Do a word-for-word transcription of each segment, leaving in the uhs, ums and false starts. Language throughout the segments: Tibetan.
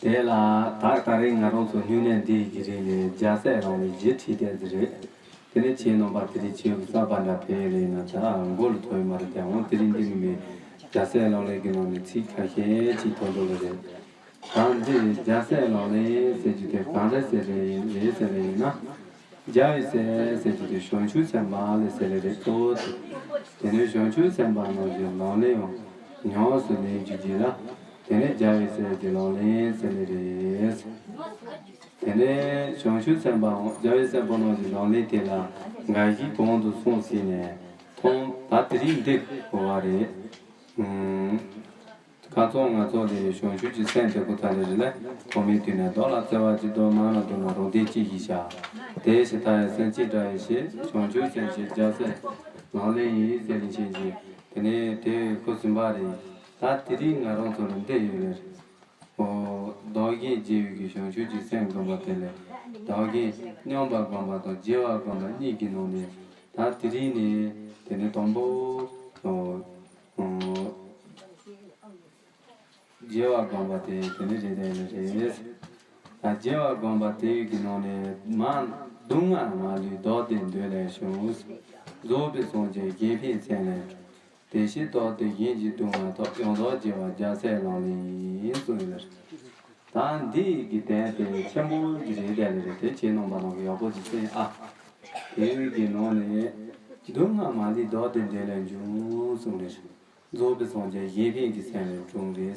དེ་ལ་ད་ད་རེས་ང་རང་ཚོ་སྨྱུང་གནས་འདི་ཡི་གི་རིང་ནས་རྒྱལ་སྲས་ལག་ལེན་བཞི་ཁྲིད་བསྡད་ཀྱི་རེད། དེ་ནས་ཁྱེད་རྣམ་པ་དེ་རིང་ཁྱེད་ཀྱི་གསར་པ་འདྲ་ཕེབས་ཡོད་ལེ་ཡིན་ན་ད་མགོ་ལ་ཐོགས་ཡོད་མ་རེད། དེ་འོང་དེ་རིང་འདི་ནི་མི་རྒྱལ་སྲས་ལག་ལེན་གྱི་ནང་ནས་ཚིག་ཁ་ཤས་ཅིག་ཐོན་འགྲོ་གི་རེད། ད་འདི་རྒྱལ་སྲས་ལག་ལེན་ཟེར་རྒྱུ་དེ་གང་རེད་ཟེར་རེད་ཡིན་རེད་ཟེར་རེད་ཡིན་ན། རྒྱལ་བའི་སྲས་ཟེར་རྒྱུ་དེ་བྱང་ཆུབ་སེམས་དཔའ་ལ་ཟེར་ལེ་རེད་དོ། དེ་ནས་བྱང་ཆུབ་སེམས་དཔའ་རྣམས་ཀྱི་ལག་ལེན་ཡང་ཉམས་སུ་ལེན་རྒྱུ་གྱིས་ལ། དེ་ནས་རྒྱལ་བའི་སྲས་ཀྱི་ལག་ལེན་ཟེར་ལེ་རེད། དེ་ནས་བྱང་ཆུབ་སེམས་དཔའ་རྒྱལ་བའི་སྲས་པོ་རྣམས་ཀྱི་ལག་ལེན་དེ་ལ་འགའ་ཞིག་གོང་དུ་སོང་ཟིན་ནས་མཐོང་ད་དེ་རིང་འདི་གོ་བ་རེད། ཨུམ། ཁ་ཚོགས་ང་ཚོགས་ལས་བྱང་ཆུབ་ཀྱི་སེམས་དེ་ཁོ་ཐག་ལས་རེ་ལས་གོང་མའི་དུས་ནས་བདག་ལ་བརྩེ་བ་ཅི་ལྟར་མང་ན་མཐོང་ན་རང་སྡེ་གཅིག་ཞིག་བྱ། དེ་ཞེ་ཐག་ཡང་སེམས་ཅན་དགྲ་ཡི་ཞེས། བྱང་ཆུབ་སེམས་བསྐྱེད་རྒྱལ་སྲས་ལག་ལེན་ཡིན་ཟེར་ལེ་ཆེན་གྱིས། དེ་ནས་དེ་ཁོ་ཟིན་པ་རེད། ད་དེ་རིང་ང་རང་ཚོ་ལ་འདི་ཡོད་ལེ། ཨོ། བདག་གཞན་བརྗེ་བའི་གི་བྱང་ཆུབ་ཀྱི་སེམས་སྒོམ་པ་དེ་ལས་བདག་གཞན་མཉམ་པ་སྒོམ་པ་དང་བརྗེ་བ་སྒོམ་པ་གཉིས་ཀྱི་ནང་ནས་ད་དེ་རིང་ནས་དེ་ནས་དང་པོ། ཨོ། ཨོ། བརྗེ་བ་སྒོམ་པ་དེ་དེ་ནི་རེད་དེ་ནི་རེད། ད་བརྗེ་བ་སྒོམ་པ་དེ་ཡི་གི་ནང་ནས་མ་སྡུག་བསྔལ་མ་ལུས་བདག་བདེ་འདོད་ལས་བྱུང་། རྫོགས་པའི་སངས་རྒྱས་གཞན་ཕན་སེམས་ལས་འཁྲུངས། དེ་བཞིན་བདག་བདེ་གཞན་གྱི་སྡུག་བསྔལ་དག །ཡང་དག་བརྗེ་བ་རྒྱལ་སྲས་ལག་ལེན་ཡིན་གསུངས་ཡོད་ལ། ད་འདི་ཡི་གི་དོན་དེ་ཆེན་པོ་གི་རེད་དེ་ལ་རེད་དེ་ཁྱེད་རྣམ་པ་རྣམས་ཀྱི་ཡག་པོ་ཅིག་གསན་ཨ། དེ་ཡི་གི་ནང་ནས་སྡུག་བསྔལ་མ་ལུས་བདག་བདེ་འདོད་ལས་བྱུང་གསུངས་རེད། རྫོགས་པའི་སངས་རྒྱས་གཞན་ཕན་གྱི་སེམས་ལས་འཁྲུངས་རེད།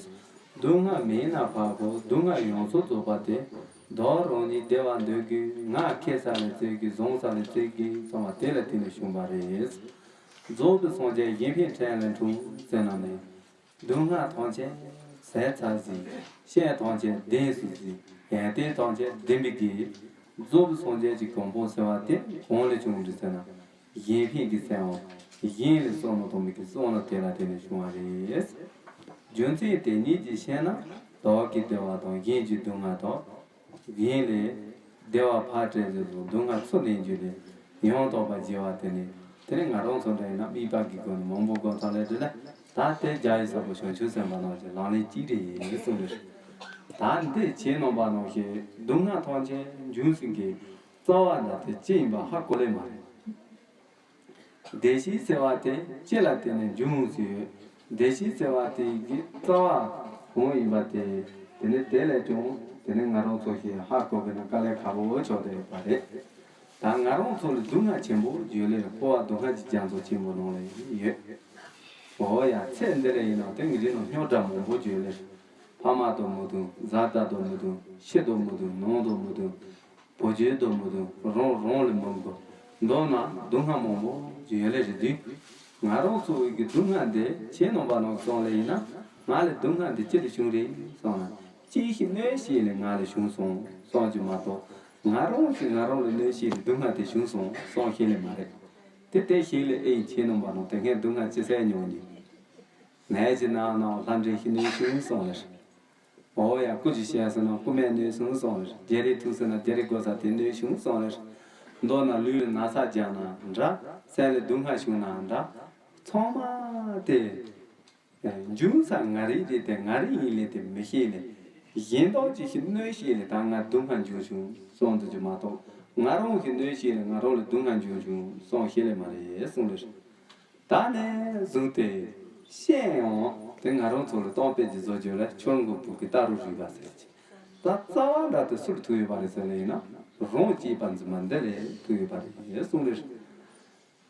སྡུག་བསྔལ་མེད་ན་ཕར་ཁོ་སྡུག་བསྔལ་ཡོངས་སུ་རྫོགས་པ་སྟེ། བདག་རང་ཉིད་བདེ་བ་འདོད་ཀྱི་ང་ཁེ་ས་ལས་བཙལ་གྱི་བཟང་ས་ལས་བཙལ་གྱི་གསང་བ་དེ་ལ་བརྟེན་ནས་བྱུང་བ་རེད། རྫོགས་པའི་སངས་རྒྱས་གཞན་ཕན་སེམས་ལས་འཁྲུངས་ཟེར་ན་ནི། སྡུག་བསྔལ་ཐམས་ཅད་ཟད་ཚར་ཟིན། སྐྱོན་ཐམས་ཅད་བདེན་སུ་ཟིན། ཡོན་ཏན་ཐམས་ཅད་བདེན་པའི་དགེ། རྫོགས་པའི་སངས་རྒྱས་ཀྱི་གོ་འཕང་ཟེར་བ་དེ་གང་ལས་བྱུང་འདུག་ཟེར་ན། གཞན་ཕན་གྱི་སེམས་འོང་། གཞན་ལ་བསམ་བློ་གཏོང་བའི་གི་བསམ་བློ་དེ་ལ་བརྟེན་ནས་བྱུང་བ་རེད། རྒྱུ་མཚན་དེ་ཉིད་ཀྱིས་ཤེས་ན་བདག་གི་བདེ་བ་དང་གཞན་གྱི་སྡུག་བསྔལ་དང་། གཞན་ལས་བདེ་བ་ཕར་སྤྲད་ཟེར་དུས་སྡུག་བསྔལ་ཚུར་ལེན་རྒྱུ་ལས་ཡང་དག་པར་བརྗེ་བ་དེ་ནི་དེ་ནི་ང་རང་ཚོ་འདྲ་ཡིན་ན་དམིགས་པ་གི་སྒོ་ནས་མང་པོ་སྒོམ་ཚར་ལས་དེ་ལས་ད་ལྟའི་རྒྱལ་བའི་ས་པོ་བྱང་ཆུབ་སེམས་དཔའ་རྣམས་ཀྱི་ལག་ལེན་གཅིག་རེད་གསུངས་པས། ད་འདི་ཁྱེད་རྣམ་པ་རྣམས་ཀྱིས་སྡུག་བསྔལ་ཐམས་ཅད་འབྱུང་སྲིད་ཀྱི་རྩ་བ་འདྲ་དེ་ཅི་ཡིན་པ་ཧ་གོ་ལེ་མ་རེད། བདེ་སྐྱིད་ཟེར་བ་དེ་ཅི་ལ་བརྟེན་ནས་འབྱུང་ཟེར་ཡོད། བདེ་སྐྱིད་ཟེར་བ་དེ་གི་རྩ་བ་གང་ཡིན་པ་དེ་དེ་ནི་དེ་ལས་ཀྱང་དེ་ནི་ང་རང་ཚོ་ཞིག་ཧ་གོ་བས་ན་དཀའ་ལས་ཁག་པོ་ཆགས་བསྡད་ཡོད་པ་རེད། ད་ང་རང་ཚོ་ལ་སྡུག་བསྔལ་ཆེན་པོ་ཡོད་ལེ་རེད། འཁོར་བ་སྡུག་བསྔལ་གྱི་རྒྱ་མཚོ་ཆེན་པོ་ནང་ལ་ཡོད། འོ་ཡ་ཚེ་འདི་ལ་ཡིན་ན་དེ་ངེད་ཅག་ནང་རྙོག་དྲ་མང་པོ་ཡོད་ལེ་རེད། ཕ་མ་དང་མི་མཐུན། བཟའ་ཟླ་དང་མི་མཐུན། ཕྱི་དང་མི་མཐུན། ནང་དང་མི་མཐུན། བུ་རྒྱུད་དང་མི་མཐུན། རང་རང་ལ་མི་དགའ། མདོར་ན་སྡུག་བསྔལ་མང་པོ་ཡོད་ལེ་རེད་དུས། ང་རང་ཚོ་བོད་ཀྱི་སྡུག་བསྔལ་འདི་ཁྱེད་རྣམ་པ་རྣམས་བསམ་ལེ་ཡིན་ན་ང་ལ་སྡུག་བསྔལ་འདི་ཅི་ལས་བྱུང་རེད་བསམ་ན། ཅིའི་ཕྱིར་གནོད་བྱེད་ལས་ང་ལ་བྱུང་སོང་བསམ་རྒྱུ་མ་གཏོགས། ང་རང་གིས་ང་རང་ལ་གནོད་བྱེད་ལས་སྡུག་བསྔལ་དེ་བྱུང་སོང་བསམ་ཤེས་ལེ་མ་རེད། དེ་ལྟར་ཤེས་ལེ་ཨེ་ཡིན་ཁྱེད་རྣམ་པ་རྣམས་དེ་སྔའི་སྡུག་བསྔལ་ཅི་སེལ་མྱོང་ནི། ནད་ཀྱི་ནང་ན་ལྷ་འདྲེ་ཞིག་གནོད་བྱུང་སོང་ལེ། འོ་ཡ་སྐུ་ཅིག་བཤད་ཟེར་ན་སྐུ་སྨན་གནོད་བྱུང་སོང་ལེ། རྒྱལ་རིགས་ཐུག་ཟེར་ན་རྒྱལ་རིགས་དགོས་ས་དེ་གནོད་བྱུང་སོང་ལེ། མདོར་ན་ལུས་ལ་ན་ཚ་རྒྱག་ན་འདྲ། སེམས་ལ་སྡུག་བསྔལ་བྱུང་ན་འདྲ། ཚང་མ་དེ་འབྱུང་ས་ང་རང་རེད་དེ་ང་རང་ཡིན་ལེ་དེ་མི་ཤེས་ལེ། གཞན་དག་ཅིག་ཤི་གནོད་བྱེད་ལེ་ད་ང་སྡུག་བསྔལ་འབྱུང་བྱུང་སོང་དུ་ཅི་མ་གཏོགས་ང་རང་གི་གནོད་བྱེད་ལེ་ང་རང་ལ་སྡུག་བསྔལ་འབྱུང་བྱུང་སོང་ཤེས་ལེ་མ་རེད་གསུངས་ལེ། ད་ནས་བཟུང་སྟེ་ཤེས་ཡོང་དེ་ང་རང་ཚོ་ལ་གཏམ་དཔེ་ཅིག་བཟོ་རྒྱུ་ལ་ཆོས་མགོན་བོད་ཀྱི་རྟ་རུ་རུས་པ་ཟེར་གྱི། ད་རྩ་བ་འདྲ་དེ་སུར་ཐུག་ཡོད་པ་རེད་ཟེར་ལེ་ཡིན་ན་རང་སྐྱེས་པ་འཛིན་པ་འདི་ལས་ཐུག་ཡོད་པ་རེད་གསུངས་ལེ།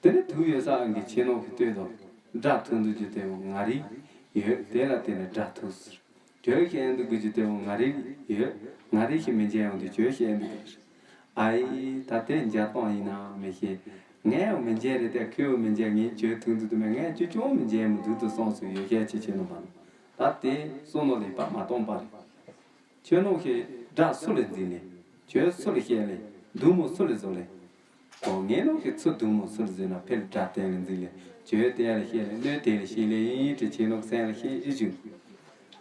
དེ་ནས་ཐུག་ཡོད་ས་ཨང་གི་ཆེ་ནོ་གི་ལྟོས་དང་། དགྲ་ཐུག་འདུག་རྒྱུ་དེ་ང་རིག་ཡོད་དེ་ལ་བརྟེན་ནས་དགྲ་ཐུག་ཟེར། གྱོད་བཤད་འདུག་གི་རྒྱུ་དེ་ང་རིག་ཡོད། ང་རིག་ཤི་མི་འཇལ་ཡོང་དུས་གྱོད་བཤད་འདུག་གི་རེད། ཨ་ཡེ་ད་དེ་འཇལ་སྟངས་ཡིན་ན་མི་ཤེས། ངས་ཡང་མི་འཇལ་རེད་དེ་ཁོས་ཡང་མི་འཇལ། ངས་གྱོད་ཐུག་འདུག་དུ་མེད། ངས་ཅི་ཅུང་མི་འཇལ་མི་འདུག་ཏུ་སོང་སུ་ཡོད་ཤས་ཆེ་ཆེ་ནོ་མ་ནོ། ད་དེ་སོ་ནོ་ལས་པ་མ་གཏོང་པ་རེད། ཁྱོད་ནོ་ཞེས་དགྲ་སུ་ལ་འཛིན་ནས། གྱོད་སུ་ལ་བཤད་ལས། མདུང་མོ་སུ་ལ་བཟོ་ལས། ཨོ་ངས་ནོ་ཞེས་ཚུར་མདུང་མོ་སུ་ལ་བཟོས་ན་ཕེ་ལ་དགྲ་བསྟན་ལ་འཛིན་ལས། གྱོད་དེ་ལ་བཤད་ལས། གནོད་དེ་ལ་བཤད་ལས་ཡིན་དྲི་ཁྱེད་ནོ་སེམས་ལ་བཤད་ཨེ་བྱུང་།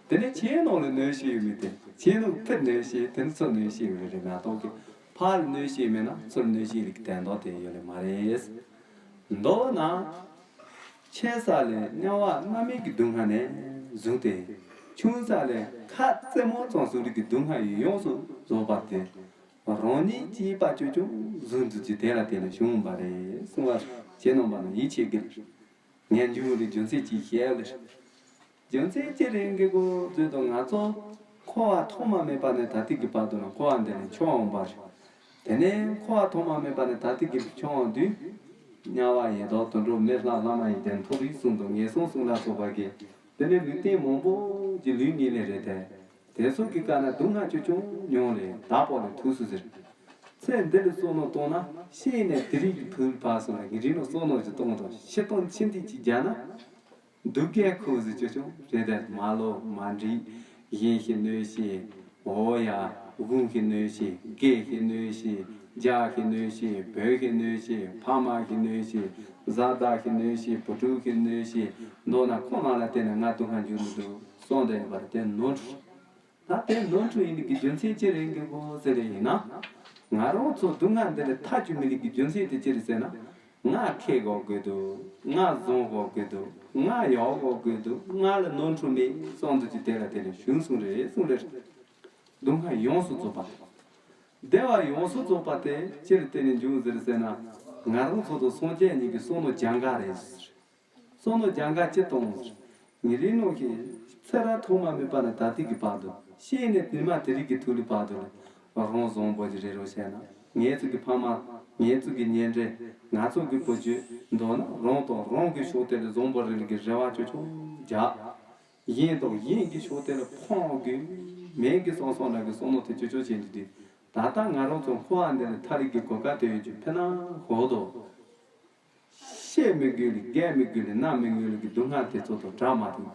དེ་ནས་ཁྱེད་ནོ་ལ་གནོད་བྱེད་ཡོད་མེད་དེ་ཁྱེད་ནོ་ཕེ་གནོད་བྱེད་དེ་ནི་ཚུར་གནོད་བྱེད་ཡོད་རེད་མ་གཏོགས་ཀྱི་ཕ་ལ་གནོད་བྱེད་མེད་ན་ཚུར་གནོད་བྱེད་ལས་ཀྱི་དན་རྟོགས་དེ་ཡོད་ལས་མ་རེད། མདོར་ན། ཆེ་ས་ལས་དམྱལ་བ་རྣམ་སྨིན་གྱི་སྡུག་བསྔལ་ནས་བཟུང་སྟེ། ཆུང་ས་ལས་ཁ་རྩེ་མོ་ཙམ་བཟོ་རིགས་ཀྱི་སྡུག་བསྔལ་ཡོངས་སུ་རྫོགས་པ་དེ། རང་ཉིད་སྐྱེས་པ་ཅོ་ཅོ་གཟུགས་འདུ་ཅི་དེ་ལ་བརྟེན་ནས་བྱུང་བ་རེད་གསུང་བ་ཞེས་རྣམ་པ་ལ་ཡིད་ཆེས་དགོས། ངས་འཇུག་རེ་རྒྱུ་མཚན་གཅིག་བཤད་ལེ། རྒྱུ་མཚན་ཅི་རེད་འགི་གོ་བརྗོད་དོ། ང་ཚོ་འཁོར་བ་ཐོག་མ་མེད་པ་ནས་ད་ལྟའི་གི་བར་དུ་ལ་འཁོར་བ་འདི་ནས་འཁྱོག་འོང་བ་རེད། དེ་ནས་འཁོར་བ་ཐོག་མ་མེད་པ་ནས་ད་ལྟའི་གི་འཁྱོག་འོང་དུས། དམྱལ་བ་ཡི་དྭགས་དུད་འགྲོ་མི་ལྷ་ལྷ་མ་ཡི་དེ་མཐོ་རིས་གསུམ་དང་ངན་སོང་གསུམ་ལ་སོགས་པ་གི་དེ་ནས་ལུས་རྟེན་མང་པོ་ཅིག་ལུས་ངེས་ལེ་རེད་དེ། དེ་ཚོ་གི་ཀ་ན་སྡུག་བསྔལ་ཅོ་ཅོ་མྱོང་ལེ་ད་པོ་ལེ་ཐུགས་སུ་ཟེར། ཚེ་འདི་ལ་བསོད་ནམས་བཏང་ན་ཤེས་ནས་དེ་རིགས་ཀྱི་ཕུལ་བ་སོང་ན་ངེད་རིགས་ནང་བསོད་ནམས་ཅིག་གཏོང་དང་ཤི་སྟངས་ཕྱིན་དུས་ཅིག་རྒྱག་ན། སྡུག་གེ་ཁོ་ཟི་ཅོ་ཅོ་རེད་དེ་མ་ལོ་མ་འགྲིག་གཞན་ཞིག་གནོད་ཤེས། འོ་ཡ། དགུང་ཞིག་གནོད་ཤེས། སྐེ་ཞིག་གནོད་ཤེས། རྒྱགས་ཞིག་གནོད་ཤེས། བོད་ཞིག་གནོད་ཤེས། ཕ་མ་ཞིག་གནོད་ཤེས། བཟའ་ཟླ་ཞིག་གནོད་ཤེས། བུ་ཕྲུག་ཞིག་གནོད་ཤེས། མདོར་ན་ཁོ་རང་ལ་བརྟེན་ནས་ང་སྡུག་བསྔལ་འབྱུང་གི་འདུག་གསུངས་བསྡད་ཡོད་པ་རེད་དེ་ནོར་འཁྲུལ། ད་དེ་ནོར་འཁྲུལ་ཡིན་ནི་གི་རྒྱུ་མཚན་ཅི་རེད་འགི་གོ་ཟེར་རེ་ཡིན་ན། ང་རང་ཚོ་སྡུག་བསྔལ་འདི་ལས་ཐར་རྒྱུ་མེད་ནི་གི་རྒྱུ་མཚན་དེ་ཅི་རེད་ཟེར་ན། ང་ཁེ་གོ་དགོས་འདུག་ང་བཟང་གོ་དགོས་འདུག་ང་ཡག་གོ་དགོས་འདུག་ང་ལ་ནོར་འཁྲུལ་མེད་གསུངས་འདུག་ཅི་དེ་ལ་དེ་ལས་གཞུང་གསུང་རེད་གསུང་རེད། སྡུག་བསྔལ་ཡོངས་སུ་རྫོགས་པ། བདེ་བ་ཡོངས་སུ་རྫོགས་པ་དེ་ཅི་ལ་བརྟེན་ནས་འབྱུང་ཟེར་ཟེར་ན། ང་རང་ཚོ་དང་སངས་རྒྱས་གཉིས་ཀྱི་བསོད་ནམས་སྦྱང་ག་རེད་ཟེར། བསོད་ནམས་སྦྱང་ག་ཅི་གཏོང་ཟེར། ངེད་རིགས་ནང་གི་ཚེ་རབས་ཐོག་མ་མེད་པ་ནས་ད་ལྟའི་གི་བར་དུ་ཤེས་ནས་དུས་མ་དེ་རིགས་ཀྱི་ཐུགས་ལ་བར་དུ་ལ་རང་བཟང་པོ་ཅིག་རེད་རོ་བཤད་ན། ངེད་ཚོ་གི་ཕ་མ། ངེད་ཚོ་གི་ཉེ་འབྲེལ། ང་ཚོ་གི་བུ་རྒྱུད། མདོར་ན་རང་དང་རང་གི་ཕྱོགས་དེ་ལ་བཟང་པོ་རེ་ལ་གི་རེ་བ་ཅོ་ཅོ་རྒྱག་གཞན་དང་གཞན་གྱི་ཕྱོགས་དེ་ལ་ཕོངས་དགོས་མེད་ཀྱི་སོང་སོང་འདྲ་གི་བསོད་ནམས་དེ་ཅོ་ཅོ་བྱེད་འདི་དུས། ད་ལྟ་ང་རང་ཚོ་འཁོར་བ་འདི་ལ་ཐར་རིགས་ཀྱི་གོ་སྐབས་དེ་ཡོད་ཀྱི་ཕེ་ན་ཧོ་དོ། བཤད་མི་དགོས་ལ་རྒྱག་མི་དགོས་ལ་གནང་མི་དགོས་ལ་གི་སྡུག་བསྔལ་དེ་ཚོ་དང་བྲལ་མ་ཐུབ།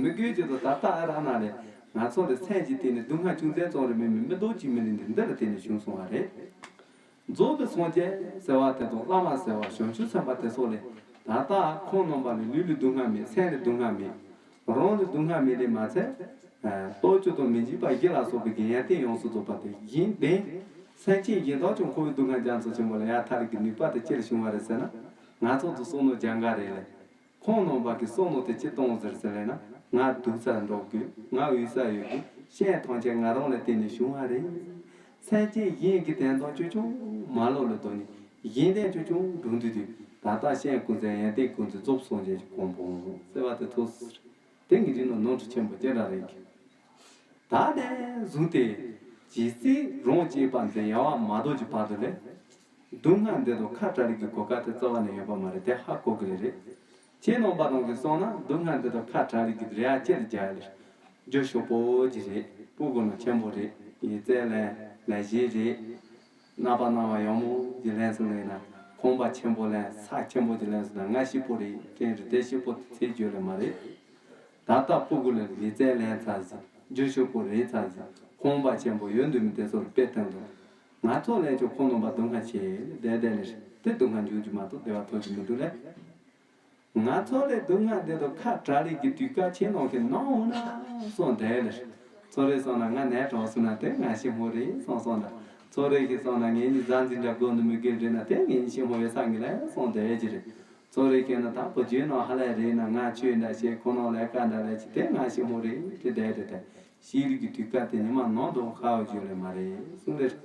མི་དགོས་ཀྱི་དང་ད་ལྟ་ཨ་ར་ན་ལས་ང་ཚོ་ལ་སེམས་ཀྱི་སྟེང་ནས་སྡུག་བསྔལ་ཅུང་ཟད་ཙམ་རེ་མེད་མི་མི་ལྡོག་ཅིག་མི་ལེན་འདི་འདི་ལ་བརྟེན་ནས་བྱུང་སོང་བ་རེད། རྫོགས་པའི་སངས་རྒྱས་ཟེར་བ་དེ་དང་བླ་མ་ཟེར་བ་བྱང་ཆུབ་སེམས་དཔའ་དེ་ཚོ་ལས་ད་ལྟ་ཁོང་རྣམ་པ་ལ་ལུས་ལ་སྡུག་བསྔལ་མེད། སེམས་ལ་སྡུག་བསྔལ་མེད། རང་ལ་སྡུག་བསྔལ་མེད་ལས་མ་ཚད། ལྟོ་ཆོས་དང་མི་འཇིགས་པ་བཞི་ལ་སོགས་པའི་གི་ཡོན་ཏན་ཡོངས་སུ་རྫོགས་པ་དེ་བཞིན་ལྡན། སེམས་ཅན་གཞན་དག་ཀྱང་འཁོར་བའི་སྡུག་བསྔལ་རྒྱ་མཚོ་ཆེན་པོ་ལས་ཡར་ཐར་གྱི་ནུས་པ་དེ་ཅི་ལ་བྱུང་བ་རེད་ཟེར་ན། ང་ཚོ་ཚོ་བསོད་ནམས་སྦྱང་ག་རེད་ལས། ཁོང་རྣམ་པ་གི་བསོད་ནམས་དེ་ཅི་གཏོང་ཟེར་ཟེར་ལས་ན། ང་སྡུག་ཚ་འགྲོ་དགོས། ང་འོད་གསལ་ཡོད་དགོས། སེམས་ཐམས་ཅད་ང་རང་ལ་བརྟེན་ནས་བྱུང་བ་རེད། སེམས་ཅན་གཞན་གྱི་དོན་དག་ཅོ་ཅོ་མ་ལོག་ལ་དོ་ནི་གཞན་དོན་ཅོ་ཅོ་འགྲོ་འདུག་དུས་ད་ལྟ་སེམས་ཀུན་ཚེ་ཡོན་ཏན་ཀུན་ཚེ་རྫོགས་སངས་རྒྱས་ཀྱི་གོ་འཕང་ཟེར་བ་དེ་ཐོས་སོ། དེ་ངེད་ཀྱི་ནང་ནོར་འཁྲུལ་ཆེན་པོ་ཅི་འདྲ་རེད་ཀྱི། ད་ནས་བཟུང་སྟེ་ཇི་སྲིད་རང་གཅེས་པ་འཛིན་ཡལ་བ་མ་ཐོབ་ཀྱི་བར་དུ་ལས། སྡུག་བསྔལ་འདི་དང་ཁ་བྲལ་རིགས་ཀྱི་གོ་སྐབས་དེ་རྩ་བ་ནས་ཡོད་པ་མ་རེད། དེ་ཧ་གོ་གི་རེད། ཁྱེད་རྣམ་པ་རང་གིས་སོང་ན་སྡུག་བསྔལ་འདི་དང་ཁ་བྲལ་རིགས་ཀྱི་རེ་བ་ཅི་ལ་རྒྱག་ཡ་ལེ། རྒྱུ་ཤོག་པོ་ཅིག་རེད། སྤུ་གུ་ནང་ཆེན་པོ་རེད། ཡིག་ཚད་ལེན་ལས་བྱེད་རེད། རྣམ་པ་སྣང་བ་ཡག་མོ་ཅིག་ལེན་སོང་ལེན་ན། ཁང་པ་ཆེན་པོ་ལེན། ས་ཆེན་པོ་ཅིག་ལེན་སོང་ན་ང་སྐྱིད་པོ་རེད་དྲན་རེད། དེ་སྐྱིད་པོ་དེ་ཚེ་རྒྱུ་ལས་མ་རེད། ད་ལྟ་སྤུ་གུ་ལ་ཡིག་ཚད་ལེན་ཚར་ཟིན། རྒྱུ་ཤོག་པོ་རེད་ཚར་ཟིན། ཁང་པ་ཆེན་པོ་ཡོད་འདུག་མི་དེ་ཚོར་དཔེ་བསྟན་འདུག་ང་ཚོ་ལས་ཀྱང་ཁོང་རྣམ་པ་སྡུག་བསྔལ་ཆེ་བསྡད་བསྡད་ལས་རེད། དེ་སྡུག་བསྔལ་འབྱུང་རྒྱུ་མ་གཏོགས་བདེ་བ་ཐོབ་ཀྱི་མི་འདུག་ལས། ང་ཚོ་ལས་སྡུག་བསྔལ་འདི་དང་ཁ་བྲལ་རིགས་ཀྱི་དུས་སྐབས་ཁྱེད་རྣམས་ཀྱིས་གནང་འོང་ན་གསུངས་བསྡད་ལས། ཚོ་རེ་སོང་ན་ང་ནད་དྲག་སོང་ན་དེ་ང་ཞི་མོ་རེད་གསུངས་སོང་ད། ཚོ་རེ་ཞིག་སོང་ན་ངེད་གཉིས་གཟའ་འཛིན་འདྲ་དགོས་ནི་མི་དགོས་རེད་ན་དེ་ངེད་གཉིས་ཞི་མོ་ཡོད་ས་ངེད་ལ་གསུངས་བསྡད་ཀྱི་རེད། ཚོ་རེ་ཞིག་ན་ད་བུ་རྒྱུད་ནང་ཧ་ལས་རེད་ན་ང་ཆོས་འདྲ་བྱེད། ཁོ་ནང་ལས་ཀ་འདྲ་ལས་བྱེད། དེ་ང་ཞི་མོ་རེད་དེ་བསྡད་རེད་དེ། ཤེས་རིག་གི་དུས་སྐབས་དེ་ཉི་མ་ནང་དུ་ཁ་བ་བརྗོད་ལས་མ་རེད་གསུངས་རེད།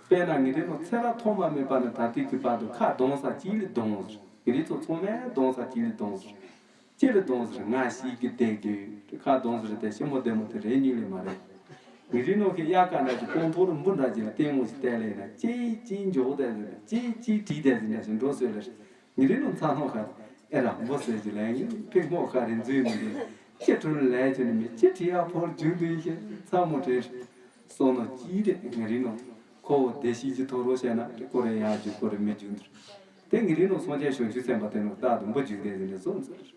དཔེར་ན་ངེད་རིགས་ནང་ཚེ་རབས་ཐོག་མ་མེད་པ་ནས་ད་ལྟའི་གི་བར་དུ་ཁ་གདངས་ས་གཅིག་ལས་གདངས་ཟེར། ངེད་རིགས་ཚོ་ཚང་མས་གདངས་ས་གཅིག་ལས་གདངས་ཟེར། གཅིག་ལས་གདངས་ཟེར། ང་ཤེས་ཀྱི་བསྡད་དུས་ཁ་གདངས་ཟེར་དེ་ཞི་མོ་བདེ་མོ་དེ་རེད་ཉིད་ལས་མ་རེད། ངེད་རིགས་ནང་གི་དབྱར་ཁ་འདྲ་ཅིག་སྤང་ཐོག་ལ་འབུ་འདྲ་ཅིག་ལ་ལྟད་མོ་ཞིག་བལྟས་ལས་ན་ཅིག་ཅིག་འཇོག་བསྡད་ཟེར། ཅིག་ཅིག་བྲིས་བསྡད་ཟེར་འདྲ་ཞིག་འགྲོ་སྲོལ་ལས། ངེད་རིགས་ནང་ཚ་ནོ་ཁ་ཨེ་ར་འབུ་ཟེར་གྱི་ལན་ཡིན་ཕིག་མོ་ཁ་རེ་འཛུལ་མི་འདུག་ཅི་འཕྲུལ་ལས་ཀྱི་ནི་མི་ཅི་བྲིས་ཡ་ཕོར་རྒྱུན་དུ་ཡིན་ཤེས་ཚ་མོ་བྲིས། སོང་ནོ་ཅི་རེད། ངེད་རིགས་ནང་ཁོ་བོ་བདེ་སྐྱིད་ཀྱི་ཐོག་རོ་བཤད་ན་དེ་ཀོ་རེ་ཡ་རྒྱུ་ཀོ་རེ་མི་རྒྱུ་འདུག་དེ་ངེད་རིགས་ནང་སངས་རྒྱས་བྱང་ཆུབ་སེམས་དཔའ་དེ་ནང་རྟག་ཏུ་འབུ་རྒྱུག་བསྡད་ཟིན་ནས་སོང་ཟེར།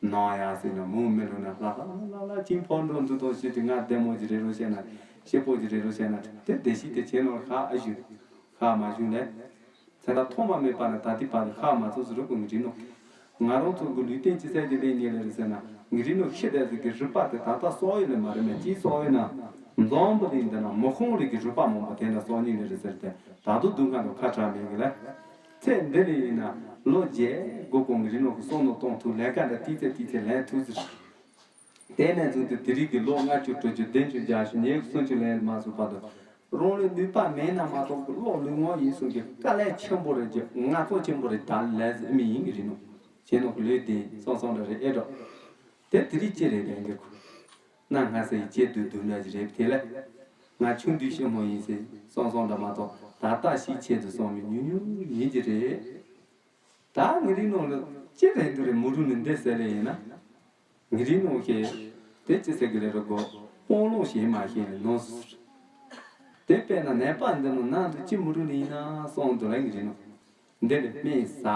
ནང་ཡ་ཟེར་ན་མུ་མི་ལོ་ན་ལྷ་ལྷ་ལྷ་ལྷ་ཅིང་ཕོར་འགྲོ་འདུག་དང་ཞེས་དེ་ང་བདེ་མོ་ཅིག་རེད་རོ་བཤད་ན་ཤེས་པོ་ཅིག་རེད་རོ་བཤད་ན་དེ་བདེ་སྐྱིད་དེ་ཁྱེད་ནང་ལ་ཁ་ཨ་ཞུ་ཁ་མ་ཞུ་ལས། ཚེ་རབས་ཐོག་མ་མེད་པ་ནས་ད་ལྟའི་བར་དུ་ཁ་མ་ཚོགས་སུ་རུ་ཀུན་འདྲི་ནོ། ང་རང་ཚོ་གི་ལུས་རྟེན་ཅི་ཟེར་གྱི་ལས་ཉེ་ལས་རེད་ཟེར་ན་ངི་རི་ནོ་ཤི་དེ་ཟིག་གི་རུས་པ་དེ་ད་ལྟ་གསོག་ཡོད་ལས་མ་རེད་མེད་ཅིའི་གསོག་ཡོད་ན། འཛམ་བུ་གླིང་འདི་ན་མི་ཁོང་རིགས་ཀྱི་རུས་པ་མང་པོ་དེ་འདྲ་གསོག་ཉེ་ལས་རེད་ཟེར་ཏེ་ད་དུང་སྡུག་བསྔལ་དུ་ཁ་གྲག་མེད་གི་ལ། ཚེ་འདི་ལས་ཡིན་ན་ལོ་བརྒྱད་དགུ་གོང་གི་རི་ནོ་གི་བསོད་ནམས་གཏོང་ཐུབ་ལས་ཀ་འདྲ་ཏི་ཚེ་ཏི་ཚེ་ལས་ཐུབ་ཟེར། དེ་ནས་བཟུང་སྟེ་དེ་རིང་གི་ལོ་ལྔ་བཅུ་དྲུག་ཅུ་བདུན་ཅུ་བརྒྱད་ཅུ་ཉི་ཤུ་སུམ་ཅུ་ལོན་མ་སོང་བར་དུ་རང་ལུས་ནུས་པ་མེད་ན་མ་གཏོགས་ཀྱི་ལོ་ལོན་ངོ་ཡིན་གསུང་གི་དཀའ་ལས་ཆེན་པོ་རེད་ཀྱི་ངལ་རྩོལ་ཆེན་པོ་རེད། ད་ལས་ཟེར་མི་ཡིན་གྱི་རེད་ནོ། ཁྱེད་ནོ་གི་ལོས་དེ་སོང་སོང་འདྲ་རེད་ཨེ་འགྲོ། དེ་དེ་རིང་ཅི་རེད་ལས་འགྱུར་ཁུ། ན་ང་ཟེར་ཡི་ཅེ་དུ་དུ་འདྲ་ཅི་རེད་དེ་ལས། ང་ཆུང་དུས་ཤི་མོ་ཡིན་ཟེར་སོང་སོང་འདྲ་མ་གཏོགས་ད་ལྟ་ཤི་ཆེད་དུ་སོང་མི་ཉུང་ཉུང་ཡིན་གྱི་རེད། ད་ངེད་རིགས་ནང་ལ་ཅི་རེད་འདི་རེད་མུ་རུ་ནི་འདི་ཟེར་ལེ་ཡིན་ན། ངེད་རིགས་ནང་གི་དེ་ཅི་ཟེར་གི་རེད་ར་གོ། སྤོང་ལོང་ཞེས་མ་ཤེས་ནི་ནོ། དེ་དཔེར་ན་ནད་པ་འདི་ནང་ནང་དུ་ཅི་མུ་རུ་ནི་ཡིན་ན་སོང་དུ་ལ་ངེད་རིགས་ནང་། འདི་ལ་སྨན་ཟ།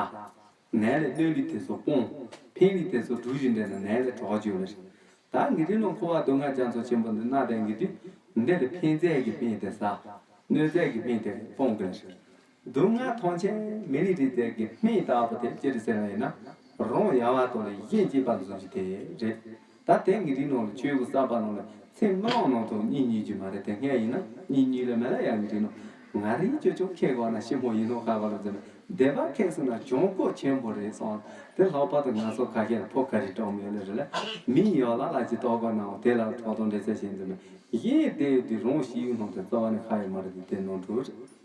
ནད་ལ་གནོད་ལུགས་དེ་ཚོ་སྤོང་། ཕན་ལུགས་དེ་ཚོ་སྒྲུབ་བཞིན་འདྲ་ན་ནད་ལ་གྲོགས་བཅོལ་ལ་རེད། ད་ངེད་རིགས་ནང་འཁོར་བ་སྡུག་བསྔལ་རྒྱ་མཚོ་ཆེན་པོ་འདི་ན་དེ་ངེད་དུས་འདི་ལ་ཕན་མཛད་ཀྱི་སྨན་དེ་ཟ། གནོད་མཛད་ཀྱི་སྨན་དེ་སྤོང་དགོས་ལ་རེད། སྡུག་བསྔལ་ཐམས་ཅད་མེ་ལས་རིག་མཛད་ཀྱི་སྨན་ལྟ་བུ་དེ་ཅི་རེད་ཟེར་བ་ཡིན་ན། རང་ཡལ་བ་དང་ལ་གཞན་གཅེས་པར་བཟུང་རྒྱུ་དེ་རེད། ད་དེ་ངེད་རིགས་ནང་ལ་ཆོས་གོས་གསར་པ་ནང་ལ་ཚེ་སྔ་ནང་དུ་གཉིས་གཉིས་རྒྱུ་མ་རེད་དེ་སྔ་ཡིན་ན་གཉིས་གཉིས་ལས་མེད་ལ་ཡང་ངེད་རིགས་ནང་ང་རིགས་ཅོ་ཅོ་ཁེ་གོ་ན་ཤི་མོ་ཡིན་ནོ་ཁ་གོ་ལ་ཟེར་ན་བདེ་བ་ཁེ་སོང་ན་གྱོང་གོ་ཆེན་པོ་རེད་སོང་དེ་ལྷག་པར་དུ་ང་ཚོ་ཁ་ཤས་ལ་ཕོ་ཁ་རི་གྲོགས་མེད་ལ་རེད་ལ་མི་ཡོད་ལ་ལ་ཅི་ཏོག་གོ་ནའང་དེ་ལ་ཐོག་ཐོག་འདྲེ་ས་ཞིག་འཛིན་ན་གཞན་དེ་དུས་རང་ཤི་ཡུལ་ནང་དུ་རྩ་བ་ནས་ཁ་ཡོད་མ་རེད་དེ་དེ་ནོར་འགྲོ་རེད།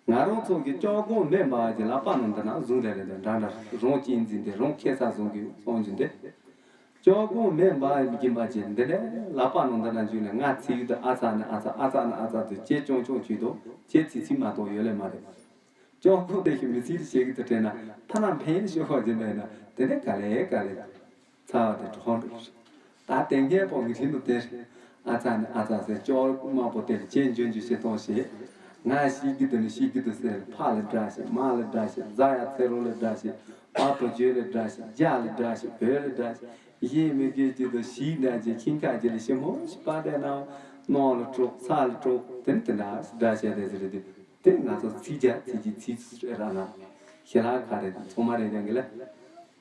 ང་རང་ཚོ་གི་ལྕོག་གོང་མེ་འབར་གྱི་ལག་པ་ནང་འདི་ན་བཟུང་རེ་རེ་དང་འདྲ་འདྲ་རང་གཅེས་འཛིན་དེ་རང་ཁེ་ས་བཟུང་གི་སོང་རྒྱུ་འདི། ལྕོག་གོང་མེ་འབར་ཡི་མི་སྦྱིན་པ་ཅན་འདི་ལས་ལག་པ་ནང་འདི་ན་འཇུས་ནས་ང་ཚིག་ཡུལ་དུ་ཨ་ཚ་ནི་ཨ་ཚ་ཨ་ཚ་ནི་ཨ་ཚ་དུ་ཅེ་ཅོང་ཅོང་བྱུས་དོ་ཅེ་ཚིག་ཚིག་མ་གཏོགས་ཡོད་ལེ་མ་རེད། ལྕོག་གོང་དེ་ཞིག་མི་ཚིག་རེ་བྱེད་གི་དུ་དྲན་ན་ཕ་ན་ཕན་ཤོ་ཁོ་སྦྱིན་པ་ཡིན་ན་དེ་ནས་ག་ལེ་ག་ལེ། ཚ་བ་དེ་གྲོགས་འགྲོ། ད་དེ་མཁན་པོ་ངི་ཁྱིམ་དུ་དེར། ཨ་ཚ་ནི་ཨ་ཚ་ཟེར་ལྕོག་དམར་པོ་དེར་ཅན་འཇོན་འཇུ་ཤེས་གཏོང་ཞེས། ང་ཤི་གི་དུ་ནི་ཤི་གི་དུ་ཟེར་ཕ་ལ་དགྲ་ཞེས་མ་ལ་དགྲ་ཞེས་རྫ་ཡ་ཚེ་རོ་ལ་དགྲ་ཞེས་པ་པོ་ཇོ་ལ་དགྲ་ཞེས་རྒྱ་ལ་དགྲ་ཞེས་བོད་ལ་དགྲ་ཞེས་གཞན་མི་དགེ་ཅི་དུ་ཞིག་དགྲ་ཞེས་ཁྱིམ་ཁ་ཅི་ལ་ཤི་མོ་ཞིག་པ་དེ་ན་ནོར་ལ་གྲོགས་ཚ་ལ་གྲོགས་དེ་ནི་དེ་འདྲ་དགྲ་ཞེས་དེ་ཟེར་དུས། དེ་ང་ཚོ་ཚིག་རྒྱ་ཚིག་གི་ཚིག་རེ་ར་ན། ཞེ་ལ་ག་རེ་ཚང་མ་རེ་རེ་གི་ལ།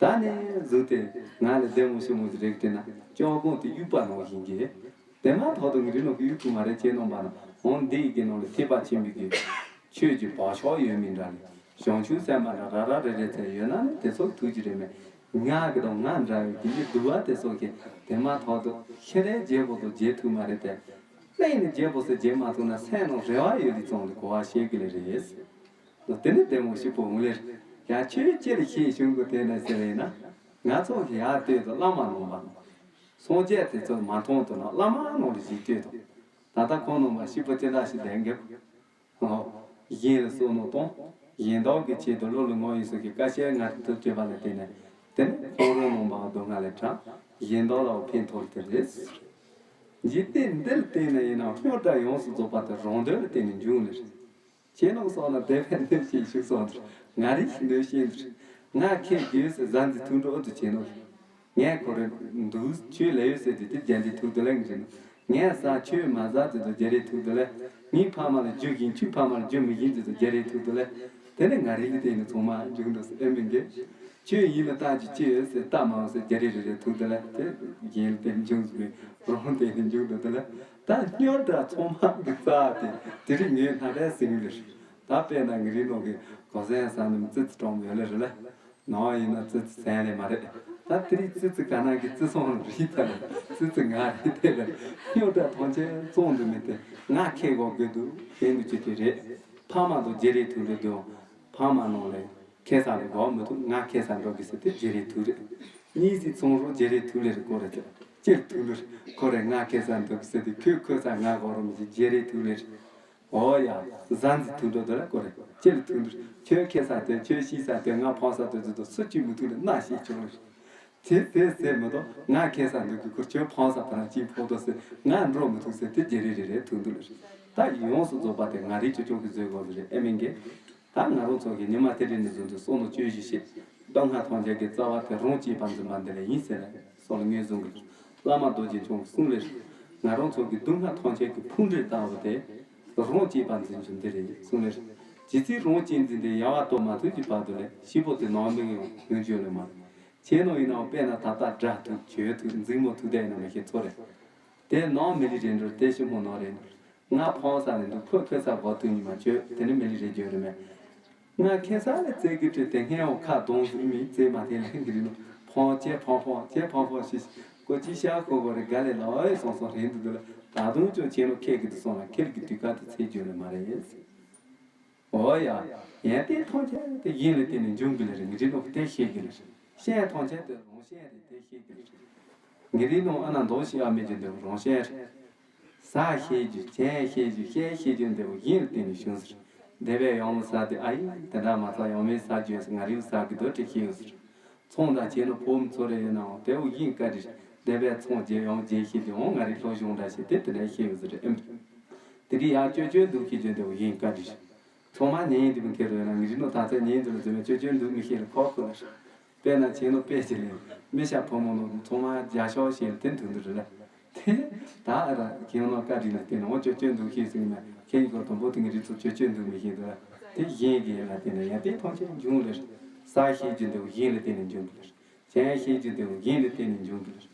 ད་ནས་བཟུང་སྟེ་ང་ལ་བདེ་མོ་ཞིམ་མོ་ཞིག་རེག་དེ་ན་ལྕོག་གོང་དེ་དབྱུག་པ་ནང་བཞིན་གྱི། དེ་མ་ཐོག་ཏུ་ངི་རི་ནང་གི་དབྱུག་ཐུག་མ་རེ་ཆེ་ནོ་མ་ན་འོང་འདི་ཡི་གི་ནང་ལ་ཐེག་པ་ཆེན་པོའི་གི་ཆོས་ཀྱི་བག་ཆགས་ཡོད་མིན་འདྲ་ནི་བྱང་ཆུབ་སེམས་དཔའ་འདྲ་ར་ར་རེ་རེ་ཚེ་ཡོད་ན་ནི་དེ་ཚོ་ཐུག་གི་རེད་མེད། ང་གི་དང་ང་འདྲ་བའི་དེ་འདྲའི་སྡུག་བ་དེ་ཚོ་གི་དེ་མ་ཐོག་ཏུ་ཤེས་རའི་རྗེ་བོ་དང་མཇལ་ཐུབ་མ་རེད་དེ། གླེང་ནས་རྗེས་པོ་སེ་རྗེས་མ་ཐུག་ན་སེམས་ནང་རེ་བ་ཡོད་ལི་ཙང་ལི་གོ་བ་ཤེས་གི་ལི་རེད། ལོ་དེ་ནི་བདེ་མོ་ཞིག་པོ་འུ་ལེར། ཡང་ཆོས་ཅི་ལི་ཤེས་བྱུང་གི་དེ་ནས་ཟེར་ཡིན་ན། ང་ཚོ་གི་ཡར་ལྟོས་དང་བླ་མ་ནང་པ། སངས་རྒྱས་དེ་ཚོ་མ་མཐོང་དུ་ན་བླ་མ་ནང་ལི་ཞིག་ལྟོས་དང་། ད་ལྟ་ཁོང་ནང་པ་ཞིག་པོ་ཅི་འདྲ་ཞིག་ལྡན་གི། ཨོ། གཞན་ལ་བསོད་ནམས་གཏོང་། གཞན་དག་གི་ཆེད་དུ་བློ་ལ་ངོ་ཡིན་སོགས་ཀྱི་བཀའ་བཤད་ང་ཚོ་ཐུབ་བྱེད་པ་ལ་བརྟེན་ནས། དེ་ནི་ཁོང་རང་ནང་པའི་སྡུག་བསྔལ་ལས་དྲག་གཞན་དག་ལའང་ཕན་ཐོགས་དེ་རེད། འཇིག་རྟེན་འདི་ལ་བརྟེན་ནས་ཡིན་ནའང་རྙོག་དྲ་ཡོངས་སུ་རྫོགས་པ་དེ་རང་དོན་ལ་བརྟེན་ནས་འབྱུང་ནི་རེད། ཁྱེད་རང་སོགས་ལ་དེ་ཕན་གནོད་ཤེས་ཤུགས་སོགས་འདིར་ང་རིགས་ཤིག་གནོད་ཤེས་འདིར་ང་ཁེ་དགོས་ཟེར་གཟའ་འཛིན་ཐུགས་འགྲོ་ཨུ་ཚུགས་བྱེད་ནོ། ངས་ཁོ་རེ་འདུག་ཁྱོད་ལས་ཡོད་ཟེར་དུས་དེ་རྒྱ་འདི་ཐུག་དུ་ལེན་གྱིན། ངས་ཟ་ཁྱོད་མ་ཟ་དུས་དུ་རྒྱ་རེ་ཐུག་དུ་ལེན། ངའི་ཕ་མ་ལ་རྒྱུ་བཞིན་ཁྱོད་ཕ་མ་ལ་རྒྱུ་མི་བཞིན་དུས་དུ་རྒྱ་རེ་ཐུག་དུ་ལེན། དེ་ནས་ང་རིགས་ལ་བརྟེན་ནས་ཚང་མ་འབྱུང་འགྲོ་ཟེར་ཨེ་མིན་གྱི། ཁྱོད་ཡིན་ལ་རྟགས་ཀྱི་ཅི་ཡོད་ཟེར་རྟགས་མ་ཡོང་ཟེར་རྒྱ་རེ་རེ་རེ་ཐུག་དུ་ལེན་དེ་གཞན་ལ་བརྟེན་འབྱུང་ཟེར་རང་བརྟེན་ནས་འབྱུང་འགྲོ་དུ་ལེན། ད་རྙོག་དྲ་ཚང་མ་གི་རྩ་དེ་དེ་རིང་ངས་སྣ་རལ་ཟིན་ལེར། ད་དཔེར་ན་ངའི་རིགས་ནང་གི་གོ་ས་ཡང་ས་ནས་ཙི་ཙི་གྲོང་ཡོད་ལེ་རེད་ལེ། ནང་ཡིན་ན་ཙི་ཙི་ཟན་ལས་མ་རེད། ད་དེ་རིང་ཙི་ཙི་ག་ན་གི་ཙི་སོང་རི་ད་ལ་ཙི་ཙི་ང་རེད་དེ་ལ་རྙོག་དྲ་ཐམས་ཅད་བཙོང་འདུག་མི་དེ་ང་ཁེ་གོ་དགོས་འདུག་ཁེ་འདུག་ཅི་དེ་རེད། ཕ་མ་དང་རྒྱ་རེ་ཐུག་འགྲོ་དུས་ཕ་མ་ནང་ལས་ཁེ་ས་ལས་གོ་མི་ཐུབ་ང་ཁེ་ས་འགྲོ་གི་ཟེར་དེ་རྒྱ་རེ་ཐུག་རེད། གཉིས་སི་ཚོང་རོགས་རྒྱ་རེ་ཐུག་ལེ་རེད་གོ་རེད་དེ་ཅིར་ཐུག་ལེ་རེད་གོ་རེད། ང་ཁེ་ས་འགྲོ་གི་ཟེར་དེ་ཁོས་ཁོས་ས་ང་གོ་རོ་མི་ཅི་རྒྱ་རེ་ཐུག་ལེ་རེད། ཨོ་ཡ། གཟའ་འཛིན་ཐུག་འགྲོ་འདི་ལ་ཀོ་རེ། ཅི་ལ་ཐུག་འདུག་ཁྱོད་ཁེ་ས་དེ་ཁྱོད་ཤི་ས་དེ་ང་ཕོང་ས་དེ་ཚོ་དང་སུ་གཅིག་མི་ཐུག་ལ་སྣ་ཤེས་ཆོག་ལ། དེ་དེ་ཟེར་མི་འདུག་ང་ཁེ་ས་འདུག་གི་ཁུར་ཁྱོད་ཕོང་ས་བ་ན་གཅིག་ཕོག་འདུག་ཟེར་ང་འགྲོ་མི་ཐུག་ཟེར་དེ་རྒྱ་རེ་རེ་རེ་ཐུག་འདུག་ལ། ད་ཡོངས་སུ་རྫོགས་པ་དེ་ང་རིགས་ཀྱི་ཅོག་གི་བཟོས་དགོས་ཟེར་རེད་ཨེ་མིན་གི། ད་ང་རང་ཚོ་གི་ཉི་མ་དེ་རིང་ནས་བཟུང་སྟེ་བསོད་ནམས་བཅོས་ཞིག་བྱེད། སྡུག་བསྔལ་ཐམས་ཅད་ཀྱི་རྩ་བ་དེ་རང་གཅེས་པར་འཛིན་པ་འདི་ལ་ཡིན་ཟེར་ནས་སོགས་ལ་ངོས་བཟུང་གི། བླ་མ་རྡོ་རྗེ་འཆང་གི་གསུང་ལས། ང་རང་ཚོ་གི་སྡུག་བསྔལ་ཐམས་ཅད་ཀྱི་ཕུང་འདྲེ་ལྟ་བུ་དེ། རང་གཅེས་པར་འཛིན་རྒྱུ་འདི་རེད་གསུང་ལས། ཇི་སྲིད་རང་གཅེས་འཛིན་དེ་ཡལ་བ་གཏོར་མ་ཐུབ་ཀྱི་བར་དུ་ལས་ཤི་བོ་དེ་ནང་མི་ངན་ཡོང་རྒྱུ་ལས་མ། ཁྱེད་ནང་ཡིན་ནའང་དཔེར་ན་ད་ལྟ་དགྲ་ཐུག་གྱོད་ཐུག་འཛིང་མོ་ཐུག་བསྡད་ཡིན་ན་མི་ཤེས་ཚོ་རེད། དེ་ནང་མི་ལི་རེད་འགྲོ་དེ་ཤི་མོ་ནང་རེད་འགྲོ། ང་ཕོང་ས་ནས་འདུག་ཁོས་ཁོས་ས་གོ་ཐུག་ཉི་མ་གྱོད་དེ་ནི་མི་ལི་རེད་གྱོད་རེད་མེད། ང་ཁེ་ས་ལ་བཙལ་གི་བྲིས་ཏེ་སྔས་འོ་ཁ་གདོང་བཟུང་མི་བཙལ་མ་ཐེ་ལེན་གི་རིན་ནོ། ཕོང་ཅེ་ཕོང་ཕོང་ཅེ་ཕོང་ཕོང་ཞིག་ཀོ་ཅི་ཤ་ཁོ་གོ་རེ་ག་ལེ་ལ་ཨོའི་སོང་སོང་རེད་འདུག་ལ། ད་དུང་ཅོ་ཁྱེད་ནོ་ཁེ་གི་དུ་སོང་ལ་ཁེལ་གི་དུས་ག་དུ་ཚེ་བརྗོད་ལ་མ་རེད། ཨོ་ཡ། ཡན་ཏན་ཐོང་ཆེན་དེ་ཡིན་ལ་བརྟེན་ནས་འབྱུང་གི་ལ་རེད། ངི་རི་ནོ་དེ་ཤེས་གི་ལ་རེད། ཤེས་ཐོང་ཆེན་དེ་རང་ཤེས་རེད། དེ་ཤེས་གི་ལ་རེད། ངི་རི་ནོ་ཨ་ན་མདོ་ཤེས་ཨ་མི་རྒྱུ་འདོད་རང་ཤེས་རེད། ཟ་ཤེས་རྒྱུ་ཅན་ཤེས་རྒྱུ་ཤེས་ཤེས་རྒྱུ་འདོད་ཡིན་ལ་བརྟེན་ནས་བྱུང་ཟེར། དེ་བས་ཡང་མི་ཟ་དེ་ཨ་ཡིན་དེ་འདྲ་མ་ཚ་ཡང་མི་ཟ་རྒྱུ་ཟེར་ང་རིའུ་ཟ་གི་འདོད་དེ་ཤེས་ཟེར། ཚོང་དང་བྱས་ནོ་ཕོ་མི་ཚོ་རེ་ཡོད་ནའང་དེའུ་ཡིན་བཀའ་དྲིན། དེ་བས་ཚོང་རྒྱས་ཡང་རྒྱས་ཤེས་དེའང་ང་རི་ལྷོ་གཞུང་འདྲ་ཞིག་དེ་དེ་འདྲ་ཤེས་ཡོད་ཟེར་ཨེམ། དེ་དུས་ཡང་ཅོ་ཅོ་འདུག་ཤེས་ཀྱི་འདེའུ་ཡིན་བཀའ་དྲིན། ཚང་མ་ཉན་འདི་མི་ཁེ་རོ་ཡོད་ན་ངི་རི་ནོ་ད་ཚེ་ཉན་འདི་ལ་འཛུལ་བའི་ཅོ་ཅོ་འདུག་མི་ཤེས་ལ་ཁོག་ཁོ་ལ་ཤ། དཔེར་ན་བྱས་ནོ་དཔེ་ཅིག་ལས་མི་ཤ་ཕོ་མོ་ནོ་ཚང་མ་རྒྱ་ཤོག་ཤེས་ལ་དེ་འདུག་འདི་རེད་ལ། དེ་ད་ཨ་ར་ཁྱེད་ནོ་བཀའ་དྲིན་ལ་བརྟེན་ནས་འོ་ཅོ་ཅོ་འདུག་ཤེས་ཟིན་ན་ཁྱེད་ཀྱི་གོ་དང་པོ་དེ་ངི་རི་ཚོ་ཅོ་ཅོ་འདུག་མི་ཤེས་འདུག་ལ། དེ་གཞན་གྱི་ཡན་ལ་བརྟེན་ནས་ཡང་དེ་ཐོང་ཆེན་འབྱུང་ལ་ཤ། ཟ་ཤེས་ཀྱི་འདེའུ་ཡིན་ལ་བརྟེན་ནས་འབྱུང་གི་ལ་ཤ། ཅན་ཤེས་རྒྱུ་འདུག་ཡིན་ལ་བརྟེན་ནས་འབྱུང་གི་ལ།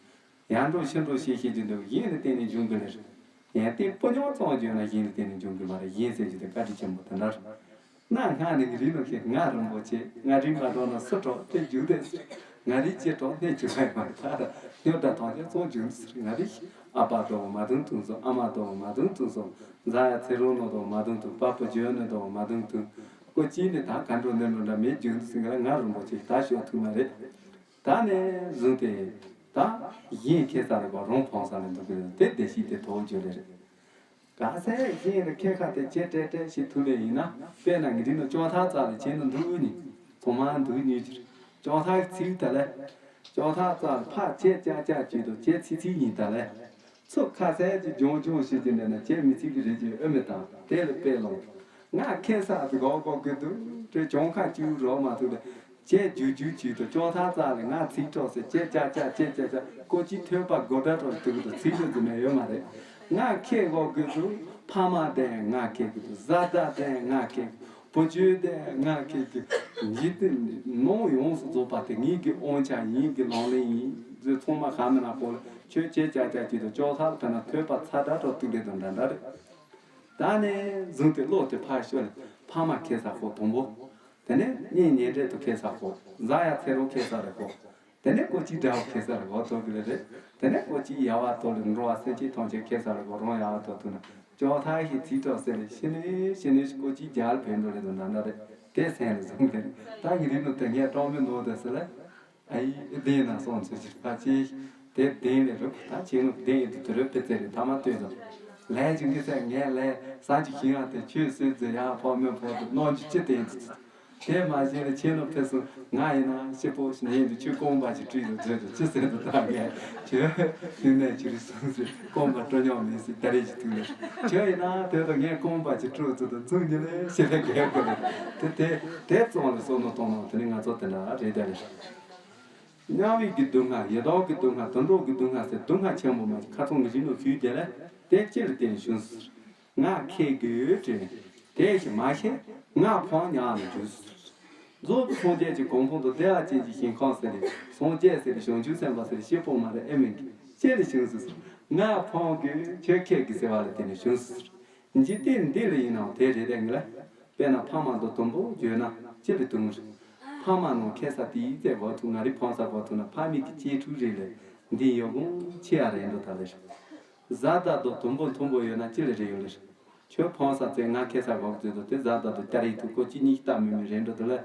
ཡར་འགྲོ་ཕྱིར་འགྲོ་ཤེས་ཤེས་རྒྱུ་འདུག་ཡིན་ལ་བརྟེན་ནས་འབྱུང་གི་ལ། ཡང་དེ་སྤུ་ཉོག་ཙམ་བརྗོད་ན་ཡིན་ལ་བརྟེན་ནས་འབྱུང་གི་མ་རེད། ཡིན་ཟེར་རྒྱུ་དེ་བཀའ་དྲིན་ཆེན་པོ་དེ་འདྲ་རེད། གནའ་སྔ་ནས་ངི་རི་ནོ་ཁེ་ང་རིན་པོ་ཆེ་ང་རི་མ་འགྲོ་ན་སུ་གྲོགས་དེ་རྒྱུག་དེ་ཟེར། ང་རི་ཅེ་གྲོགས་ནས་རྒྱུག་ཧ་མ་ད་ར་སྨྱོ་དྲ་ཐང་ཆེ་ཙོང་རྒྱུག་ཟེར། ང་རི་ཨ་ཕ་གྲོགས་མ་དུང་དུང་སོ། ཨ་མ་གྲོགས་མ་དུང་དུང་སོ། མཛའ་ཡ་ཚེ་རོང་ནོ་གྲོགས་མ་དུང་དུང་། པ་པོ་ཇོ་ནོ་གྲོགས་མ་དུང་དུང་། ཀོ་ཅི་ནི་ད་ག་འགྲོ་ནས་འགྲོ་འདྲ་མེད་རྒྱུ་འདི་སྲིང་ག་ལ་ང་རིན་པོ་ཆེ་ད་ཤོད་ཐུབ་མ་རེད། ད་ནས་བཟུང་སྟེ་ད་གཞན་ཁེ་ས་རེ་བ་རང་ཕོང་ས་ལ་འདུག་གི་རེད། དེ་བདེ་སྐྱིད་དེ་ཐོག་བརྗོད་ལེ་རེད། ག་ཚད་གཞན་རེ་ཁེ་ཁ་དེ་ཇེ་ཏྲེ་ཏྲེ་ཞིག་ཐུབ་ལེ་ཡིན་ན། དཔེར་ན་ངི་འདི་ནི་ལྕོག་ཐག་རྩ་ལ་བྱས་ན་འདུག་ནི་ཐོག་མར་འདུག་ཉུལ་གྱིར་ལྕོག་ཐག་ཚིག་ད་ལེ། ལྕོག་ཐག་རྩ་ལ་ཕ་ཇེ་ཅག་ཅག་བྱས་དང་ཇེ་ཚིག་ཚིག་ཡིན་ད་ལེ། ཚུགས་ཁ་ཟས་ཀྱི་ལྗོང་ལྗོང་ཞིག་གི་འདྲ་ན་ཅེ་མི་ཚིག་གི་རེད་ཅེས་ཨོ་མི་དང་དེ་ལ་དཔེ་ལོངས། ང་ཁེ་ས་དུ་གོ་གོ་གི་འདུག་དྲེ་གྱོང་ཁ་བཅུག་རོགས་མ་ཐུབ་ལ་ཅེ་རྒྱུ་རྒྱུ་བྱུས་དུ་ལྕོག་ཐག་རྩ་ལ་ང་ཚིག་གྲོགས་སེ་ཅེ་ཅག་ཅག་ཅེ་ཅག་ཅག་ཀོ་ཅི་ཐོས་པ་གོ་ད་གྲོགས་འདུག་གི་འདུག་ཚིག་ལ་འཛུལ་ནས་ཡོད་མ་རེད། ང་ཁེ་གོ་གི་འདུག་ཕ་མ་དེ་ང་ཁེ་གི་འདུག་བཟའ་ཟླ་དེ་ང་ཁེ་གི་འདུག་བུ་བཅོལ་ཏེ་ང་ཁེ་གི་འཇིག་རྟེན་ནང་ཡོངས་སུ་རྫོགས་པ་དེ་ངེད་ཀྱི་དབང་ཆ་ཡིན་གྱི་ལག་ལེན་ཡིན་ཟེར་ཚང་མ་ཧ་མི་ན་ཁོ་ལ་ཁྱོད་ཅེ་ཅག་ཅག་ཅིག་ཏུ་ལྕོག་ཐག་ཐ་ན་ཐོས་པ་ཚ་དྲག་ཏོ་ཏུག་ལེ་དང་འདྲ་འདྲ་རེད། ད་ནས་བཟུང་སྟེ་བློ་དེ་ཕར་ཤོར་ནས་ཕ་མ་ཁེ་ས་ཁོ་དང་པོ། དེ་ནས་གཉེན་ཉེ་འབྲེལ་དུ་ཁེ་ས་ཁོ། མཛའ་ཡ་ཚེ་རོགས་ཁེ་ས་རེ་ཁོ། དེ་ནས་ཀོ་ཅི་དགྲ་བོ་ཁེ་ས་རེ་ཁོ་ཐོབ་གི་རེད། དེ་ནས་ཀོ་ཅི་ཡ་བ་ཐོབ་ལེ་འགྲོ་བ་སེམས་ཅན་ཐམས་ཅད་ཁེ་ས་རེ་ཁོ་རང་ཡ་བ་ཐོབ་ཐུབ་ན། ལྕོག་ཐག་ཞིག་ཚིག་གྲོགས་ཟེར་ནས་ཤི་ནས་ཤི་ནས་ཀོ་ཅི་རྒྱལ་ཕན་འགྲོ་ལེ་དང་འདྲ་འདྲ་རེད། དེ་སེམས་ལ་བཟུང་སྟེ་ད་ངི་རིགས་ནང་དེ་ངས་གྲོགས་མི་ནོར་དེ་ཟེར་ལ། ཨ་ཡི་བདེན་ན་སོང་ཚོད་ཅིག་ཕ་ཅེ། དེ་བདེན་ལས་རུ་ད་ཆེ་ནོ་བདེན་ཡོད་དུ་དུ་རུ་ཕི་ཙེ་རེ་ཐ་མ་ལྟོས་དང་། ལས་ཅིག་འདི་ཚེ་ངས་ལས་ས་ཅིག་ཤིང་ཡང་དེ་ཆོས་སྲོལ་ཛེ་ཡང་ཕོ་མོས་ཕོ་དུ་གནོན་གྱི་ཅི་བདེན་དུ། དེ་མ་གཞི་ལས་ཆེ་ནོ་ཕི་སུ་ང་ཡིན་ན་ཤི་པོ་ཞིག་ནས་དུ་ཆོས་རྐང་པ་ཅིག་བྲིས་དུ་མཛོད་དུ་ཅི་ཟེར་དུ་ད་ངས་ཆོས་དེ་ནས་ཆི་རི་སུ་ཟེར་རྐང་པ་སྤྲོ་ཉོག་མེད་ཟེར་ད་རེས་ཅིག་ཐུག་ལེ། ཆོས་ཡིན་ན་དེ་དུ་ངས་རྐང་པ་ཅིག་སྤྲོད་ཚུལ་དུ་ཚུགས་ཉི་ལེ་ཤི་ལེ་གས་གོ་ལེ། དེ་དེ་དེ་བཙོང་ལེ་སོ་ནོ་གཏོང་ནོ་དེ་ནི་ང་ཚོ་དེ་འདྲ་རེད་ད་ལེ། དམྱལ་བའི་གི་སྡུག་བསྔལ། ཡི་དྭགས་ཀྱི་སྡུག་བསྔལ། དུད་འགྲོ་གི་སྡུག་བསྔལ་ཟེར་སྡུག་བསྔལ་ཆེན་པོ་མ་ཁ་ཚང་གི་རིགས་ནོ་ཞུས་དེ་ལ་དེ་ཅི་ལ་བརྟེན་བྱུང་ཟེར། ང་ཁེ་དགོས་དྲན། དེ་ཞིག་མ་ཤེས་ང་ཕོང་ཉག་ནས་བྱུང་ཟེར། རྫོགས་པའི་སངས་རྒྱས་ཀྱི་གོ་འཕང་དུ་བདེ་བ་ཅན་གྱི་ཞིང་ཁམས་ཟེར་ནས་སངས་རྒྱས་ཟེར་ནས་བྱང་ཆུབ་སེམས་དཔའ་ཟེར་ནས་ཤེས་པོ་མ་རེད་ཨེ་མིན་གྱི་ཅི་ལ་བྱུང་ཟེར། ང་ཕོང་དགོས་ཁྱོད་ཁེ་དགོས་ཟེར་བ་ལ་བརྟེན་ནས་བྱུང་ཟེར། འཇིག་རྟེན་འདི་ལ་ཡིན་ནའང་དེ་རེད་དེ་ངེས་ལ། དཔེར་ན་ཕ་མ་དང་དུམ་བུ་བརྗོད་ན་ཅི་ལས་དུང་རེད། ཕ་མ་ནང་ཁེ་ས་དེའི་རྩེ་བ་ཐུག་ང་རི་ཕོང་ས་བ་ཐུག་ན་ཕ་མེས་ཀྱི་གཅེས་ཕྲུག་རེད་ལས་འདི་ཡོད་གུང་ཆེ་ཡ་རེད་འགྲོ་ད་ལེ་རེད། བཟའ་ཟླ་དང་དུམ་བུ་མཐུན་པོ་ཡོད་ན་ཅི་ལས་རེད་ཡོད་ལེ་རེད། ཁྱོད་ཕོང་ས་རྩེ་ང་ཁེ་ས་བ་བརྗོད་དོ་དེ་བཟའ་ཟླ་དང་སྐྱ་རིགས་ཐུག་ཁོ་གཅིག་གཉིས་ལྟ་མི་མི་རེད་འགྲོ་ད་ལེ།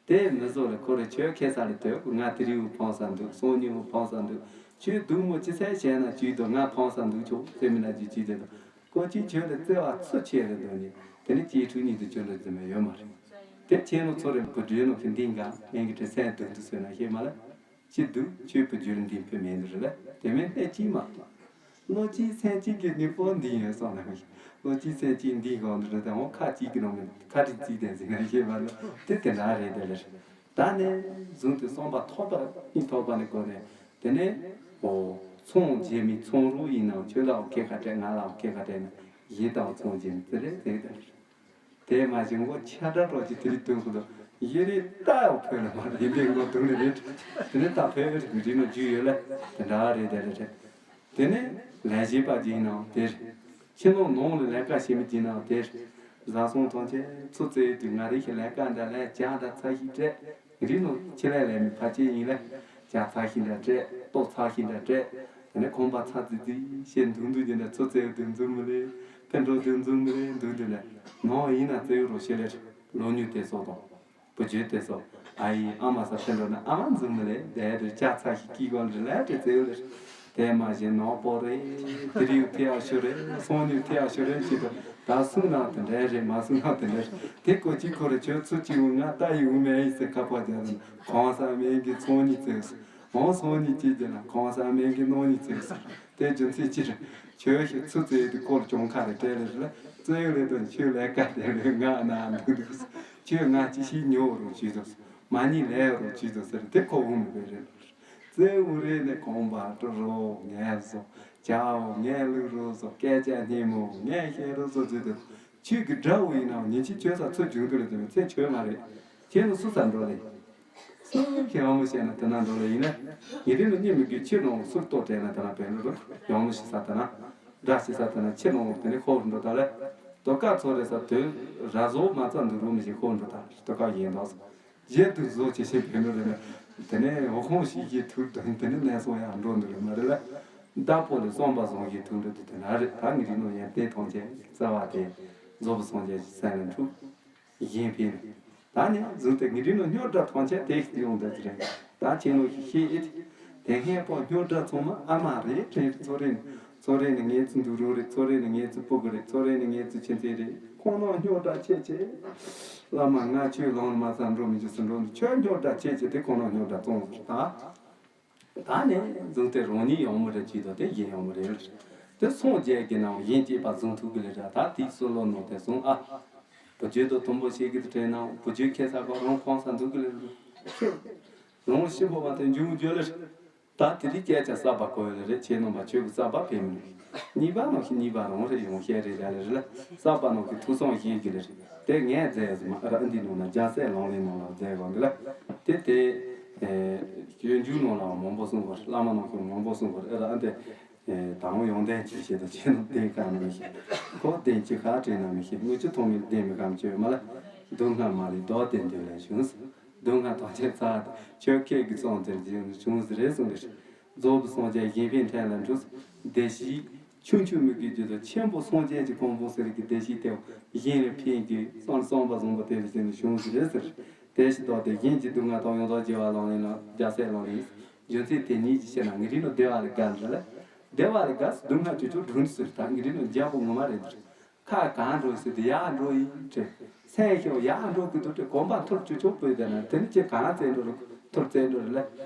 དེ་མི་བཟོ་ལ་ཁོ་རེ་ཁྱོད་ཁེ་ས་ལ་དོད་ང་དེ་རིའུ་ཕོང་ས་འདུག་སང་ཉིན་འུ་ཕོང་ས་འདུག་ཁྱོད་སྡུག་མོ་ཅི་ཚད་བྱས་ན་ཅིག་དང་ང་ཕོང་ས་འདུག་ཆོག་ཟེར་མི་ན་ཅིག་ཅིག་དེ་དང་ཀོ་ཅི་ཁྱོད་ལ་བརྩེ་བ་ཚུ་ཆེ་རེ་འདོད་ནི་དེ་ནི་གཅེས་ཕྲུག་གཉིས་དུ་ཁྱོད་འདྲ་ཙམ་ཡོད་མ་རེད། དེ་ཁྱེད་ནོ་ཚོ་རེ་བུ་བྲོས་ནོ་གི་འདི་འགའ་ངན་གི་དྲི་སེན་སྡུག་འདུག་ཟེར་ན་ཤེས་མ་ལ། ཅི་འདུག་ཁྱོད་བུ་བརྒྱུད་འདི་བུ་མེད་འདུག་རེད་ལ་དེ་མིན་ཨེ་ཅི་མ། བློ་གཅིག་སེམས་གཅིག་གི་ནི་པོ་འདི་ཡོད་སོང་ན་མི་ཤེས། བློ་གཅིག་སེམས་གཅིག་འདི་གང་འདུག་རེད་དང་ཁ་གཅིག་གི་ནང་མི་ཁ་གཅིག་གཅིག་དེ་ཟིན་ན་ཤེས་པ་ལ་དེ་དེ་འདྲ་རེད་དེ་ལ། ད་ནས་བཟུང་སྟེ་བསམ་པ་ཐོག་པ་གཉིས་ཐོག་པ་ནས་གོ་ནས་དེ་ནས་འོ་ཚོང་རྗེས་མི་ཚོང་རུ་ཡིན་ནའང་ཁྱོད་ལའོ་སྐད་ཁ་སྤྲད་ང་ལའོ་སྐད་ཁ་སྤྲད་ནས་གཞན་དང་ཚོང་རྗེས་མི་ཙི་རེད་ཟེར་གི་དེ་ལ། དེ་མ་གཞི་མགོ་ཆ་འདྲ་གྲོགས་ཀྱི་དེ་རིགས་སྟོན་ཁུ་དོ་ཡེ་རེ་ལྟ་ཡོ་ཕོད་ལ་མ་རེད་ཡིན་པའི་མགོ་དུང་ལ་རེད། དེ་ནས་ད་ཕོད་རིགས་རིགས་ནོ་རྒྱུས་ཡོད་ལ་དེ་འདྲ་རེད་དེ་རེད་རེད། དེ་ནས་ལས་བྱེད་པ་ཅིག་ཡིན་ནའང་དེ་རེད། ཕྱི་ནང་ནང་ལ་ལས་ཀ་བྱེད་མི་ཅིག་ཡིན་ནའང་དེ་རེད། བཟའ་ཚང་ཐམས་ཅད་ཚུར་བཙལ་དུས་ང་རེ་ཞིག་ལས་ཀ་འདྲ་ལས་བྱ་འདྲ་ཚ་ཞིག་སྤྲད་རིགས་ནོ་ཆེ་ལས་ལས་མི་ཕ་ཅིག་ཡིན་ལ། ཇ་ཚ་ཤིང་འདྲ་སྤྲད། ལྟོ་ཚ་ཤིང་འདྲ་སྤྲད། དེ་ནས་ཁང་པ་ཚ་ཙི་ཙི་བྱས་འདུག་འདུག་ཅིག་ནས་ཚུར་བཙལ་འདུག་འཛུལ་མི་ལེ། ཕན་འགྲོ་འདུག་འཛུལ་མི་ལེ་འདུག་འདུག་ནས་ནང་ཡིན་ན་བཙལ་རོགས་བྱེད་ལེ། ལོ་ཉུང་དེ་སོགས་དང་། བུ་རྒྱུད་དེ་སོགས། ཨ་ཡི་ཨ་མ་ས་ཕན་འགྲོ་ན་ཨ་མ་འཛུལ་མི་ལེ། དེ་དེར་ཇ་ཚ་ཤིང་དཀྱིལ་གོར་རི་ལ་དེ་བཙལ་ལེ། དེ་མ་གཞི་ནག་པོ་རེད། དེ་རིའུ་ཐེ་ཨ་ཤོ་རེད། སང་ཉིན་ཐེ་ཨ་ཤོ་རེད་ཅེས་དང་། ད་སུང་ནང་དེ་འདྲ་རེད། མ་སུང་ནང་དེ་འདྲ་རེད། དེ་ཀོ་ཅི་ཁོ་རེ་ཁྱོད་ཚུར་ཅི་འུ་ང་ལྟ་ཡི་འུ་མེ་ཡི་ཟེར་ཁ་པར་རྒྱག་དང་། གང་ཟག་མིང་གི་ཚོང་ཉིད་བཙལ་སོང་། འོང་སང་ཉིན་ཅི་བྱེད་ན་གང་ཟག་མིང་གི་ནང་ཉིད་བཙལ་སོང་། དེ་རྒྱུ་མཚན་ཅི་རེད། ཁྱོད་ཤི་ཚུར་བཙལ་དུས་སྐོར་གྱོང་ཁ་རེ་སྤྲད་ལེ་རེད་ལ། བཙལ་ཡོད་ལེ་དང་ཁྱོད་ལས་ཀ་དེ་རེད། ང་ན་འདུག་འདུག་ཁྱོད་ང་ཅི་ཞིག་ཉོ་རོགས་བྱེད་དང་། མ་ཉིད་ལས་རོགས་བྱེད་དང་ཟེར། དེ་ཁོ་འུ་མི་བས་རེད། བཙལ་འུ་རེ་ནས་གོམ་པ་སྤྲོ་རོགས་ངལ་གསོ། ཇའོ་ངལ་ལུགས་རོགས་སོ། སྐད་ཆ་སྙན་མོ་ངལ་ཤེས་རོགས་སོ་བརྗོད་དུ། ཁྱོད་ཀྱི་དགྲ་བོ་ཡིན་ནའང་ཉིན་གཅིག་ཁྱོད་ས་ཚུར་འབྱུང་དུ་ལ་དུ་ཚེ་ཆོད་མ་རེད། ཁྱེད་ནི་སུ་ས་འགྲོ་ལེ། སུ་ཁྱེད་ཡང་མི་ཤེས་ན་དེ་ན་འགྲོ་ལེ་ཡིན་ན། ཉིན་རེ་ནི་གཉིད་མི་དགོས། ཕྱིར་ནང་སུར་ལྟོ་སྤྲད་ན་དེ་ན་བས་ནི་རུ་ཡང་མི་ཤེས་ས་དེ་ན། དགྲ་ཤེས་ས་དེ་ན་ཕྱིར་ནང་དེ་ནི་ཁོ་རུ་འགྲོ་ད་ལེ། དོ་ཀ་ཚོ་རེ་ས་དོན་ར་བཟོ་མ་རྩ་འདུག་རུ་མི་ཤེས་ཁོ་འགྲོ་ད་དོ་ཀ་ཡིན་དོ། གཞན་དུ་བཟོ་བྱེད་ཤེས་བོད་མི་རེ་ན། དེ་ནས་འོ་ཁོང་ཞིག་གིས་ཐུག་དང་དེ་ནས་ནས་སོང་ཡང་འགྲོ་འདུག་རེད་མ་རེད་ལ། བདག་པོ་ལས་བསམ་པ་བཟང་གིས་ཐུག་འགྲོ་དུས་དེ་ན་རེད། ད་ངེད་རིགས་ནང་ཡང་དེ་ཐམས་ཅད་རྩ་བ་དེ་རྫོགས་པའི་སངས་རྒྱས་ཀྱི་སེམས་ལ་འཁྲུག་གཞན་ཕན་རེད། ད་ནི་གཟུགས་དེ་ངེད་རིགས་ནང་རྙོག་དྲ་ཐམས་ཅད་དེ་ཞིག་ཡོང་འདོད་ཀྱི་རེད། ད་ཁྱེད་ནང་ཞིག་ཤེས་ཨེ་ཐི། དེ་སྔས་པོ་རྙོག་དྲ་ཚང་མ་ཨ་མ་རེད་དྲན་རེད། ཚོ་རེད། ཚོ་རེ་ནི་ངེད་ཚོ་འདུག་རོགས་རེད། ཚོ་རེ་ནི་ངེད་ཚོ་སྤུ་གུ་རེད། ཚོ་རེ་ནི་ངེད་ཚོ་ཁྱིམ་མཚེས་རེད། ཁོང་རྣམས་རྙོག་དྲ་ཆེ་ཆེ། བླ་མ་ང་ཁྱོད་ལོང་མ་ཚང་འགྲོ་མི་འཇུ་སུ་འགྲོ་འདུག་ཁྱོད་རྙོག་དྲ་ཆེ་ཆེ་དེ་ཁོང་རྣམས་རྙོག་དྲ་བཙོང་ཟེར་ད། ད་ནས་བཟུང་སྟེ་རང་ཉིད་ཡོང་མི་རེད་ཅིག་དང་དེ་གཞན་ཡོང་མི་རེད། དེ་སངས་རྒྱས་ཀྱི་ནང་གཞན་གཅེས་པ་བཟུང་ཐུབ་ཀྱི་ལས་ར། ད་དེའི་སྲོལ་ལོ་ནང་དེ་བཟུང་ཨ། བུ་རྒྱུད་དུ་དུམ་བུ་ཞིག་གི་དྲན་ནང་བུ་རྒྱུད་ཁྱེད་ས་ག་རང་ཁོང་ས་འདུག་གི་ལས་ར། རང་ཤི་བོ་བ་དེ་འབྱུང་འགྱུར་ལས། ད་དེ་རིགས་སྐད་ཆ་གསར་པ་གོ་ཡོད་ལེ་རེད། ཁྱེད་རྣམ་པ་ཆོས་ཀྱི་གསར་པ་ཕེབས་མི་འདུག་གཉིས་པ་ནང་བཞིན་གཉིས་པ་རང་རེད་ཡོང་བཤད་རེད་ལ་ལེ་རེད་ལ། གསར་པ་ནང་གི་ཐུགས་བསམ་བཞེས་ཀྱི་ལེ་རེད། དེ་ངས་མཛད་ཟིན་མ་ཨ་ར་ཨ་འདི་ནང་ན་རྒྱལ་སྲས་ལག་ལེན་ནང་ལ་མཛད་དགོས་འདི་ལ། དེ་དེ་སྤྱོད་འཇུག་ནང་ལའང་མང་པོ་གསུངས་པ་རེད། བླ་མ་ནང་གི་མང་པོ་གསུངས་པ་རེད། ཨ་ར་ཨ་འདི་དང་པོ་ཡོན་ཏན་ཅིག་བྱེད་དུ་བྱེད་ནོ་བདེན་ག་ནི་མི་ཤེས། ཁོ་བདེན་ཅིག་ག་དྲན་ན་མི་ཤེས། དངུལ་ཆུ་ཐོག་མིན་བདེན་མི་གམ་བཅོས་མ་ལ། སྡུག་བསྔལ་མ་ལུས་ལྡོག་སྟེ་འདུལ་ལས་བྱུང་། སྡུག་བསྔལ་ཐམས་ཅད་ཚར་ཏེ་ཆོས་ཁྱེད་ཀྱི་ཚོགས་འདིར་བྱོན་བྱུང་ཟེར་རེ་གསུངས་ཏེ། རྫོགས་པའི་སངས་རྒྱས་གཞན་ཕན་ཕྲན་ལ་འགྲུབ། བདེ་གཤེགས་ཆུང་ཆུང་མི་དགོས་རྒྱུ་དང་ཆེན་པོ་སངས་རྒྱས་ཀྱི་གོ་འཕང་ཟེར་གྱི་བདེ་གཤེགས་དེ་གཞན་ལ་ཕན་གྱི་བསམ་བསམ་པ་བཟང་པོ་དེ་ལ་བྱོན་བྱུང་ཟེར་རེ་ཟེར། བདེ་གཤེགས་བདག་དེ་གཞན་གྱི་སྡུག་བསྔལ་དང་ཡང་དག་བརྗེ་བ་ལག་ལེན་ལ་རྒྱལ་སྲས་ལག་ལེན། རྒྱུ་མཚན་དེ་ཉིད་ཀྱི་ཕྱིར་ན་ངེད་རིགས་ནི་བདེ་བ་ལ་དགའ་ལ་ལ། བདེ་བ་ལ་དགའ་སྡུག་བསྔལ་ཅོ་ཅོ་སྒྲུང་ཟེར་ད་ངེད་རིགས་ནི་རྒྱལ་པོ་ངོ་མ་རེད་འདུག་ཁ་གང་འགྲོ་ཟེར་དུས་ཡར་འགྲོ་ཡིན་དྲན། སེམས་ཤོག་ཡར་འགྲོ་གི་འདུག་དྲན། གོམ་པ་འཐོར་ཅོ་ཅོ་བོས་བསྡད་ན་དེ་ནི་ཅི་གང་བཙལ་འགྲོ་རུ་འཐོར་བཙལ་འགྲོ་རུ་ལ།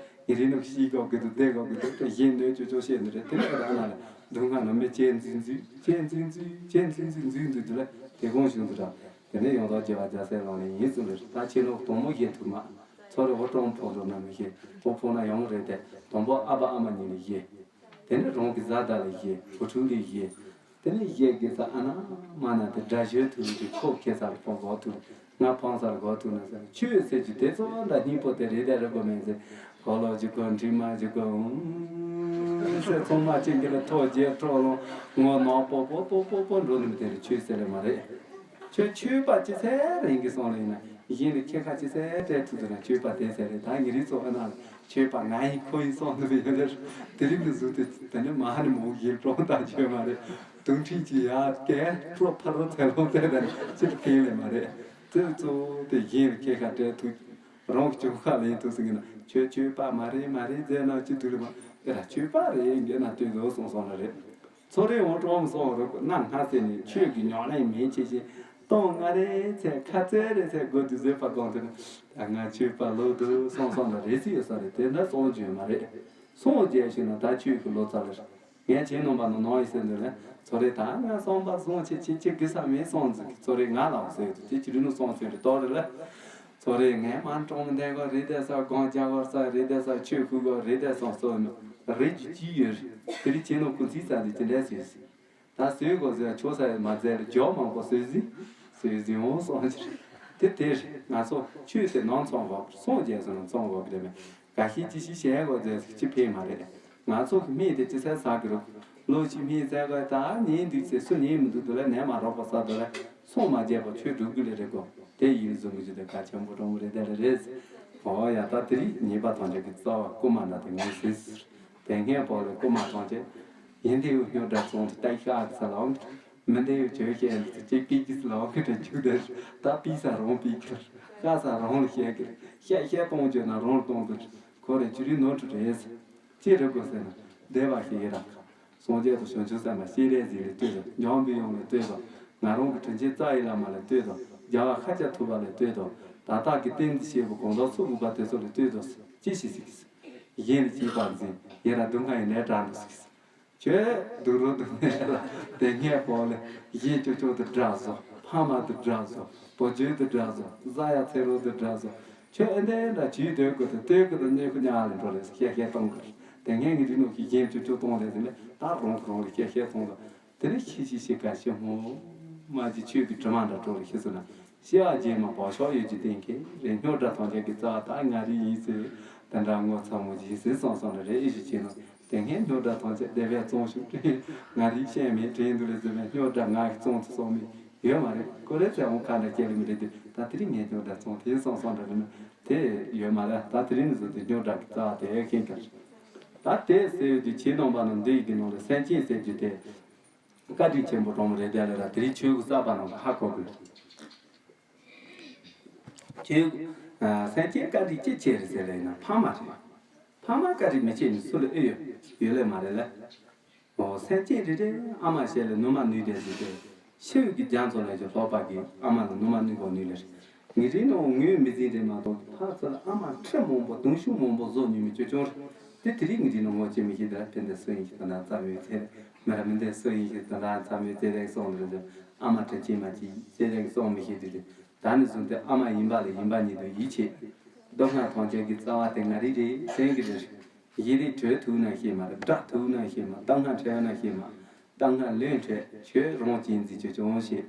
ཡིན་རིང་ནུབ་ཤིག་གོ་གི་འདུག་བསྡད་གོ་གི་འདུག་དྲན། གཞན་གནོད་ཅོ་ཅོ་བཤད་འདུག་རེད། དེ་ནི་ཨ་ན་ལ་སྡུག་བསྔལ་ནི་མི་ཅན་འཛུལ་འཛུལ་ཅན་འཛུལ་འཛུལ་ཅན་འཛུལ་འཛུལ་འཛུལ་འདུག་འདུག་ལ་དེ་དགོངས་བྱུང་འདུག་ར། དེ་ནས་ཡང་དག་བརྗེ་བ་རྒྱལ་སྲས་ལག་ལེན་ཡིན་གསུངས་རེད། ད་ཁྱེད་ལོག་དང་མོ་བཞེས་ཐུབ་མ། ཚོ་རེ་འོ་ཀྲོང་ཕོག་འགྲོ་ན་མི་ཤེས། འོ་ཕོག་ན་ཡོང་རེད་དེ་དང་པོ་ཨ་ཕ་ཨ་མ་གཉིས་ལ་བཞེས། དེ་ནས་རང་གི་བཟའ་ཟླ་ལ་བཞེས། བུ་ཕྲུག་ལ་བཞེས། དེ་ནས་བཞེས་དགོས་ས་ཨ་ན་མ་ན་དེ་དགྲ་གཞོན་ཐུག་དུས་ཁོ་ཁྱེད་ས་ལ་ཕོག་གོ་ཐུག་ང་ཕང་ས་ལ་གོ་ཐུག་ན་ཟེར་ཆོས་ཟེར་གྱི་དེ་ཚོ་འདྲ་སྙིང་པོ་དེ་རེད་དེ་རེད་གོ་མེད་ཟེར། གོ་ལོ་ཅིག་གོ་འདྲི་མ་ཅིག་གོ་ཨུམ་ཟེར་ཚང་མ་ཅིག་གི་ལ་ཐོག་རྗེས་ཁྲོ་ལོང་ངོ་ནག་པོ་པོ་པོ་པོ་པོ་འགྲོ་ནི་དེ་རེད། ཆོས་ཟེར་ལེ་མ་རེད། ཁྱོད་ཆོས་པ་ཅི་ཟེར་རིང་གི་སོང་ལ་ཡིན་ན་གཞན་ལ་ཁྱེད་ཁ་ཅི་ཟེར་སྤྲད་ཐུབ་འདུག་ན་ཆོས་པ་དེ་ཟེར་རེད། ད་ངེད་རིགས་ཚོ་ཨ་ན་ཆོས་པ་ང་ཡིན་ཁོ་ཡིན་སོང་འདུག་ཡོད་ལེ། དེ་རིང་གི་གཟུགས་དེ་དེ་ནི་མ་ཧ་ནི་མོ་གིར་གྲོང་དང་ཆོས་མ་རེད། དུང་ཁྲིད་ཀྱི་ཡ་གས་ཁྲོ་ཕ་རོ་ཚེ་ལོང་ཚེ་དང་ཅི་ལ་ཕན་ལེ་མ་རེད། དེ་ཚོ་དེ་གཞན་ལ་ཁྱེད་ཁ་སྤྲད་ཐུབ། རང་གི་ཆོས་ཁ་ལེན་ཐུབ་ཟིན་གི་ན་ཁྱོད་ཆོས་པ་མ་རེད་མ་རེད་ཟེར་ན་ཅི་འདུག་ལེ་མ་ཨེ་ར་ཆོས་པ་རེད་འགྱེད་ན་ལྟོས་དོ་སོང་སོང་ལ་རེད། ཚོ་རེ་འོང་གྲོངས་སོང་རུ་གནའ་སྔ་ཟེར་ནས་ཆོས་ཀྱི་ཉམས་ལེན་མིན་ཆེ་ཞིང་སྟོང་ང་རེ་ཚེ་ཁ་ཚེ་རེ་ཚེ་དགོས་དུས་ཟེར་པ་གོང་དུ་ནི་ད་ང་ཆོས་པ་ལོ་དུ་སོང་སོང་ལ་རེ་ཚེ་ཡོད་ས་རེད། དེ་འདྲ་སོང་བྱོས་མ་རེད། སོང་རྒྱལ་ཞིག་ན་ད་ཆོས་ཀྱི་ལོ་ཙཱ་ལ་རེད། ངས་ཁྱེད་རྣམ་པ་ནང་ནང་ཡི་སེམས་འདུན་ལ་ཚོ་རེ་ད་ང་སོང་པ་སོང་ཆེ་ཆེ་ཆེ་གི་ས་མེད་སོང་ཟིག་ཚོ་རེ་ང་ལ་ཟེར་དུ་དེ་ཅི་རིགས་ནུ་སོང་ཟེར་རེ་ཏོ་རེ་ལ། ཚོ་རེ་ངས་མ་གྲོང་མི་འདན་གོ་རེ་དེ་ས་གོང་རྒྱ་གོ་ས་རེ་དེ་ས་ཆོས་ཁུ་གོ་རེ་དེ་སོང་སོ་ནུ་རེ་ཅི་ཅི་ཡོད་རེ་དེ་རིགས་ཁྱེད་ནང་ཀུན་ཚིག་ས་དེ་ཅི་འདྲ་ཟེར་ཟིག་ད་སོས་གོ་ཟེར་ཆོ་ས་ཡོད་མ་ཟེར་རེ་ཇོ་མང་པོ་སོས་ཟིག་སོས་ཟིག་འོང་སོང་ཅི་རེ་དེ་དེ་རེ་ང་ཚོ་ཆོས་ཟེར་ནང་ཚོང་གོ་སོང་རྒྱལ་སོང་ནང་ཚོང་གོ་གི་རེ་མེད། འགའ་ཤས་ཅི་ཞིག་བཤད་དགོས་ཟེར་ཅི་ཕན་མ་རེད། ང་ཚོ་གི་མི་དེ་ཅི་ཟེར་ཟ་གི་རུ། ལོ་ཅི་མི་ཟེར་དགོས་ད་ཉན་འདུག་ཟེར་སུ་ཉན་མི་འདུག་དུ་ལ་ནས་མ་རོགས་པ་ཟ་དུ་ལ་སོང་མ་རྒྱས་པ་ཆོས་སྒྲུབ་གི་ལེ་རེད་གོ་དེ་ཡིན་བཟུང་གི་ཅི་དེ་ག་ཆེན་པོ་གྲོང་མི་རེད་དེ་ལ་རེད། ཨོ་ཡ། ད་དེ་རིང་ཉེས་པ་ཐམས་ཅད་ཀྱི་རྩ་བ་རྐུན་མ་འདྲ་དེ་ངོས་ཟིན་ཟེར། དེ་སྔའི་བར་ལ་རྐུན་མ་ཐམས་ཅད་ཡིན་དེའི་རྙོག་དྲ་བཙོང་དུ་སྟེགས་ཤག་གི་ས་ལ་འོང་། མི་འདི་ཡོད་བྱོས་ཤེས་ལ་ཚེ་གཅིག་པའི་གི་ས་ལ་འོང་གི་དྲན་ཆུག་དེར། ད་པི་ས་རང་པི་ཁར་ཤ་ས་རང་ལ་བཤད་གི་ཤ་ཤ་གཏོང་བྱོས་ན་རང་ལ་གཏོང་དུ་ཁོ་རེ་ཆུ་རིན་ནོར་ཁྲུ་རེད། ཅི་རེད་དགོས་ཟེར་ན་བདེ་བ་ཞིག་ཡིན་ར། སངས་རྒྱས་དང་བྱང་ཆུབ་སེམས་དཔའ་སྤྱན་རས་གཟིགས་ལ་ལྟོས་དང་། འཇམ་པའི་དབྱངས་ལ་ལྟོས་དང་། ང་རང་གི་དྲིན་ཅན་རྩ་བའི་བླ་མ་ལ་ལྟོས་དང་། རྒྱལ་བ་ཤཱཀྱ་ཐུབ་པ་ལ་ལྟོས་དང་། ད་ལྟ་གི་བསྟན་འཛིན་སྐྱེས་བུ་གང་དག་ཚོགས་དགུ་པ་དེ་ཚོ་ལ་ལྟོས་དང་ཟེར། ཅི་ཞིག་ཟེར་གི་ཟེར། གཞན་ལ་སྐྱེས་པ་འཛིན་ཡིན་ར་སྡུག་བསྔལ་ཡིན་ནའི་དྲག་འགྲོ་ཟེར་གི་ཟེར། ཁྱོད་སྡུག་རུ་སྡུག་བསྔལ་ལ་དེ་སྔའི་བར་ལ་གཞན་ཅོ་ཅོ་དང་འདྲ་བཟོ། ཕ་མ་དང་འདྲ་བཟོ། བུ་རྒྱུད་དང་འདྲ་བཟོ། བཟའ་ཡ་ཚེ་རོགས་དང་འདྲ་བཟོ། ཁྱོད་ཨེ་འདྲ་འདྲ་བྱེད་སྡོད་དགོས་དང་ལྟོས་དགོས་དང་གཉེར་ཁུ་ཉག་ལ་འགྲོ་རེད་ཟེར་ཤད་ཤད་གཏོང་དགོས། དེ་སྔའི་ངའི་རིག་ནོར་གྱི་གཞན་ཅོ་ཅོ་གཏོང་རེད་ཟེར་ནས་ད་རང་རང་ལ་ཤད་ཤད་གཏོང་དང་། དེ་ནས་ཤི་ཤི་ཤི་ཀ་ཤི་སྨོ། མ་གྱི་ཆོས་ཀྱི་དྲི་མ་འདྲ་དྲོ་རེ་ཤི་སོང་ན། ཤི་བ་རྗེས་མ་བག་ཆགས་ཡོད་ཀྱི་སྟེང་གི་རེ་རྙོག་དྲ་ཐམས་ཅད་ཀྱི་རྩ་བ་ད་ང་རེ་ཡིན་ཟེར། དེ་འདྲ་ངོ་ཚ་མོ་ཡིན་ཟེར་བསམ་བསམ་ན་རེ་ཨེ་ཞིག་བྱས་ན། དེ་སྔའི་རྙོག་དྲ་ཐམས་ཅད་བདེ་བས་བཙོང་ཤུགས་དྲན། ང་རེ་ཤེས་མེད་དྲན་འདུག་ལེ་ཟེར་བའི་རྙོག་དྲ་ང་གི་བཙོང་ཚུལ་སོང་མེད་ཡོད་མ་རེད། ཀོ་རེ་ཚེ་འོང་ཁ་འདྲ་སྐྱེ་ལེ་མི་རེད་དེ། ད་དེ་རིང་ངས་རྙོག་དྲ་བཙོང་དེ་བསམ་བསམ་འདྲ་རེད་ན་དེ་ཡོད་མ་རེད། ད་དེ་རིང་ནས་བཟུང་སྟེ་རྙོག་དྲ་གི་རྩ་བ་དེ་ཨེ་མཁྱེན་གི་རེད། ད་དེ་ཟེར་དུས་ཁྱེད་རྣམ་པ་རྣམས་འདི་ཡི་གི་ནང་ལ་སེམས་ཅན་ཟེར་རྒྱུ་དེ། བཀའ་དྲིན་ཆེན་པོ་གྲོང་མོ་རེ་ལྡན་ལ་ར་དེ་རིང་ཆོས་ཀྱི་གསར་པ་རྣམས་ལ་ཧ་གོ་དགོས། ཆོས། ཨ། སེམས་ཅན་བཀའ་དྲིན་ཅི་ཆེ་རེད་ཟེར་ལེ་ན་ཕ་མ་རེད། ཕ་མ་བཀའ་དྲིན་མི་ཆེ་ནི་སུ་ལ་ཨེ་ཡོད་ཡོད་ལེ་མ་རེད་ལེ། འོ་སེམས་ཅན་རེ་རེ་ཨ་མ་བྱས་ལ་ནུ་མ་ནུས་དེ་ཟེར་ཏེ། ཤི་བའི་གི་རྒྱ་མཚོ་ལས་ཀྱི་ལྷོག་པ་གི་ཨ་མ་ལ་ནུ་མ་ནུས་གོ་ནུས་ལེ་རེད། ངེད་རིགས་ནང་ངོས་མི་འཛིན་རེད་མ་གཏོགས་ཕར་ཚུར་ཨ་མ་ཁྲི་མང་པོ་གདུང་ཤུགས་མང་པོ་བཟོ་མྱོང་མི་ཅོ་ཅོ་རེད། དེ་དེ་རིང་ངེད་རིགས་ནང་ངོ་ཅེས་མི་ཤེས་དེ་ལ་ཕན་བདེ་སུ་ཡིན་ཤེས་དེ་འདྲ་རྩ་བའི་ཚེ་མི་ར་མི་བདེ་སུ་ཡིན་ཤེས་དེ་འདྲ་རྩ་བའི་ཚེ་རེག་སོང་རེད་ཟེར། ཨ་མ་དྲིན་ཆེན་མ་གྱིས་ཚེ་རེག་སོང་མི་ཤེས་དེ་རེད། ད་ནི་བཟུང་སྟེ་ཨ་མ་ཡིན་པ་ལ་ཡིན་པ་ཉིད་དུ་ཡིད་ཆེས། སྡུག་བསྔལ་ཐམས་ཅད་ཀྱི་རྩ་བ་དེ་ང་རིགས་རེད་ཟེར་གི་རེད། གཞི་རིགས་བྲོས་ཐུབ་ན་ཤེས་མ་རེད། དགྲ་ཐུབ་ན་ཤེས་མ། སྡུག་བསྔལ་བྲལ་ན་ཤེས་མ། སྡུག་བསྔལ་ལས་བྲལ་ཁྱོད་རང་བྱིན་ཟིན་ཆོག་ཆོག་ཤེས།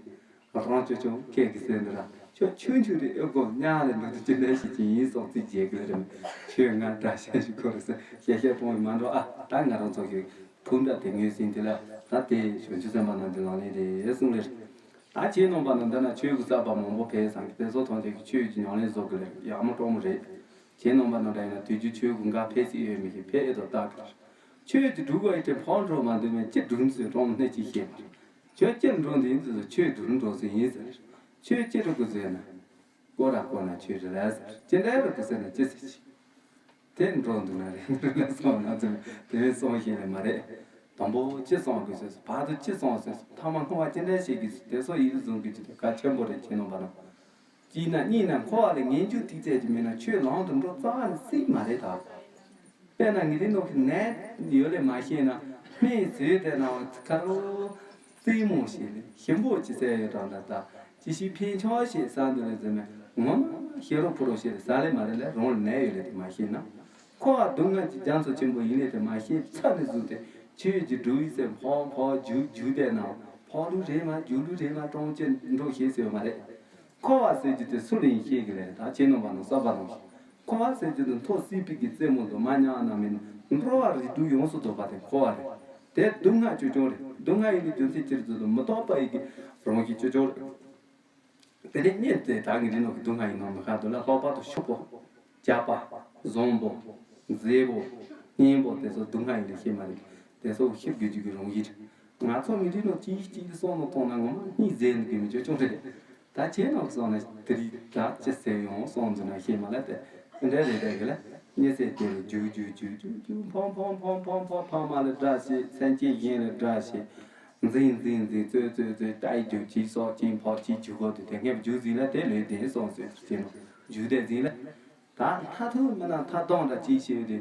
རང་ཆོག་ཆོག་ཁྱེད་ཀྱི་སེམས་འདི་ལ་ཁྱོད་ཆུང་ཆུང་རེད། ཨེ་གོ་ཉག་ལས་འགྲོ་དུས་ཅི་འདྲ་ཞིག་ཅིག་ཡིན་སོགས་ཚིག་བརྗེད་གི་རེད། ཁྱོད་ང་དགྲ་བཤད་ཞིག་ཁོ་རེ་ཟེར་ཤེས་ཤེས་གཏོང་ཡི་མ་འགྲོ་ཨ། ད་ང་རང་ཚོ་གི་ཕུགས་འདྲ་དེ་ངོས་ཟིན་དེ་ལ་ད་དེ་བྱང་ཆུབ་སེམས་དཔའ་རྣམས་ཀྱི་ལག་ལེན་རེད་གསུངས་རེད། ད་ཁྱེད་རྣམ་པ་རྣམས་འདི་ན་ཆོས་ཀྱི་གསར་པ་མང་པོ་ཕེབས་སང་གི་དེ་ཚོ་ཐམས་ཅད་ཀྱི་ཆོས་ཀྱི་ཉམས་ལེན་བཟོ་གི་ལེ་ཡག་མོ་སྤྲོ་མོ་རེད། ཁྱེད་རྣམ་པ་རྣམས་འདྲ་ཡིན་ན་དུས་རྒྱུན་ཆོས་ཀྱི་འགའ་ཕེབས་སྲིད་ཡོད་མི་ཤེས་ཕེབས་ཨེ་དོ་ལྟ་གི་ཆོས་ཀྱི་སྒྲུབ་པ་ཡི་དེ་ཕར་འགྲོ་མ་འདུག་མེད་ཅི་སྒྲུབ་ཚུལ་གྲོང་སྣེ་གཅིག་ཤེས་པ་རེད། ཁྱོད་ཅི་འགྲོ་འདི་ཡིན་ཚུལ་ཆོས་སྒྲུབ་འགྲོ་ཚུལ་ཡིན་ཟེར། ཆོས་ཅི་སྒྲུབ་དགོས་ཟེར་ན། སྐོར་ར་སྐོར་ན་ཆོས་རེད་ལ་ཟེར། ཅི་འདྲ་རུ་དུ་ཟེར་ན་ཅི་ཟེར་ཅི། དེ་འགྲོ་འདུག་ན་རེད་འདུག་ན་སོང་ན་ཚུལ་དེ་བས་སོང་ཤེས་ནས་མ་རེད། དང་པོ་ཅི་སོང་དགོས་ཟེར་བར་དུ་ཅི་སོང་ཟེར་ཐ་མ་སྔོ་བ་ཅི་འདྲ་ཞིག་གིས་དེ་སོགས་ཡིད་དུ་བཟུང་དགོས་ཀྱི་དེ་གལ་ཆེན་པོ་རེད། ཁྱེད་རྣམ་པ་རྣམས། གཅིག་ན་གཉིས་ན་འཁོར་བ་ལ་ངེས་འབྱུང་ཏིག་ཙམ་ཅིག་མེད་ན་ཆོས་ལམ་དུ་འགྲོ་རྩ་བ་ནས་སྲིད་མ་རེད་ད། དཔེར་ན་ངེད་རིགས་ནང་གི་ནད་ཡོད་ལེ་མ་ཤེས་ན་སྨན་བཟོས་དེ་ན་ཁ་རོ་རྩེད་མོ་ཞིག་ལེ་ཞིམ་པོ་ཅི་ཟེར་ཡོད་དྲག་ན་ད་ཅི་ཞིག་ཕན་ཆང་ཞིག་ཟ་འདོད་ལེ་ཟེར་ནས་ངོ་མ་ཤེས་རོགས་ཕུ་རོགས་ཞིག་ལེ་ཟ་ལེ་མ་རེད་ལེ། རང་ལ་ནད་ཡོད་ལེ་དེ་མ་ཤེས་ན་འཁོར་བ་སྡུག་བསྔལ་གྱི་རྒྱ་མཚོ་ཆེན་པོ་ཡིན་ལེ་དེ་མ་ཤེས་ཚར་ནས་བཟུང་སྟེ་ཆོས་ཀྱི་སྒྲུབ་ཡིག་ཟེར་ཕོག་ཕོག་རྒྱུག་རྒྱུག་དེ་ན་ཕོག་ལུགས་རེད་མ་རྒྱུག་ལུགས་རེད་མ་གྲོང་ཁྱེར་འགྲོ་ཤེས་ཟེར་ཡོད་མ་རེད། འཁོར་བ་ཟེར་རྒྱུ་དེ་སུ་ལ་ཡིན་ཤེས་གི་ལེ། ད་ཁྱེད་རྣམ་པ་རྣམས་གསར་པ་རྣམས་ཤིག་འཁོར་བ་ཟེར་རྒྱུ་དེ་མཐོ་སྲིད་པའི་གི་རྩེད་མོ་དུ་མ་ཉག་ན་མིན་འགྲོ་བ་རིགས་དྲུག་ཡོངས་སུ་རྫོགས་པ་དེ་འཁོར་བ་རེད། དེ་སྡུག་བསྔལ་ཅོ་ཅོ་རེད། སྡུག་བསྔལ་ཡིན་ནི་རྒྱུ་མཚན་ཅི་རེད་ཟེར་དུས་མི་རྟག་པ་ཡི་གི་རང་བཞིན་ཅོ་ཅོ་རེད། དེ་ནས་གཉིད་དེ་ད་ངེད་རིགས་ནང་གི་སྡུག་བསྔལ་ཡིན་ནོ་མི་ཁ་དུ་ལ་ལྷག་པར་དུ་ཕྱུག་པོ། རྒྱགས་པ། བཟང་པོ། མཛེས་པོ། སྙན་པོ་དེ་ཚོ་སྡུག་བསྔལ་ཡིན་ནི་ཤེས་མ་རེད། དེ་ཚོ་ཤི་དགོས་རྒྱུ་གི་རང་བཞིན་རེད། ང་ཚོ་མི་རིགས་ནང་གཅིག་གཅིག་གི་སོང་ནོ་མཐོང་ན་ངོ་མ་གཉིད་ཟེར་ནི་དགོས་མི་ཅོ་ཅོ་རེད། ད་ཁྱེད་རྣམས་སོང་ན་དེ་རིགས་ད་ཅི་ཟེར་ཡོང་སོང་འདུག་ན་ཤེས་མ་ལ་དེ་འདྲ་རེད་དེ་གི་ལ་གཉིད་སད་དེ་ལ་རྒྱུག་རྒྱུག་རྒྱུག་རྒྱུག་རྒྱུག་ཕམ་ཕམ་ཕམ་ཕམ་ཕམ་ཕ་མ་ལ་དགྲ་བྱེད། སེམས་ཅན་གཞན་ལ་དགྲ་བྱེད། འཛིང་འཛིང་འཛིང་རྩོད་རྩོད་རྩོད་ལྟ་ཡི་རྒྱུག་ཅིག་སོག་ཅིག་ཕོག་ཅིག་རྒྱུག་གོ་དུས་དེ་སྔས་རྒྱུག་འཛིང་ལ་དེ་ལོས་དེ་སོང་ཟེར་དེ་ནོ་རྒྱུག་དེ་འཛིང་ལ། ད་མཐའ་ཐུག་མི་ན་མཐའ་སྡོང་འདྲ་ཅིག་ཤེས་དེ།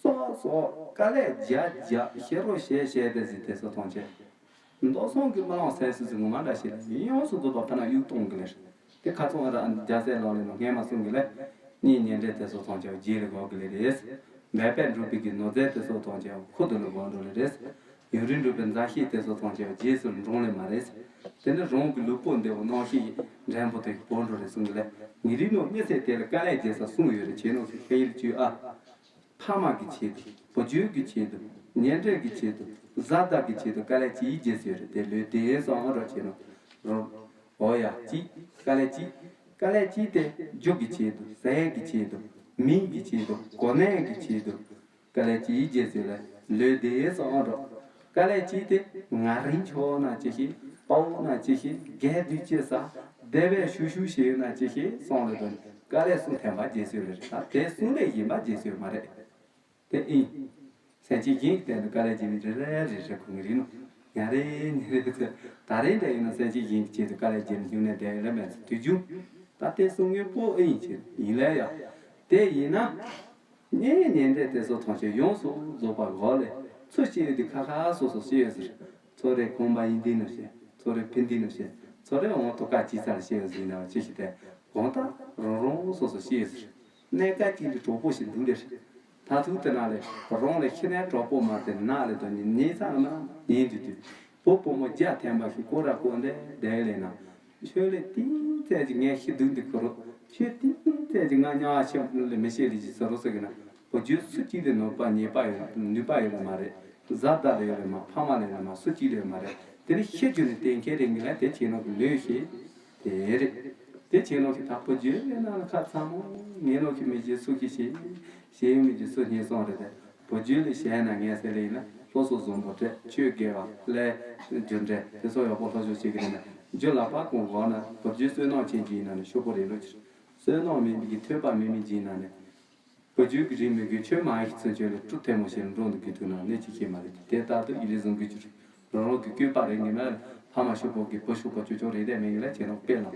སོག་སོག་དཀའ་ལས་རྒྱག་རྒྱག་ཤེས་རོགས་བྱས་བྱས་དེ་ཟིག་དེ་ཚོ་མཐོང་ཆེ། མདོ་སོང་གི་མི་ལོང་སེ་སུ་ཟིག་ངོ་མ་འདྲ་ཞིག་ལ་ཡིན་ཡོངས་སུ་རྫོགས་པ་ཕ་ན་གཡུག་གཏོང་གི་ལེར། དེ་ཁ་ཚོང་ཨ་ར་རྒྱ་སེ་ལོང་ལེ་ནོ་སྔས་མ་སོང་གི་ལེ། གཉིས་ཉེ་འབྲེལ་དེ་ཚོ་མཐོང་ཆེ་རྗེས་ལ་འགོག་གི་ལེ་རེད། མེད་པས་འགྲུབ་པའི་གི་ནོར་རྫས་དེ་ཚོ་མཐོང་ཆེ་ཁུ་དུ་ལ་འགོག་འགྲོ་ལེ་རེད། ཡུན་རིང་འགྲུབ་པའི་མཛའ་བཤེས་དེ་ཚོ་མཐོང་ཆེ་རྗེས་སུ་འབྲང་ལེ་མ་རེད། དེ་ནི་རང་གི་ལུས་པོ་འདི་འོ་སྣང་ཤས་འགྲན་པོ་དེ་བོར་འགྲོ་རེད་གསུང་གི་ལེ། ཉིན་རེ་ནོ་གཉིད་སད་དེ་ལ་དཀའ་ལས་རྒྱལ་ས་གསུང་ཡོད་རེད། བྱས་ནོ་ཤེས་ཡིར་བཅོས་ཨ། ཕ་མ་གི་ཆེད་དུ། བུ་རྒྱུད་ཀྱི་ཆེད་དུ། ཉེ་འབྲེལ་གྱི་ཆེད་དུ། བཟའ་ཟླ་གི་ཆེད་དུ་དཀའ་ལས་ཅིག་རྒྱག་ཟེར་རེད། དེ་ལོས་དེ་སོང་རོགས་བྱེད་ནོ། རོ། འོ་ཡ་གཅིག་དཀའ་ལས་གཅིག་དཀའ་ལས་གཅིག་དེ་རྒྱུ་གི་ཆེད་དུ། ཟས་ཀྱི་ཆེད་དུ། མིང་གི་ཆེད་དུ་གོ་གནས་ཀྱི་ཆེད་དུ་དཀའ་ལས་ཅིག་རྒྱལ་སྲིད་ལ་ལོས་དེ་སོང་འགྲོ། དཀའ་ལས་ཅིག་དེ་ང་རིན་ཆོག་ན་ཅི་ཤེས། དཔའ་བོ་ན་ཅི་ཤེས། རྒྱལ་དུས་ཅི་ས་བདེ་བའི་ཤུ་ཤུ་ཞིག་ན་ཅི་ཤེས་སོང་ལ་དོན་དཀའ་ལས་གསུམ་ཐེན་པ་རྒྱལ་སྲིད་ལ་རེད། ད་དེ་གསུམ་ལས་གཞན་པ་རྒྱལ་སྲིད་མ་རེད། དེ་ཨིན། སེམས་ཅན་གཞན་གྱི་སྟེང་དུ་དཀའ་ལས་བརྒྱབ་ནས་རེ་རེ་རེ་རེ་ཁུངས་རིག་ནོ། ཉ་རེ་ཉི་རེ་ཚེ་ད་རེས་འདྲ་ཡིན་ན་སེམས་ཅན་གཞན་གྱི་ཆེད་དུ་དཀའ་ལས་བརྒྱབ་ནས་སྨྱུང་གནས་བསྡད་ཡོད་ལ་མེད་ཚེ་དུས་རྒྱུན། ད་དེ་གསུང་ངེས་པོ་ཨིན་ཆེ་ཡིན་ལ་ཡ། དེ་ཡིན་ན། གཉེན་ཉེ་འབྲེལ་དེ་ཚོ་ཐམས་ཅད་ཡོངས་སུ་རྫོགས་པ་འོག་ལས་ཚུར་སྐྱེ་ཡོད་དུས་ཁ་ཁ་སོ་སོ་སྐྱེ་ཡོད་ཟེར། ཚོ་རེ་ཁོང་པ་ཡིན་འདི་ནོ་ཞེས། ཚོ་རེ་ཕི་འདི་ནོ་ཞེས། ཚོ་རེ་འོང་ཐོ་ཀ་ཅི་ཚར་སྐྱེ་ཡོད་ཟེར་ན་བ་ཅི་ཞིག་དེ་གང་ལྟར་རང་རང་སོ་སོ་སྐྱེ་ཡོད་ཟེར། གནས་སྐབས་ཅིག་འདི་གྲོགས་པོ་ཞིག་འདུག་ལེ། ད་ཐུག་དེ་ན་ལས་རང་ལས་ཤི་ནས་གྲོགས་པོ་མ་དེ་ན་ལས་དོ་ཉིན་ཉིན་ཚང་ན་ཉིན་དུ་དུས་བུ་བུ་མོ་བརྒྱ་འཐེན་པ་ཞིག་ཀོ་ར་ཀོ་འདྲེ་བསྡད་ལས་ན། ཆོས་ལས་ཏིང་ཙེ་ཅིག་ངས་ཤི་དུས་འདི་ཁོ་རོ། ཆོས་ཏིང་ཙེ་ཅིག་ང་ཉ་ཤི་ལས་མི་ཤེས་ལས་ཅི་ཟེར་རོ་ཟེར་གི་ན། བུ་རྒྱུད་སུ་གཅིག་ལས་ནུས་པ་ཉེས་པ་ཡོད་ནུས་པ་ཡོད་ལས་མ་རེད། བཟའ་ཟླ་ལས་ཡོད་ལས་མ་ཕ་མ་ལས་ཡོད་ལས་མ་སུ་གཅིག་ལས་ཡོད་མ་རེད། དེ་ནི་ཤི་རྒྱུ་ནི་གཏན་འཁེལ་རེད་ངི་ལ་དེ་བྱས་ནོ་གི་ལོས་ཤེས། དེ་རེད། དེ་བྱས་ནོ་གི་ད་བུ་རྒྱུད་ལས་ན་ལ་ཁ་ཚ་མོ་ངས་ནོ་གི་མི་རྒྱུད་སུ་གི་ཤེས། ཤེས་ཡོན་མི་རྒྱུད་སུ་སྙེ་སོང་རེད་དེ། བུ་རྒྱུད་ལས་གཞན་ན་ངས་ཟེར་ལེ་ཡིན་ན་སློབ་གསོ་བཟང་པོ་སྤྲད་ཆོས་དགེ་བ་ལས་རྒྱུ་འབྲས་དེ་ཚོ་ཡག་པོ་སློབ་སྦྱོང་བྱེད་ཀྱི་རེད་ན་རྒྱུ་ལག་པ་ཀོང་འོག་ན་བུ་རྒྱུད་བསོད་ནམས་ཅན་གྱི་ཡིན་ན་ནི་ཤོག་པོ་རེ་ལོ་ཕྱིར་བསོད་ནམས་མེད་མི་གི་ཐོས་པ་མེད་མི་གྱི་ཡིན་ན་ནི་བུ་རྒྱུད་ཀྱི་རིགས་མི་དགོས་ཆོས་མ་ཡིག་ཚུན་ཆོད་ལས་གྲུབ་ཐལ་མོ་ཞེས་འགྲོ་འདུག་གི་དུས་ན་གནས་ཅི་ཤེས་མ་རེད་དེ་ལྟར་དུ་ཡིད་ལས་བཟུང་གི་ཅུ་རུ་རང་རང་གི་བཀོད་པ་རེ་ངེས་མེད་ཕ་མ་ཤོག་པོ་གི་བུ་ཤོག་པོ་ཅོ་ཅོ་རེ་རེ་མེད་ངེས་ལ་ཁྱེད་རང་དཔེ་ལ།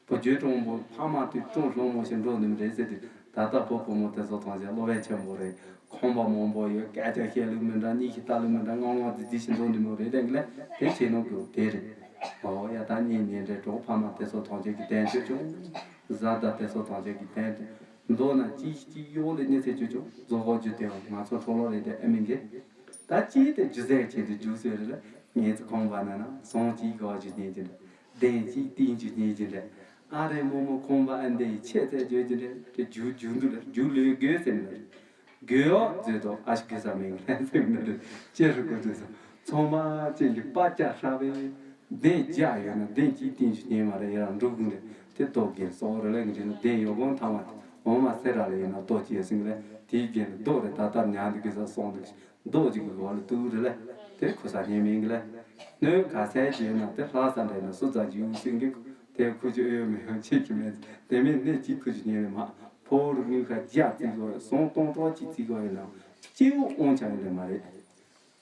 བུ་རྒྱུད་སྤྲང་པོ་ཕ་མ་དུས་སྤྲང་སློང་མོ་ཞིག་འགྲོ་ནི་མི་རེད་ཟེར་དུས་ད་ལྟ་བུ་བུ་མོ་དེ་ཚོ་ཐམས་ཅད་སློབ་དཔོན་ཆེན་པོ་རེད། ཁོམ་པ་མང་པོ་ཡོད་སྐད་ཆ་བཤད་ལུགས་མི་འདྲ་གཉིད་ཤིག་ལྟ་ལུགས་མི་འདྲ་ངང་ངང་རྫི་རྫི་ཞིག་འགྲོ་ནི་མོ་རེད་དེ་ལ་དེ་བྱེད་ནོ་གི་དེ་རེད། ཨོ་ཡ་ད་གཉེན་ཉེ་འབྲེལ་གྲོགས་ཕ་མ་དེ་ཚོ་ཐམས་ཅད་ཀྱི་དན་ཆོས་ཆུང་། བཟའ་ཟླ་དེ་ཚོ་ཐམས་ཅད་ཀྱི་དན་དུ་མདོ་ན་ཅི་ཅི་གཡོག་ལས་གཉེར་ཚེ་ཆོས་ཆུང་རྫོགས་ཧོ་རྒྱུ་དེ་བ་ང་ཚོ་ཁྲོ་ལོ་རེད་དེ་ཨ་མི་འགེ། ད་ཅི་དེ་རྒྱུ་ཟས་ཆེད་དུ་རྒྱུ་ཟོས་རེད་ལ་ངེད་ཚོ་ཁོམ་པ་ན་ན་སོང་ཅི་གོ་རྒྱུ་ཉེ་ཅི་འདྲ། བདེན་ཅིག་བསྟན་རྒྱུ་ཉེ་ཅི་འདྲ། ཨ་རེ་མོ་མོ་ཁོང་པ་ཨ་འདི་ཡི་ཆེ་ཚད་བརྗོད་ཀྱི་འདྲ་དེ་རྒྱུ་རྒྱུ་འདུག་ལ་རྒྱུ་ལོས་དགོས་ཟེར་ནི་རེད། དགོས་ཡོག་མཛོད་དོ་ཨ་ཤི་དགོས་ས་མེད་ལན་ཟེར་ནི་རེད་ཅེ་རུ་དགོས་དུས་སོ་ཚང་མ་ཅན་གྱི་པ་ཅག་ཧྲ་བའི་བདེན་རྒྱ་ཡོད་ན་བདེན་ཅིག་བསྟན་རྒྱུ་ཉེ་མ་རེད་ཡ་འགྲུབ་གི་རེད་དེ་ལྟོ་གེ་སོག་རེ་ལ་གི་རེད་ན་བདེན་ཡོད་གོང་ཐང་བ་འོ་མ་སེ་ར་ལ་ཡིན་ན་ལྟོ་ཅེས་ཟིན་ལ་དེའི་རྒྱན་ལ་རྡོ་རེ་ད་ལྟར་ཉག་འདུག་གི་ས་སོང་འདུག་རྡོ་གཅིག་གི་འོག་ལ་གཏུག་རེ་ལས་དེ་ཁུ་ས་ཉེ་མིན་གི་ལས། སྣོད་ག་ཚད་བྱས་ན་དེ་ལྷག་ས་འདྲ་ན་སུ་ཙག་ཅིག་ཡོད་སྲིད་གི་དེ་ཁུ་ཅི་ཨེ་ཡོད་མི་ཡོད་ཆེད་ཀྱི་མེད་དེ་མིན་ནས་གཅིག་ཁུ་ཅི་ཉེ་ལས་མ་ཕོ་རུ་དངུལ་ཁ་རྒྱ་བརྩིས་དགོས་སོང་སྟོང་ཏོག་ཅིག་བརྩིས་དགོས་ཡིན་ན་སྐྱེ་བོ་དབང་ཆ་ཡིན་ལས་མ་རེད།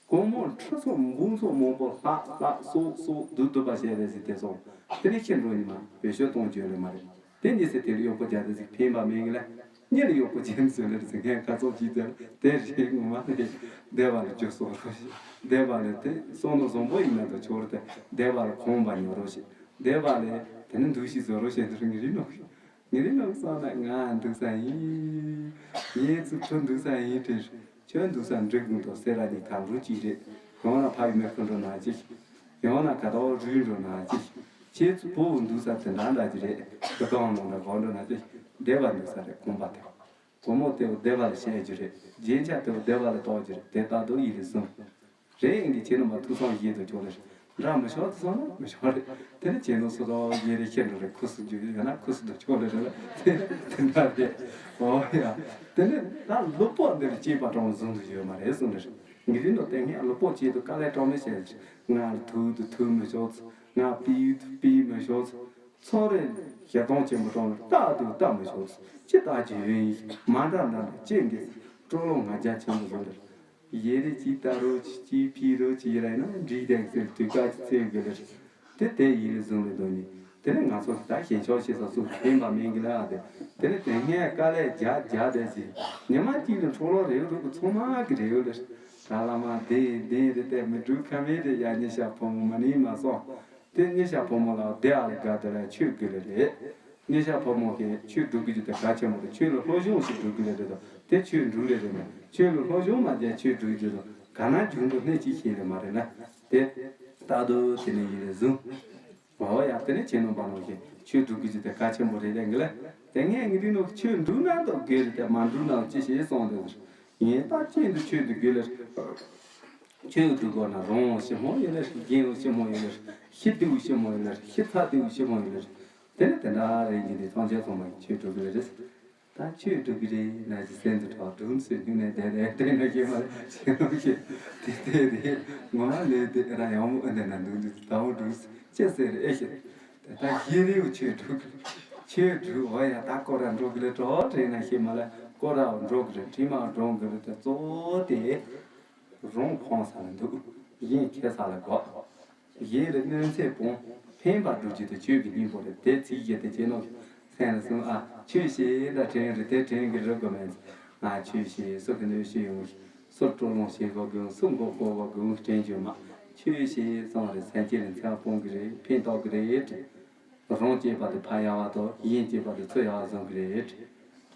གོང་མོ་ཁྲི་ཚོ་འབུམ་ཚོ་མང་པོ་ལྷག་ལྷག་སོག་སོག་སྡུག་སྡུག་པ་བྱས་རེད་ཟེར་དེ་སོང་དེ་ནས་ཁྱེད་འགྲོ་ཉི་མ་བེད་སྤྱོད་གཏོང་བཅོས་ལས་མ་རེད། དེ་གཉིས་སུ་དེར་གཡོག་པོ་རྒྱ་དེ་ཟིག་ཕན་པ་མེད་གི་ལ། གཉེར་གཡོག་པོ་ཅན་ཟེར་ལེར་ཟིག་ངས་ཁ་ཚོགས་ཅིག་ཟེར་དེ་རེད་ངོ་མ་རེད། བདེ་བ་ལ་རྒྱུ་གསོག་རོགས་ཞེས་བདེ་བ་ལ་དེ་གསོག་ནོ་བཟང་པོ་ཡིན་ན་དུ་ཆོར་ཏེ་བདེ་བ་ལ་གོམ་པ་ཉོ་རོགས་ཞེས་བདེ་བ་ལ་དེ་ནི་འདུག་ཞིག་བཟོ་རོགས་ཞེས་འདིར་ངེས་རིག་ནོ། ངེས་རིག་ནོ་བསམ་ན་ང་འདུག་ས་ཡིན། ངའི་ཚུལ་ཁྲིམས་འདུག་ས་ཡིན་དྲན། ཁྱོད་འདུག་ས་འགྲིག་གི་འདུག་སེ་ར་ནི་ཐང་རུ་གཅིག་རེད། ཡང་ན་ཕ་ཡུལ་མེ་ཁུ་འགྲོ་ན་གཅིག་ཡང་ན་ག་དོག་རུས་འགྲོ་ན་གཅིག་ཁྱེད་ཚོ་བུ་འདུག་ས་དེ་འདྲ་འདྲ་གི་རེད། དུ་གང་ནང་འདྲ་གང་འགྲོ་ན་གཅིག་བདེ་བ་འདུག་ས་རེད་གོམ་པ་དེ། གོ་མོ་དེ་བོ་བདེ་བ་ལ་བཤད་རྒྱུ་རེད། རྗེན་ཆ་དེ་བོ་བདེ་བ་ལ་གཏོགས་རྒྱུ་རེད་དེ་ལྟ་དུ་ཡིད་ལ་ཟུང་། རེད་ཨིན་གྱི་ཁྱེད་རྣམ་པ་ཐུགས་བསམ་བཞེས་དུ་ཆོག་ལེར། འདྲ་མི་ཆོག་ཐུགས་བསམ་ན་མི་ཆོག་རེད། དེ་ནི་ཁྱེད་རྣམ་སུ་རོགས་བཞེས་རེ་ཁྱེད་འགྲོ་རེ་ཁུ་སུ་རྒྱུ་ཡོད་ན་ཁུ་སུ་དུ་ཆོག་ལེར་རེད་ལ་དེ་དེ་འདྲ་རེད། ཨོ་ཡ། དེ་ནི་ད་ལུག་པོ་འདིར་སྐྱེས་པ་གྲོང་བཟུང་དུ་ཡོད་མ་རེད་གསུངས་ལེར། ངེད་རིགས་ནོ་དེ་སྔས་ལུག་པོ་སྐྱེས་དུ་དཀའ་ལས་གྲོང་མི་བྱས་ང་ལ་ཐུག་དུ་ཐུག་མི་ཆོག་ང་པིའུ་དུ་པིའུ་མི་ཆོག་ཚོ་རེ་ཞེ་སྡང་ཆེན་པོ་གྲོང་ལ་རྟག་ཏུ་ལྟ་མི་ཆོག་ཅི་ལྟ་ཅི་ཡོད་ཡིན་མ་འདྲ་འདྲ་འདྲ་ཅི་འདི་སྤྲོ་ལོ་ང་རྒྱ་ཆེན་པོ་བཟོ་ལེར། ཡེ་རེ་ཅི་ལྟ་རོ་ཅི་ཅི་ཕི་རོ་ཅི་ཡེ་ར་ཡིན་ན་འདྲི་དེ་ཚེ་དུས་ཀ་ཅི་ཚེ་དགོས་ལེར། དེ་དེ་ཡིན་ལེ་བཟུང་ལེ་དོ་ནི། དེ་ནས་ང་ཚོ་ད་ཞེན་ཆོག་ཤེས་ས་སུ་ཕན་པ་མེད་གི་ལ་ཨ་དེ། དེ་ནས་དེ་སྔས་དཀའ་ལས་རྒྱག་རྒྱག་དེ་ཅི། ཉི་མ་གཅིག་ལ་འཕྲོ་ལོ་རེའུ་རུ་གི་ཚོང་མ་གི་རེའུ་ལེར། ད་བླ་མ་དེ་དེ་རེ་དེ་མི་འགྲུལ་ཁ་མེད་དེ་ཡ་ཉི་ཤ་ཕོ་མོ་མ་ནི་མ་སོང་། དེ་ཉི་ཤ་ཕོ་མོ་ལ་བདེ་ཨ་ལ་དགའ་དེ་ལ་ཆོས་དགོས་ལེ་རེད། ཉི་ཤ་ཕོ་མོ་གིས་ཆོས་སྒྲུབ་དགོས་རྒྱུ་དེ་གལ་ཆེན་པོ་རེད། ཆོས་ལ་སློབ་སྦྱོང་ཞིག་སྒྲུབ་དགོས་ལེ་རེད་དོ། དེ་ཆོས་སྒྲུབ་ལེ་རེད་མོད། ཆོས་ལ་སློབ་སྦྱོང་མ་བྱས་ཆོས་སྒྲུབ་རྒྱུ་དང་ག་ན་རྒྱུན་དུ་གནས་ཅི་ཤེས་ལེ་མ་རེད་ན། དེ་ལྟ་དུ་དེ་ནས་ཡིན་ལེ་བཟུང་། འོ་ཡ་དེ་ནས་ཆེ་ནོ་པ་ནོ་ཞེས་ཆོས་སྒྲུབ་དགོས་རྒྱུ་དེ་གལ་ཆེན་པོ་རེད་ལེ་ངི་ལེ། དེ་ངས་ངི་རིགས་ནོ་ཆོས་སྒྲུབ་ན་དོ་དགོས་རེད་དེ་མ་སྒྲུབ་ན་ཅི་ཤེས་སོང་དེ་ཡིན་ད་ཅི་འདུག་ཆོས་འདུག་དགོས་ལེ། ཆོས་སྒྲུབ་དགོས་ན་རང་ཞི་མོ་ཡོད་ལེ་རྒན་ཞི་མོ་ཡོད་ལེ་ཤི་དུས་ཞི་མོ་ཡོད་ལེ་ཤི་ཚ་དུས་ཞི་མོ་ཡོད་ལེ། དེ་ནས་དེ་འདྲ་རེད་ཀྱི་འདི་ཐམས་ཅད་ཚང་མ་ཆོས་སྒྲུབ་དགོས་རེད། ད་ཆོས་སྒྲུབ་ཀྱི་རེད་ན་ཅི་སེམས་དུ་གྲགས་སྒྲུབ་ཟེར་སྙིང་ནས་བསྡད་བསྡད་བསྡད་ན་ཤེས་མ་རེད། ཤེས་ལོང་ཤེས་དེ་དེ་རེད། ངོ་མ་ལས་དེ་ར་ཡང་མོ་ཨ་འདྲ་ན་འདུག་འདུག་ད་འོ་སྒྲུབ་ཅི་ཟེར་ཨེ་ཤེས། དེ་ད་ཤེས་རེའུ་ཆོས་སྒྲུབ་ཀྱི་ཆོས་སྒྲུབ་འོ་ཡ་ད་སྐོར་ར་འགྲོ་གི་རེད་གྲོགས་དྲན་ན་ཤེས་མ་ལ་སྐོར་ར་འགྲོ་གི་རེད་དྲི་མ་འགྲོ་གི་རེད། དེ་གཙོ་བོ་དེ་རང་ཕོངས་ས་ལ་འདུག་གཞན་ཁྱད་ས་ལ་འགོག་གཞན་ལ་གནོད་འཚེ་སྤོང་། ཕན་པ་སྒྲུབ་རྒྱུ་དེ་ཆོས་ཀྱི་སྙིང་པོ་རེད། དེ་ཚིག་བཞི་དེ་ཅི་ནོ། སེམས་ལ་གསུངས་ཨ། ཆོས་བཤད་ལ་དྲན་རེད་དེ་དྲན་གི་རེད་གོ་མེད། ང་ཆོས་བཤད་སུ་གི་གནོད་བྱེད་ཡོང་། སུ་སྤྲོ་ལོང་བྱེད་གོ་གི་སུ་མགོ་སྐོར་བ་གི་དྲན་རྒྱུ་མ། ཆོས་བཤད་སོང་རེད་སེམས་ཅན་ལ་འཚེ་བ་སྤོང་གི་རེད། ཕན་ཐོགས་གི་རེད། རང་སྐྱེས་པ་དེ་ཕ་ཡག་པ་དང་གཞན་སྐྱེས་པ་དེ་ཚུར་ཡག་པ་བཟོ་གི་རེད།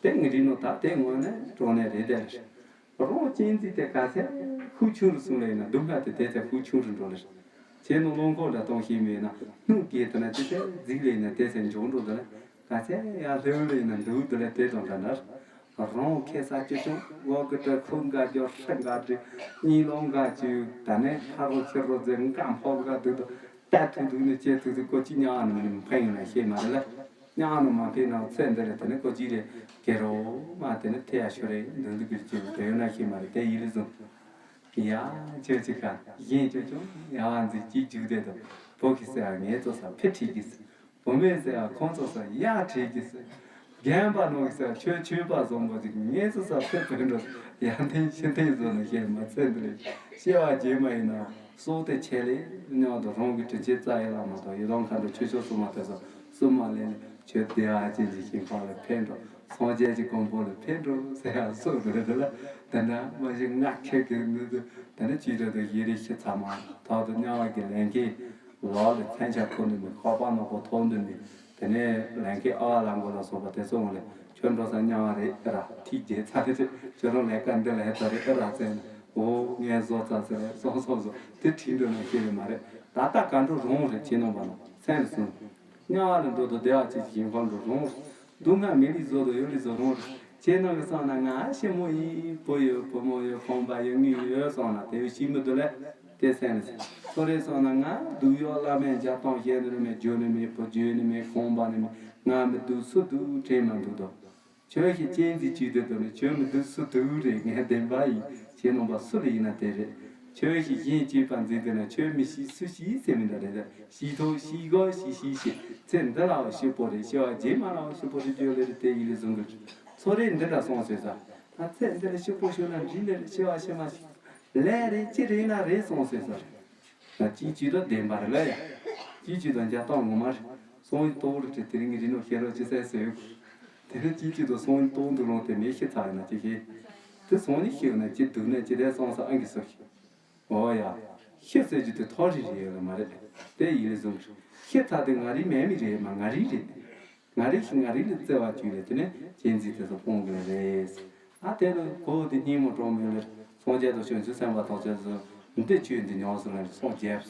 དེ་ངས་རིག་ནོ་ད་དེ་ངོ་ནས་དྲང་གནས་རེད་དེ། རང་གཅེས་འཛིན་དེ་ག་ཚད་ཤུགས་ཆུང་རུ་སོང་ལེ་ཡིན་ན་སྡུག་བསྔལ་དེ་དེ་ཚད་ཤུགས་ཆུང་རུ་འགྲོ་ལེ། ཁྱེད་ནང་རླུང་འཁོར་འདྲ་གཏོང་ཤེས་མེད་ན་སྣུམ་སྐྱེས་དེ་ན་དེ་ཚད་རྫིག་ལེ་ཡིན་ན་དེ་ཚད་མགྱོགས་འགྲོ་དེ་ལ་ག་ཚད་ཡར་ལྷོད་ལེ་ཡིན་ན་འདུག་དེ་ལ་དེ་དང་འདྲ་འདྲ། རང་ཁེ་ས་ཅི་བྱུང་འོག་གི་དྲི་ཁུག་འགའ་རྒྱོ་ཧྲི་འགའ་དྲི་གཉིས་ལོང་འགའ་བཅུ་ད་ནས་ཕ་རོ་ཕྱི་རོ་ཟེར་འགའ་འཕོག་འགའ་སྡུག་དང་ལྟ་ཐུག་འདུག་ནས་སྐྱེ་ཐུག་ཚུལ་ཀོ་ཅི་ཉག་ནས་མི་ཕན་ཡོང་ན་ཤེས་མ་རེད་ལ། ཉག་ནས་མ་ཕན་ན་ཚེ་འདི་ལ་དེ་ནས་ཀོ་ཅི་རེད་གེ་རོ་མ་དེ་ནས་ཐེ་ཡ་ཤོ་རེད་འདུག་འདུག་གི་ཅི་དེ་ཡོད་ན་ཤེས་མ་རེད་དེ་ཡིད་ལ་བཟུང་། ཡ་ཁྱོད་ཅི་ཁ་གཞན་ཅོ་ཅོ་ཡ་བ་འཛིན་གྱི་རྒྱུག་དེ་དང་བོ་གི་ཟེར་ཡ་ངའི་ཚོ་ས་ཕེ་ཁྲིད་ཀྱི་ཟེར། བུ་མོས་ཟེར་ཡ་ཁོང་ཚོ་ས་ཡ་ཁྲིད་ཀྱི་ཟེར། རྒན་པ་ནོ་གི་ཟེར་ཡ་ཁྱོད་ཆོས་པ་བཟང་པོ་ཅིག་ངའི་ཚོ་ས་ཕེ་ཕེ་འགྲོ་ཡ་འཐེན་ཤི་འཐེན་བཟོ་ནས་བཤད་མ་ཚད་འདི་རེད། བཤད་པ་རྗེས་མ་ཡིན་ན་སྲོག་དེ་ཆད་ལེ་མྱོང་དང་རང་གི་དྲིན་ཆེན་རྩ་ཡི་བླ་མ་དང་ཡི་དམ་མཁའ་འགྲོ་ཆོས་སྐྱོང་སྲུང་མ་དེ་ཚོ་གསུམ་མ་ལེན་ནས་ཁྱོད་བདེ་བ་ཅན་གྱི་ཞིང་ཁམས་ལ་ཕེབས་འགྲོ། སངས་རྒྱས་ཀྱི་གོ་འཕང་ལ་ཕེབས་འགྲོ་ཟེར་ཡ་སྲོག་འདི་རེད་དེ་ལ་དེ་འདྲ་མ་གཞི་ང་ཁྱེད་ཀྱི་ནུས་ཚོད་དེ་ནས་ཅི་རེད་དུ་ཡི་རེ་ཤི་ཚ་མ་ཐག་ཏུ་དམྱལ་བ་གི་ལན་ཁེ། ལག་ལ་མཚོན་ཆ་ཁུར་འདུག་མི་ཁོག་པ་ནག་པོ་ཐོགས་འདུག་མི། དེ་ནས་ལན་ཁེ་ཨ་བ་ལ་མགོ་ལ་སོགས་པ་དེ་ཚོ་འོང་ལས་ཁྱོད་འགྲོ་ས་དམྱལ་བ་རེད་ཨེ་ར་ཐིག་རྗེས་ཚ་རེད་ཁྱོད་རང་ལས་ཀ་འདི་ལ་ཧེ་ད་རེད་ཨེ་ར་ཟེར་ནས་འོ་ངས་བཟོ་ཚ་ཟེར་རེད་སོང་སོང་སོང་དེ་ཁྲིད་འགྲོ་ན་ཤེས་རེད་མ་རེད། ད་ལྟ་ག་འགྲོ་རུང་རེད་ཁྱེད་རྣམ་པ་ལ་སེམས་སུ། དམྱལ་བ་ལ་འགྲོ་དང་བདེ་བ་ཅན་གྱི་ཞིང་ཁམས་འགྲོ་རུང་རེད། སྡུག་བསྔལ་མི་ལུས་བཟོ་དང་ཡོད་ལུས་བཟོ་རུང་རེད། ཁྱེད་རྣམ་པའི་བསམ་ན་ང་ཞི་མོ་ཡིན་བུ་ཡོད་བུ་མོ་ཡོད་ཁང་པ་ཡོད་དངུལ་ཡོད་སོང་ན་དེ་བས་ཤི་མི་འདུག་ལེ། དེ་སེམས་ལ་ཚོ་རེ་སོང་ན་ང་སྡུག་ཡོད་བླ་མའི་མཇལ་སྟངས་བཤད་ནི་རེད་མེད་བརྗོད་ནི་མེད་བུ་བརྗོད་ནི་མེད་ཁང་པ་ནི་མེད་ང་མི་སྡུག་སུ་སྡུག་དྲན་མ་འདུག་དོ། ཁྱོད་ཀྱི་གཅེས་འཛིན་བྱེད་དུས་དོ་ནི་ཁྱོད་མི་སྡུག་སུ་སྡུག་རེད་ངས་བདེན་པ་ཡིན་ཁྱེད་རྣམ་པ་སུ་ལ་ཡིན་ན་དེ་རེད། ཁྱོད་ཀྱི་གཞན་གཅེས་པ་འཛིན་དུས་ན་ཁྱོད་མི་ཤི་སུ་ཤི་ཟེར་མི་འདྲ་རེད་ཤི་ཐོག་ཤི་གོ་ཤི་ཤི་ཤི་ཚེ་འདི་ལའོ་ཤི་པོ་རེད་ཤི་བ་རྗེས་མ་ལའོ་ཤི་པོ་རེད་བརྗོད་ལེ་རེད་དེ་ཡིན་ལེ་བཟུང་གི་ཚོ་རེ་འདི་འདྲ་སོང་ཟེར་ས། ད་ཚེ་འདི་ལ་ཤི་པོ་ཤི་ན་འདྲི་ལེ་རེད་ཤི་བ་ཤི་མ་ཤི། ལས་རེད་ཅི་རེད་ན་རེད་སོང་ཟེར་ས་རེད། ད་ཅིའི་ཕྱིར་དུ་བདེན་པ་རེད་ལ་ཡ། ཅིའི་ཕྱིར་དུ་འཇའ་སྟོང་ངོ་མ་རེད། སང་ཉིན་ཏོག་རེད་དེ་དེ་རིང་གི་རི་ནོ་ཤེས་རོགས་ཅི་ཟེར་ཟེར་ཡོད། དེ་ནི་ཅིའི་ཕྱིར་དུ་སང་ཉིན་ཏོག་འདུག་ལོང་དེ་མེད་ཤི་ཚར་ཡོད་ན་ཅི་ཤེས། དེ་སང་ཉིན་ཤི་ཡོད་ན་ཅི་སྡུག་ན་ཅི་དེ་སོང་ས་ཨང་གི་སོ་ཤི། འོ་ཡ། ཤི་ཟེར་རྒྱུ་དེ་ཐོག་རིལ་རེད་ཡོད་ལ་མ་རེད། དེ་ཡིན་ལེ་བཟུང་ཤི་ཚར་དེ་ང་རིག་མེད་མི་རེད་མ་ང་རིག་རེད། ང་རིག་ཤི་ང་རིག་ལ་བརྩེ་བ་བཅུག་ལེ་དེ་ནས་གཅེས་འཛིན་དེ་ཚོ་སྤོང་དགོས་རེད། ཨ་དེ་ལ་གོ་དེ་སྙིང་མོ་གྲོགས་མེད་ལེ་སངས་རྒྱས་དང་བྱང་ཆུབ་སེམས་དཔའ་དང་བཅས་སུ་འདི་ཆོས་འདི་ཉམས་སུ་ལེན་སངས་རྒྱས།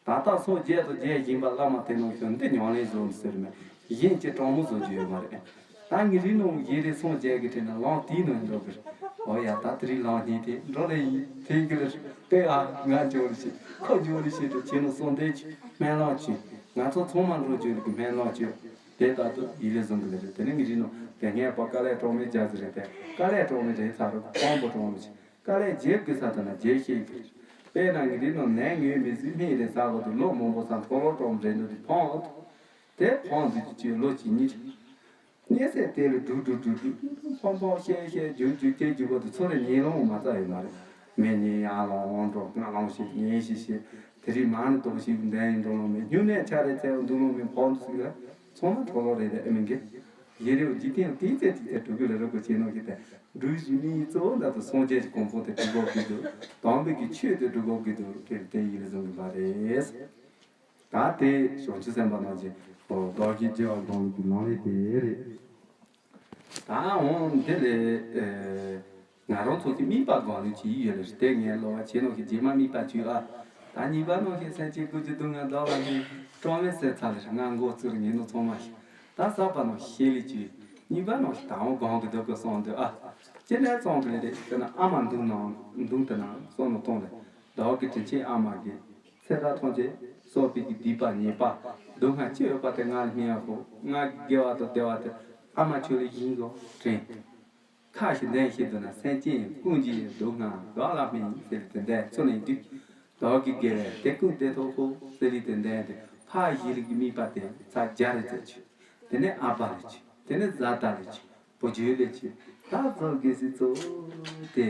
ད་ལྟ་སངས་རྒྱས་དང་མཇལ་བཞིན་པ་བླ་མ་དེ་ནང་བཞིན་འདི་ཉམས་ལེན་བཟོ་འདི་ཟེར་མེད་གཞན་གྱི་གྲོགས་མོ་བཟོ་རྒྱུ་ཡོད་མ་རེད། ད་ངའི་རིག་ནང་ཡེ་རེ་སངས་རྒྱས་ཀྱི་དྲིན་ལ་ལམ་དེའི་ནང་འགྲོ་གི་རེད། འོ་ཡ་ད་དེ་རིང་ལམ་གཉིས་དེ་འགྲོ་ལེ་ཡིན་དེ་གི་ལེ་རེད་ཨ་ང་འཇོག་ལེ་ཤེས་ཁོ་འཇོག་ལེ་ཤེས་དུ་ཁྱེད་ནང་སོང་དེ་ཆུ་སྨན་ལམ་ཆུ་ང་ཚོ་ཚང་མ་འགྲོ་རྒྱུ་རེད་གི་སྨན་ལམ་ཆུ། དེ་ལྟར་དུ་ཡིད་ལས་བཟུང་གི་ལས་རེད། དེ་ནི་ངའི་རིག་ནང་དེ་སྔས་པ་དཀའ་ལས་གྲོགས་མེད་རྒྱ་ཟེར་རེད་དེ་དཀའ་ལས་གྲོགས་མེད་རེད་ཚ་རུ་ཁོང་པོ་གྲོགས་མེད་ཅིག་དཀའ་ལས་རྒྱལ་དགོས་ས་དང་ན་རྒྱལ་ཤེས་ཀྱི་རེད། དཔེར་ན་ངའི་རིག་ནང་ནད་ངོས་མི་སྲིད་སྨན་རེད་ཚ་བ་དུ་ལོ་མང་པོ་སང་ཁྲོ་ལོ་གྲོགས་མེད་རེད་འདུག་དེ་ཕོང་ཨོ། དེ་ཕོང་འདུག་ཅི་ཅི་ལོ་གཅིག་གཉིས་རེད། གཉན་སྲིན་དེ་ལ་འབྲུག་འབྲུག་འབྲུག་འབྲུག་ཕོང་ཕོང་ཤེ་ཤེ་རྒྱུག་རྒྱུག་སྐྱེ་རྒྱུག་པ་དུ་ཚོ་རེ་ཉེ་ལོང་མ་རྩ་ཡོད་མ་རེད། མི་ཉེ་ཡང་ལོང་འོང་འགྲོ་ང་ལོང་ཞིག་ཉེ་ཞིག་ཞེ་དེ་རིང་མ་ནི་ཏོག་ཞིག་འདན་ཡིན་འགྲོ་ལོང་མེད་སྨྱུང་གནས་ཆ་རེ་ཚེ་འདུག་ལོང་མེད་ཕོག་འདུག་ཟིག་ལ་ཚང་མ་འཕྲོ་ལོ་རེད་དེ་ཨེ་མིན་གི། ཡེ་རེའུ་འཇིག་རྟེན་ཏིག་ཙེ་ཏིག་ཙེ་འགྲོ་གི་ལ་རོགས་པ་བྱེད་ནོ་གི་དེ་འགྲུལ་བཞུད་མིའི་གཙོ་བོ་འདྲ་དུ་སངས་རྒྱས་ཀྱི་གོ་འཕང་དེ་འགྲུབ་དགོས་ཀྱི་འདུག་དམ་པའི་གི་ཆོས་དེ་འགྲུབ་དགོས་ཀྱི་འདུག་དེ་དེ་ཡིན་ལ་བཟུང་གི་མ་རེད། ད་དེ་བྱང་ཆུབ་སེམས་དཔའ་རྣམས་ཀྱི་བདག་གིས་བགྱི་བར་འདོད་ཀྱི་ལམ་རེད་དེ་རེད། ད་འོང་འདི་ལས་ང་རང་ཚོ་གི་དམིགས་པ་གང་ལུགས་ཀྱི་ཡོད་ལ་དེ་ངས་ལོ་བ་བྱེད་ནོ་གི་རྗེས་མ་དམིགས་པ་བྱུས་ཨ། ད་གཉིས་པ་ནང་བཞིན་སེམས་ཅན་ཀུན་གྱི་སྡུག་བསྔལ་བདག་ལ་མི་སྤྲང་བའི་སེམས་ཚ་ལ་ང་མགོ་ཚུར་ཉིན་ནོ་ཚང་མ་ཞིག་ད་གསར་པ་ནང་བཤད་ལས་ཀྱི་གཉིས་པ་ནང་བཞིན་ད་འོང་གང་གི་འདོད་པའི་སོང་འདོད་ཨ། ཅི་ནས་ཙོང་གི་ལས་དེ་ན་ཨ་མ་འདུག་ནང་འདུག་དེ་ན་སོང་ནོ་གཏོང་ལས་བདག་གི་དྲིན་ཆེན་ཨ་མ་གི་ཚེ་རབས་ཐམས་ཅད་གསོག་པའི་གི་སྡིག་པ་ཉེས་པ་སྡུག་བསྔལ་ཅི་ཡོད་པ་དེ་ང་ལ་སྨིན་ཡག་ཧོ་ང་གི་དགེ་བ་དང་བདེ་བ་དེ་ ཨ་མ་ཁྱོད་ལ་ཡིན་གོ་དྲན། ཁ་ཞིག་ལྡན་ཞིག་འདུག་ན་སེམས་ཅན་ཀུན་གྱི་སྡུག་བསྔལ་བདག་ལ་སྨིན་ཟེར་དེ་འདྲ་ཚོ་ནས་འདུག་བདག་གི་དགེ་བས་དེ་ཀུན་བདེ་ཐོབ་ཤོག་ཟེར་དེ་འདྲ་དེ་ཕ་ཡི་ལུགས་ཀྱི་དམིགས་པ་དེ་ཚ་རྒྱ་རེ་ཚོ་ཆུ། དེ་ནས་ཨ་ཕ་ལ་ཆུ། དེ་ནས་བཟའ་ཟླ་ལ་ཆུ། བུ་རྒྱུད་ལ་ཆུ། ད་བཟོ་དགེ་སྲིད་གཙོ་བོ་དེ་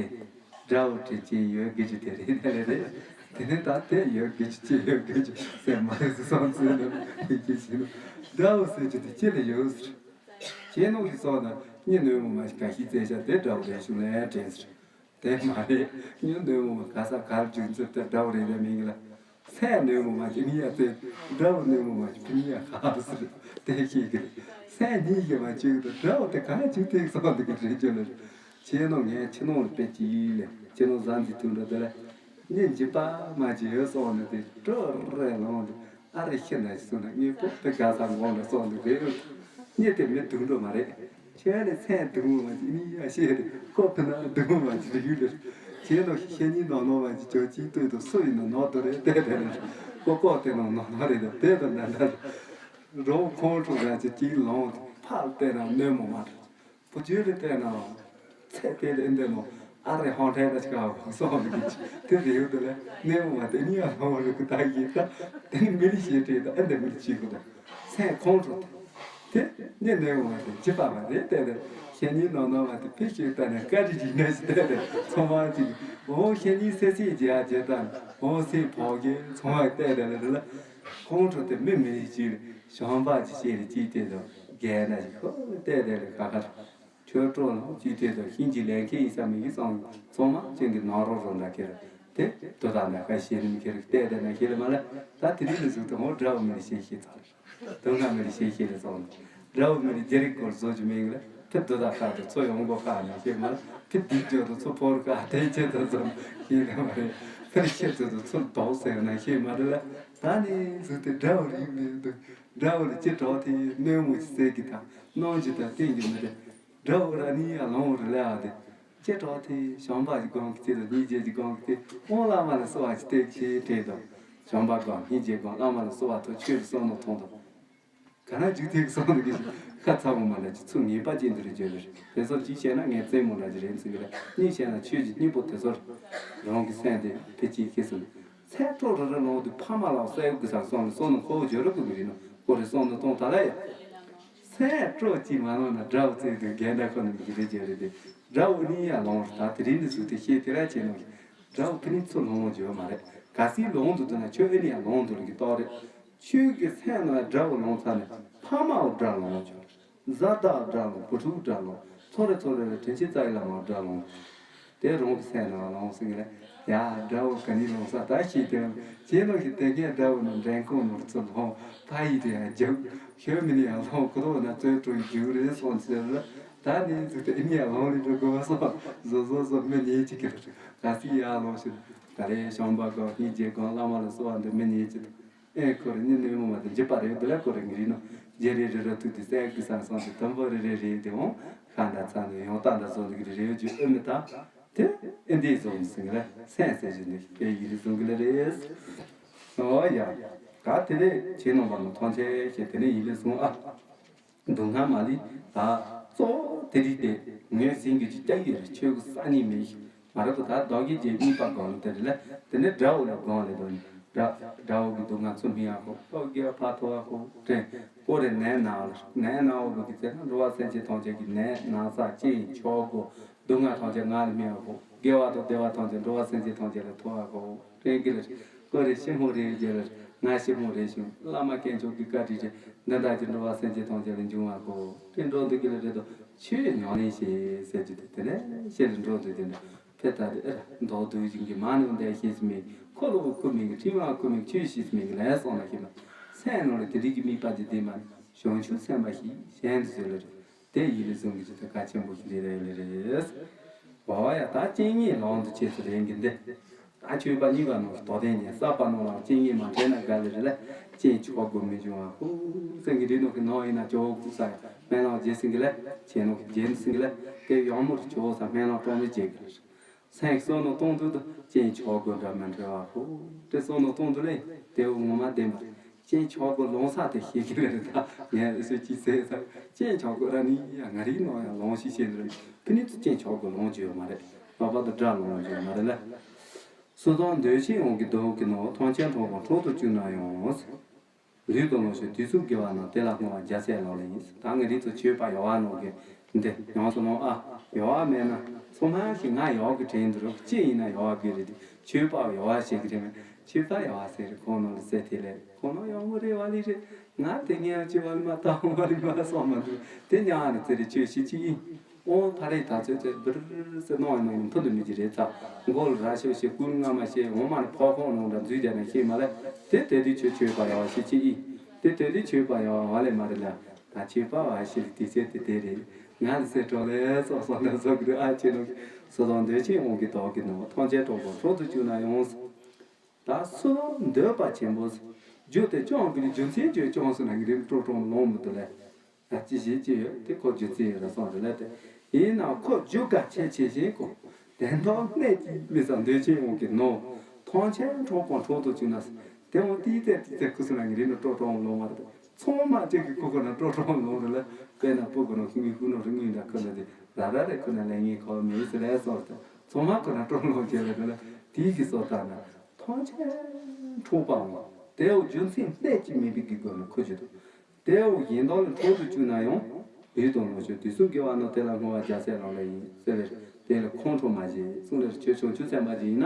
དགྲ་བོ་དྲིན་ཅན་ཡོད་དགེ་རྒྱུ་དེ་རེད་ནས་ལས་རེད། དེ་ནས་ད་དེ་ཡོད་དགེ་རྒྱུ་ཅི་ཡོད་དགེ་རྒྱུ་ཟེར་མ་རེད་སོང་ཚེ་ནས་དེ་ཅི་ཞིག་ནས་དགྲ་བོ་ཟེར་རྒྱུ་དེ་ཅི་ལ་ཡོད་ཟེར། ཁྱེད་ནང་གི་སོགས་ན་གཉིད་ནོན་མོ་མ་ཞིག་ག་ཤི་བཙལ་བྱ་དེ་འདྲ་བོ་རེད་ཞུ་ལན་དྲན་ཟེར། དེ་མ་རེད། གཉིད་ནོན་མོ་མ་ག་ས་གར་རྒྱུག་འཛུལ་དེ་འདྲ་བོ་རེད་ལ་མིན་གི་ལ། སེམས་ནོན་མོ་མ་ཅིག་གཉིད་ཡ་བཙལ། འདྲ་བོ་ནོན་མོ་མ་ཅིག་གཉིད་ཡ་ཁ་ཟེར། དེ་ཤེས་གི་རེད། སེམས་གཉིད་ཡ་མ་ཅིག་དེ་འདྲ་བོ་དེ་ག་ཅིག་ཐེག་སོང་དེ་གི་རེད་ཅོ་ལ། ཁྱེད་ནང་ངས་ཁྱེད་ནང་ལ་དཔེ་ཅིག་ལས་ཁྱེད་ནང་བཟའ་འཛི་དུས་འགྲོ་དེ་ལ། གཉིད་འཇིབ་པ་མ་ཅིག་ཡོད་སོང་ནས་དེ་སྤྲོ་རེ་ལངས་དེ། ཨ་རེ་ཤི་ན་ཞིག་སོང་ན་དངོས་པོ་དཔེ་དགའ་ས་འོང་ལ་སོང་འདུག་རེད། གཉིད་དེ་མི་སྡུག་འགྲོ་མ་རེད། ཁྱེད་ནི་མཚན་སྡུག་མོ་མ་ཅིག་ནི་ཡ་ཤེས་རེད། ཁོ་ཕི་ན་སྡུག་མོ་མ་ཅིག་རེད་ཡུལ་ལེར། ཁྱེད་ནོ་ཤེས་ཉིན་ནོ་ནོ་མ་ཅིག་ཅོ་ཅིག་ལྟོས་དུ་སུ་ཡིན་ནོ་ནོ་དུ་རེད་དེ་དེ་རེད། ཁོ་ལྐོག་དེ་ནོ་ནོ་ནོ་རེད་དེ་དེ་དུ་ན་ན་རེད། རོ་ཁོང་ཁྲོ་ར་ཅིག་ཅིག་ལོང་དུ་ཕར་བལྟས་ན་གནོད་མོ་མ་རེད། བུ་རྒྱུད་ལ་བལྟས་ན། ཚེ་དེ་ལས་འདི་ནོ། ཨ་རེ་ཧོང་ཁྲེ་ལ་ཅིག་ཨ་སོང་ལ་གི་ཅི་དེ་རེ་ཡོད་དེ་ལས་གནས་མོ་མ་དེ་ནི་ཡང་ལྷོང་རེ་གི་ད་ཡིན་ད། དེ་ནི་མི་ལི་ཤེས་དྲེད་ད་ཨ་འདི་མི་ལི་ཅིག་གི་ད། སེམས་ཁོང་ཁྲོ་དེ། དེ་ནི་གནས་མོ་མ་དེ་ཅི་པ་མ་རེད་དེ་ལས་ཤེས་ཉིན་ནོ་ནོ་མ་དེ་ཕི་ཤེས་ད་ནས་བཀའ་དྲིན་ཅིག་ནས་ཞིག་དེ་ལས་ཚོང་མ་ཅིག་འོ་ཤེས་ཉིན་སེ་སེ་རྒྱ་རྒྱ་ད་འོ་སེ་ཕོག་གི་ཚོང་མ་དེ་ལས་ལ་ལ། ཁོང་ཁྲོ་དེ་མི་མི་ལི་ཅིག་ཞོན་པ་ཅིག་ཤེས་ལ་ཅིག་དེ་ད་རྒྱལ་ན་ཅིག་ཧོ་དེ་དེ་ལས་ཁ་ཁ། ཁྱོད་སྤྲོ་ལོང་ཅི་དེ་དང་ཤིན་གྱི་ལས་མཁན་ཡིན་ས་མི་གི་སོང་ཚང་མ་ཅན་གྱི་ནང་རོགས་རོགས་འདྲ་ཁྱེར་དེ་དོ་དག་ན་ཁ་ཤེས་ནི་མི་ཁྱེར་བལྟས་དེ་ན་ཁྱེར་མ་ལ་ད་དེ་རིང་ལ་གཟུགས་དང་འོ་དགྲ་བོ་མི་རི་ཤེས་ཤེས་ཚར་དོ་ང་མི་རི་ཤེས་ཤེས་ལ་སོང་དགྲ་བོ་མི་རི་རྒྱ་རིག་སྐོར་བཟོ་རྒྱུ་མིན་ལ་ཕི་དོ་དག་ཁ་དུ་ཚོ་ཡོང་སྒོ་ཁ་ན་ཤེས་མ་ལ་ཕི་སྡིག་སྦྱོར་དུ་ཚོ་ཕོར་ཁ་དེ་ཆེ་དུ་ཚོ་ཤེས་ན་མ་རེད་ཕི་རི་ཤེས་དུ་དུ་ཚོ་དོག་ཟེར་ན་ཤེས་མ་རེད་ལ་ད་ནི་གཟུགས་དེ་དགྲ་བོ་རིག་མི་འདུག་དགྲ་བོ་ལ་ཅི་གྲོགས་དེ་གནོད་མོ་ཞིག་བསད་ཀྱི་དང་གནོང་ཞིག་དང་བསྟན་གྱི་མི་རེད། དགྲ་བོ་ར་ནི་ཡང་ལོང་རི་ལ་ཨ་དེ། ཅེ་གྲོགས་དེ་ཞོན་པ་གི་སྒང་གི་ཚེ་དང་སྙིང་རྗེ་གི་སྒང་གི་ཚེ་དབང་བླ་མ་ལ་གསོལ་བ་ཅི་སྟེར་ཅེས་དྲིས་དང་། ཞོན་པ་སྒང་སྙིང་རྗེ་སྒང་བླ་མ་ལ་གསོལ་བ་ཐོབ་ཆོས་ལ་བསམ་མནོ་ཐོང་དང་། ག་ན་འཇུག་ཐེག་སོང་ནི་གི་ཁ་ཚ་བོ་མ་ལ་ཅི་ཚུགས་ངེས་པ་ཅན་དུ་རེ་བརྗོད་རེ་དེ་ཚོར་ཅི་བཤད་ན་ངས་རྩེད་མོ་འདྲ་ཅི་རེད་ཚིག་གི་རེད་གཉིས་བཤད་ན་ཆོས་ཀྱི་སྙིང་པོ་དེ་ཚོར་རང་གི་སེམས་དེ་ཕི་ཅི་ཁེ་སོང་། ཚད་སྤྲོ་རུ་རུ་ལོང་དུ་ཕ་མ་ལ་གསལ་གི་ས་སོང་ནི་སོང་ནི་ཁོ་བོ་བརྗོད་རོགས་གི་མི་རེད་ནོ་ཁོ་རེ་སོང་ནི་གཏོང་ད་ལ་ཡ། སེམས་སྤྲོ་གཅིག་མ་ལོང་ན་དགྲ་བོ་བཙལ་དུས་རྒན་ད་ཁོ་ནི་མི་རེད་ཅེས་རེད་དེ། དགྲ་བོ་ནི་ཡང་ལོང་རེད་ད་དེ་རིང་ནི་གཟུགས་དེ་ཤེས་དེ་ར་བྱེད་ནོ་རེད། དགྲ་བོ་དེ་ནི་ཚུར་ལོང་བ་བརྗོད་མ་རེད། གལ་སྲིད་ལོང་དུ་འདུག་ན་ཁྱོད་ཨེ་ནི་ཡང་ལོང་འདུག་ལ་གི་རྟགས་རེད། ཁྱོད་ཀྱི་སེམས་ནང་དགྲ་བོ་ལོང་ཚར་ནས་ཕ་མ་བོ་དགྲ་ལོང་བརྗོད་རེད། བཟའ་ཟླ་དགྲ་ལོང་བུ་ཕྲུག་དགྲ་ལོང་ཚོ་རེ་ཚོ་རེ་ལ་དྲིན་ཆེ་རྩ་ཡི་བླ་མ་དགྲ་ལོང་། དེ་རང་གི་སེམས་ནང་ལོང་ཟིན་ལ། ཡ་དགྲ་བོ་ག་ནི་ལོང་ས་ད་ཤེས་དོན་ལ་ཁྱེད་ལོ་ཞིག་དེ་ངས་དགྲ་བོ་ནང་འདྲེན་ཁོང་ནོར་ཚུར་ལོང་ཕ་ཡི་དེ་ཡང་རྒྱུག་ཤོད་མི་ནི་ཡང་ལོང་ཁོ་རོ་ན་བཙོན་གྲོལ་རྒྱུག་རེད་སོང་ཟེར་ལ། ད་ནི་འཛུགས་དེ་ཨི་ནི་ཡང་ལོང་རེ་འགྲོ་དགོས་སོང་བཟོ་བཟོ་བཟོ་མི་ཉེས་ཅིག་གི་ལ་ག་སི་ཡ་ལོང་ཞིག་ད་རེས་ཤོང་པ་གོ་ཧི་རྗེ་གོང་བླ་མ་ལ་གསོལ་བ་འདེབས་མི་ཉེས་ཅིག་ཨེ་ཁོ་རེ་ནི་ནུས་མོ་མ་དང་འཇིབ་པ་རེ་འདི་ལ་ཁོ་རེ་ངི་རི་ནོ། རྗེ་རེ་རེ་ར་ཐུག་དེ་སའི་གི་སང་སང་དེ་དམ་པོ་རེ་རེ་རེ་དེ་འོང་ཁ་འདྲ་ཚང་ནས་ཡོང་སྟངས་འདྲ་བཟོ་འདི་གི་རེ་རེ་བརྗོད་ཨེ་མི་དང་། དེ་ཨེ་འདི་བཟོ་མི་སྲིང་རེ་སེམས་ཟེར་གྱི་འདི་ཨེ་ཡི་རི་བཟུང་གི་ལ་རེད། ཨོ་ཡ། ད་དེ་ནས་ཁྱེད་རྣམ་པ་ནང་ཐོན་ཆེ་ཞེས་དེ་ནས་ཡི་རི་བཟུང་ཨ། སྡུག་བསྔལ་མ་ལུས་ད་གཙོ་བོ་དེ་རིགས་དེ་ངོས་ཟིན་གྱི་ཅི་ཡོད་རེད་ཆོས་ཀྱི་ས་ནི་མེད་ཞིག་མ་རེད་པ་ད་བདག་གི་རྗེས་གཉིས་པ་སྒང་ལ་དེ་རེད་ལ་དེ་ནས་དགྲ་བོ་ལ་སྒང་ལ་དོན་དགྲ་དགྲ་བོ་གི་སྡུག་བསྔལ་ཚུར་སྨིན་ཡག་གོ་ལྟོ་རྒྱལ་ཕ་ཐོ་བ་གོ་དྲན་ཀོ་རེ་ནན་ན་ལ་ནན་ན་འོ་བོ་གི་ཚེ་ན་འགྲོ་བ་སེམས་ཅན་ཐམས་ཅད་ཀྱི་ནད་ན་ཚ་ཅི་ཆོག་གོ་སྡུག་བསྔལ་ཐམས་ཅད་ང་ལ་སྨིན་ཡག་གོ་དགེ་བ་དང་བདེ་བ་ཐམས་ཅད་འགྲོ་བ་སེམས་ཅན་ཐམས་ཅད་ལ་ཐོབ་ཡག་གོ་དྲན་གི་ལ་ཀོ་རེ་ཤི་མོ་རེ་རྒྱལ་ལ་ང་ཤི་མོ་རེ་ཤི་བླ་མ་དཀོན་མཆོག་གི་བཀའ་དྲིན་ཆེ་འདི་འདྲ་གྱི་འགྲོ་བ་སེམས་ཅན་ཐམས་ཅད་ལ་འབྱུང་བ་གོ་དྲན་འགྲོ་འདུག་གི་ལ་རེད་དོ། ཆོས་ཉམས་ལེན་བྱེད་ཟེར་རྒྱུ་དེ་དེ་ནས་ཤེས་རིག་འགྲོ་འདུག་དེ་འདྲ་ཕེ་ད་དེ་ཨེ་ར་མདོག་སྡུག་ཅིང་གི་མ་ནུ་འདས་ཤེས་སུ་མེད་ཁོ་ལོ་ཁུ་མེད་གི་ཁྲིམས་ལ་ཁུ་མེད་ཆོས་ཤེས་སུ་མེད་གི་ལས་སོང་ན་ཤེས་མ་སེམས་ནང་ལ་དེ་རིགས་ཀྱི་དམིགས་པ་དེ་དེ་མ་ནི་བྱང་ཆུབ་སེམས་དཔའ་ཞིག་གཞན་དུ་བཟོད་ལ་རེད་དེ་ཡིན་ལ་གསུང་གི་ཅི་ད་གལ་ཆེན་པོ་ཞིག་རེད་རེད་རེད། འོ་ཡ་ད་སྤྱན་གཉིས་ལོང་དུ་ཆེ་སུ་རེད་གི་འདི། ད་ཆོས་པ་གཉིས་པ་ནང་གི་དོ་ལྡན་ཉན་བསགས་པ་རྣམས་ལ་སྤྱན་གཉིས་མ་དྲན་ན་དགའ་ལེ་རེ་ལ་སྤྱན་ཆོག་དགོས་མི་འབྱུང་བ་ཧུ་སེང་གི་རི་ནོ་གི་ནང་ཡིན་ན་ཇོ་བོ་སྐུ་ས་ཡ་སྨན་བླ་རྗེ་སེང་གི་ལ་ཆེ་ནོ་གི་རྗེ་འདི་སེང་གི་ལ་དེ་ཡང་མོ་རུ་ཇོ་བོ་ས་སྨན་བླ་གྲོང་མི་རྗེ་གི་ལ་སེང་གསོ་ནོ་གཏོང་དུ་དུ་སྤྱན་ཆོག་དགོས་འདྲ་མི་འདྲ་བ་ཧུ་དེ་གསོ་ནོ་གཏོང་དུ་ལེ་དེ་བོ་ངོ་མ་བདེན་པ་རེད། སྐྱེས་ཆག་སྒོ་ལོང་ས་དེ་ཤེས་ཀྱི་རེད། ད་ངས་སུ་ཅིག་ཟེར་ས། སྐྱེས་ཆག་སྒོ་ར་ནི་ཡ་ང་རིག་ནང་ཡང་ལོང་ཞིག་ཤེས་ནི་རེད། ཕི་ནི་ཚུ་སྐྱེས་ཆག་སྒོ་ལོང་རྒྱུ་ཡོད་མ་རེད། ལྷག་པར་དུ་དགྲ་ལོང་རྒྱུ་ཡོད་མ་རེད་ལ། སུ་དང་འདོད་ཆེན་དབང་གིས་བདག་གི་ནོར། ཐམས་ཅད་འཕྲོག་པ་འཕྲོག་ཏུ་བཅུག་ན་ཡང་། ལུས་དང་ལོངས་སྤྱོད་དུས་གསུམ་དགེ་བ་རྣམས། དེ་ལ་བསྔོ་བ་རྒྱལ་སྲས་ལག་ལེན་ཡིན། ད་ངས་རིག་ཚོ་ཆོས་པ་ཡོད་བ་ནང་གི་འདི་ཡོངས་སུ་ནོར་ཨ། ཡོད་བ་མེད་ན་ཚང་མ་ཞིག་ང་ཡོད་གི་དྲན་འདུག་ཅི་ཡིན་ན་ཡོད་བ་གི་རེད། ཆོས་པ་ཡོད་བ་ཞིག་གི་དྲན། ཆོས་པ་ཡོད་བ་ཟེར་ཁོང་ནང་ལ་ཟེར་དེ་ལས་ཁོང་ནང་ཡོང་གི་རེད་བ་ལི་རེད། ང་དེ་ངས་ཅི་བ་ལི་མ་ལྟ་འོང་བ་ལི་མ་སོང་མ་འདུག་དེ་ཉག་ནི་ཚེ་རེ་ཆོས་ཤིག་ཅིག་ཡིན། ཨོ་ཕ་རེ་ད་ཚོད་ཚོད་བིར་ཟེར་གནང་བའི་ནང་ནས་མཐུ་དུ་མི་གྱི་རེད་ཚ། མགོ་ལ་ར་ཤོ་ཤེ་ཀུན་ང་མ་ཤེ་འོ་མ་ནི་ཕོ་ཁོང་ནང་འདྲ་འཛུལ་རྒྱ་ནས་ཤེས་མ་ལེ། དེ་དེ་དུས་ཆོས་ཆོས་པ་ཡ་བ་ཤེ་ཅི་ཨི། དེ་དེ་དུས་ཆོས་པ་ཡ་བ་ལེ་མ་རེད་ལ། ད་ཆོས་པ་བ་ཤེ་དེ་ཚེ་དེ་དེ་རེད། ང་ལ་སེ་གྲོ་ལེ་སོགས་སོགས་འདྲ་སོགས་ཀྱི་རེད། ཨ་ཆེ་ནོ་སོ་དང་འདོད་ཆེན་དབང་གིས་བདག་གི་ནོར། ཐམས་ཅད་འཕྲོག་པ་འཕྲོག་ཏུ་བཅུག་ན་ཡང་། ད་སུ་དང་འདོད་པ་ཆེན་པོ། རྒྱུ་དེ་ཅང་གི་རྒྱུ་མཚན་བརྗོད་ཅང་སུ་ན་གི་རིམ་སྤྲོ་སྤྲོ་ལོང་མི་འདུག་ལེ། ཅི་ཞིག་ཅི་ཡོད་དེ་ཁོ་རྒྱུ་མཚན་ཡོད་ལ་སོང་རེད་ལ། དེ་ཡིན་ནའང་ཁོ་རྒྱུ་ག་ཆེ་ཆེ་ཞིང་ཁོ་དོན་དག་གནད་ཀྱི་མི་ཟ་འདོད་ཆེན་དབང་གིས་ནོར། ཐམས་ཅད་འཕྲོག་པ་འཕྲོག་ཏུ་བཅུག་ན། དེ་འོང་ཏི་ཏེ་ཏི་ཏེ་ཁུ་སུ་ན་ངི་རིན་ནི་སྤྲོ་སྤྲོ་ལོང་མ་རེད། ཚང་མ་ཅིག་གི་ཁུ་ཁོ་ན་སྤྲོ་སྤྲོ་ལོང་རེད་ལ། དཔེར་ན་སྤུ་གུ་ནང་ངི་ཁུ་ནང་རི་ངི་འདྲ་ཁུ་ན་དེ་ར་ར་རེ་ཁུ་ན་ལེ་ངི་ཁོ་མི་སི་ལེ་སོང་རེད། ཚང་མ་ཁོ་ན་སྤྲོ་ལོང་བྱེད་ལེ་རེད་ལ། དེའི་གི་སོ་ད་ན་ཐམས་ཅད་འཕྲོག་པའང་དེའོ་རྒྱུ་མཚན་གནད་ཀྱིས་མིན་པའི་གི་སྒོ་ནས་ཁུ་བྱེད་དོ། དེའོ་གཞན་དག་ལ་འཕྲོག་ཏུ་བཅུག་ན་ཡང་། ལུས་དང་ལོངས་སྤྱོད་དུས་གསུམ་དགེ་བ་རྣམས། དེ་ལ་བསྔོ་བ་རྒྱལ་སྲས་ལག་ལེན་ཡིན་ཟེར་བས། དེ་ལ་ཁོང་ཁྲོ་མ་བྱེད་གསུངས་ལེར། ཁྱོད་བྱང་ཆུབ་སེམས་དཔའ་ཅིག་ཡིན་ན།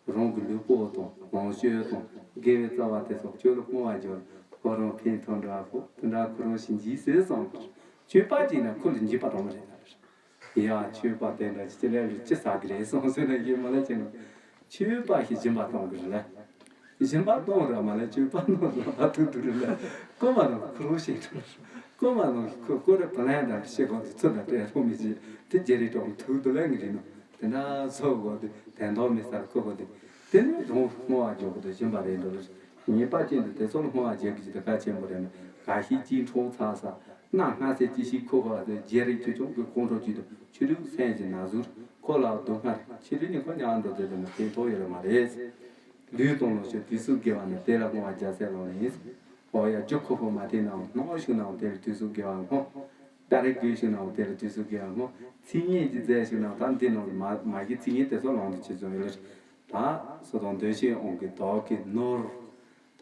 རང་གི་ལུས་པོ་དང་ལོངས་སྤྱོད་དང་དགེ་བའི་རྩ་བ་དེ་ཚོ་ཁྱོད་ལ་བསྔོ་བ་བརྗོད། ཁོ་རང་ཕན་ཐོགས་འདྲ་ཕོག་དེ་འདྲ་ཁོ་རང་ཞིག་འཇིགས་ཟེར་གསུངས། ཁྱོད་པ་ཅིག་ན་ཁོ་ལ་འཇིགས་པ་རང་མ་རེད་ད། ཡ་ཁྱོད་པ་དེ་འདྲ་ཅི་ལས་རུ་ཅི་ཟ་གི་རེད་གསུངས་ཟེར་ན་ཡིན་མ་ལ་ཅི་ན། ཁྱོད་པ་ཞིག་སྦྱིན་པ་གཏོང་གི་རེད་ལ། སྦྱིན་པ་གཏོང་ར་མ་ལ་ཁྱོད་པ་ནོར་ལ་ཕ་ཐུག་ཐུག་རེད་ལ། ཀོ་མ་ནོར་ཁུ་རུ་ཤེས་ཐུག་ཀོ་མ་ནོར་ཁོ་ཀོ་རེ་པ་ལན་དང་ཤེས་གོ་དུ་ཚུ་དང་སྤྲད་ཐུག་མི་ཤེས་དེ་རྗེ་རེ་གྲོང་ཐུག་དུ་ལ་ངི་རེད་ནོ། དེ་འདྲ་སོ་གོ་དུ་དན་ཐོག་མི་སར་ཁོ་གོ་དུ་དེ་ནི་རོང་བསྔོ་བ་འཇོག་གི་དུ་སྦྱིན་པ་རེད་འགྲོ་རེད། ངེས་པ་ཅན་དུ་དེ་ཚོ་ལ་བསྔོ་བ་བྱེད་ཀྱི་ཅི་དུ་ག་ཆེན་པོ་རེད་ན་ག་ཤི་ཅི་འཕྲོག་ཚ་ས། གནའ་སྔ་སེ་ཅི་ཞིག་ཁོ་གོ་དེ་རྗེ་རིགས་ཆོས་སྐྱོང་གི་ཁོང་ཁྲོ་བཅུད་དུ་ཆོས་རིགས་སེམས་ཀྱི་ན་ཟུར་ཁོ་ལ་སྡུག་བསྔལ་ཆོས་རིགས་ནི་ཁོ་ཉག་འགྲོ་དེ་དུ་ན་དེ་ཐོག་ཡོད་རེད་མ་རེད། ལུས་དང་ལོངས་སྤྱོད་དུས་གསུམ་དགེ་བ་ནི། དེ་ལ་བསྔོ་བ་རྒྱལ་སྲས་ལག་ལེན་ཡིན། འོ་ཡ་རྒྱུ་ཁོ་ཁོ་མ་བསྟེན་ནའང་སྣང་ཞུགས་ནའང་དེ་ལ་དུས་གསུམ་དགེ་བ་བསྔོ། ད་རེས་དགོས་ཞུགས་ནའང་དེ་ལ་དུས་གསུམ་དགེ་བ་བསྔོ། ཚིག་ངན་གྱི་རྫས་ཞུགས་ནའང་ད་འདི་ནང་ལ་མ་མ་གི་ཚིག་ངན་དེ་ཚོ་ལོང་དུ་ཆེ་ཚོ་ཡོད་ལེ། ད་སོ་དང་འདོད་ཆེན་དབང་གིས་བདག་གི་ནོར།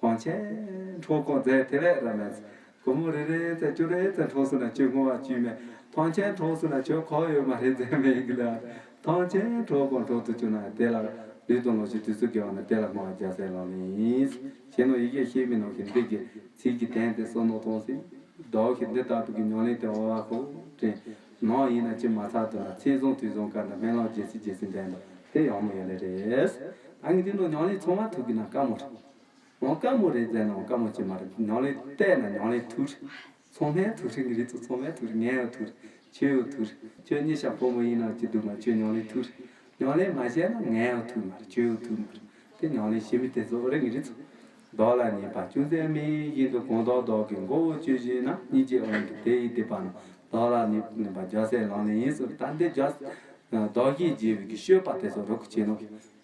ཐམས་ཅད་འཕྲོག་གོ་མཛད་དེ་ལས་ར་མེད། སྒོར་མོ་རེ་རེ་ཙམ་བཅུ་རེ་ཙམ་འཕྲོག་སོང་ན་ཁྱོད་བསྔོ་བ་བཅུད་མེད། ཐམས་ཅད་འཕྲོག་སོང་ན་ཁྱོད་གོ་ཡོད་མ་རེད་མཛད་མེད་གི་ལ། ཐམས་ཅད་འཕྲོག་གོ་འཕྲོག་ཏུ་བཅུག་ན་དེ་ལ་ལུས་དང་ལོངས་སྤྱོད་དུས་གསུམ་དགེ་བ་ནི། དེ་ལ་བསྔོ་བ་རྒྱལ་སྲས་ལག་ལེན་ཡིན། ཞེས་ནོ་ཡི་གེ་ཤེས་མི་ནོ་ཞིག་འདི་གི་ཚིག་གི་དོན་དེ་བསམ་བློ་གཏོང་སྲིད། བདག་གིས་འདི་ལྟ་བུ་གི་ཉམས་ལེན་དེ་འོ་བ་ཁོ་དྲན་ནང་ཡིན་ན་ཅི་མ་ཚར་དུ་ན་ཚེ་བཟང་དུས་བཟང་སྐར་འདྲ་སྨོན་ལམ་རྒྱལ་སྲིད་རྒྱལ་སྲིད་ལྡན་པ་དེ་ཡོང་མི་ཡོད་ལེ་རེད། ཨ་ནི་འདི་ནོ་ཉམས་ལེན་ཚང་མ་ཐུབ་གི་ན་དཀའ་མོ་རེད། འོང་དཀའ་མོ་རེད་ཟེར་ན་འོང་དཀའ་མོ་ཅིག་མ་རེད། ཉམས་ལེན་བལྟས་ན་ཉམས་ལེན་ཐུག་རེད། ཚང་མས་ཐུག་རེད། ངའི་རིགས་ཚོ་ཚང་མས་ཐུག་རེད། ངས་ཡང་ཐུག་རེད། ཁྱོད་ཡང་ཐུག་རེད། ཁྱོད་གཉིས་ཆ་ཕོ་མོ་ཡིན་ན་ཅི་འདུག་མ་ཁྱོད་ཉམས་ལེན་ཐུག་རེད། ཉམས་ལེན་མ་བྱས་ན་ངས་ཡང་ཐུག་མ་རེད། ཁྱོད་ཡང་ཐུག་མ་རེད། དེ་ཉམས་ལེན་བྱེད་མི་དེ་ཚོ་རེད། ངའི་རིགས་ཚོ། བདག་ལ་ཉེས་པ་ཅུང་ཟད་མེད་བཞིན་དུ། གང་དག་བདག་གི་མགོ་བོ་གཅོད་བྱེད་ན། སྙིང་རྗེ་དབང་གིས་དེ་ཡི་སྡིག་པ་རྣམས། བདག་ལ་ཉེས་པ་རྒྱལ་སྲས་ལག་ལེན་ཡིན་ཟེར། ད་འདི་རྒྱ་བདག་གིས་བགྱིས་པའི་གི་སྤྱོད་པ་དེ་ཚོ་རོགས་ཀྱི་བྱེད་ནོ།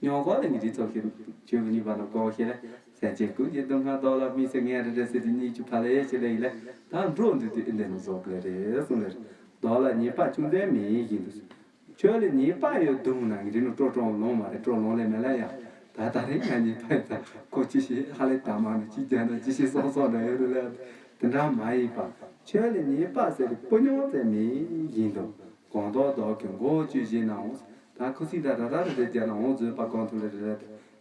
ཉོན་ཁོག་ལ་ངའི་རིགས་ཚོགས་ཀྱི་ཆོས་ཀྱི་ཉེས་པ་ལ་གོ་ཤེས་ལ། སེམས་ཅན་ཀུན་གྱི་སྡུག་བསྔལ་བདག་ལ་སྨིན་ཟེར། ངས་རེ་རེ་ཟེར་དེ་གཉིས་ཀྱི་ཕ་ལ་ཡེ་ཤེས་ལ་ཡིན་ལ། ད་འགྲོ་འདི་དུས་ཨེ་འདི་ནི་བཟོ་གི་ལ་རེད་གསུངས་ལ། བདག་ལ་ཉེས་པ་ཅུང་ཟད་མེད་བཞིན་དུ། ཁྱོད་ལ་ཉེས་པ་ཡོད་འདུག་ན་ངའི་རིགས་ནི་སྤྲོ་སྤྲོ་ལོང་མ་རེད། སྤྲོ་ལོང་ལས་མེད་ལ་ཡ། ད་ད་རེས་ང་ཉེས་པ་ཡོད་ད་ཁོ་ཅི་ཤེས་ཧ་ལས་ད་མ་ནི་ཅི་རྒྱ་ན་ཅི་ཤེས་སོང་སོང་འདྲ་ཡོད་རེད་ལ། དེ་འདྲ་མ་ཡིན་པ། ཁྱོད་ལ་ཉེས་པ་ཟེར་སྤུ་ཉུང་ཙམ་མེད་བཞིན་དུ། གང་དག་བདག་གི་མགོ་བོ་གཅོད་བྱེད་ནའང་། ད་ཁུ་སིམ་ད་ར་ར་རེ་རེ་རྒྱ་ན་འོང་བཟོད་པ་གང་ཐུབ་ལ་རེ་རེ་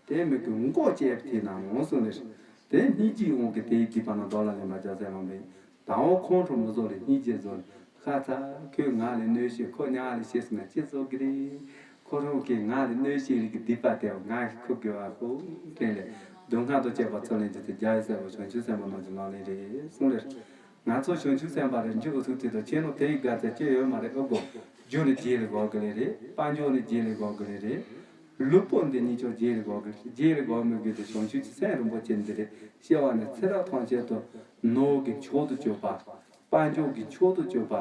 དེ་མི་དགོས་མགོ་བཅད་པ་དེ་ནའང་གསུངས་ལེ། དེ་སྙིང་རྗེའི་དབང་གིས་དེ་ཡི་སྡིག་པ་རྣམས། བདག་ལ་ཉེས་པ་རྒྱལ་སྲས་ལག་ལེན་ཡིན། ད་འོ་ཁོང་ཁྲོ་མི་བཟོ་ལེ། སྙིང་རྗེ་བཟོ་ལེ། ཁ་ཚ་ཁོས་ང་ལ་གནོད་བྱེད་ཁོ་ཉག་ལ་བྱེད་སོང་ན་ཅི་བཟོ་གི་རེད། ཁོ་རང་གིས་ང་ལ་གནོད་བྱེད་རིགས་ཀྱི་སྡིག་པ་དེ་ང་གིས་ཁུར་དགོས་པ་ཁོ་དྲན་ལེ། སྡུག་བསྔལ་དང་བཅས་པ་ཚུར་ལེན་རྒྱུ་དེ་རྒྱལ་བའི་སྲས་པོ་བྱང་ཆུབ་སེམས་དཔའ་རྣམས་ཀྱི་ལག་ལེན་རེད་གསུངས་ལེ། ང་ཚོ་བྱང་ཆུབ་སེམས་དཔའ་རེད་འཇུག་ཐུབ་དེ་དང་ཁྱེད་རང་དེ་ཡི་དགའ་ཚད་ཅི་ཡོད་མ་རེད། ཨོ་གོ། རྒྱུ་ནི་རྗེས་ལ་འགོག་གི་ལེ་རེད། དཔལ་འབྱོར་ནི་རྗེས་ལ་འགོག་གི་ལེ་རེད། ལུས་པོ་འདི་གཉིས་ཀྱང་རྗེས་ལ་འགོག་གི་རྗེས་ལ་འགོག་མི་དགོས་ཏེ་བྱང་ཆུབ་ཀྱི་སེམས་རིན་པོ་ཆེ་འདི་རེད། སྐྱེ་བ་ནས་ཚེ་རབས་ཐམས་ཅད་དུ་ནོར་གྱི་མཆོག་ཏུ་གྱུར་པ། དཔལ་འབྱོར་གྱི་མཆོག་ཏུ་གྱུར་པ།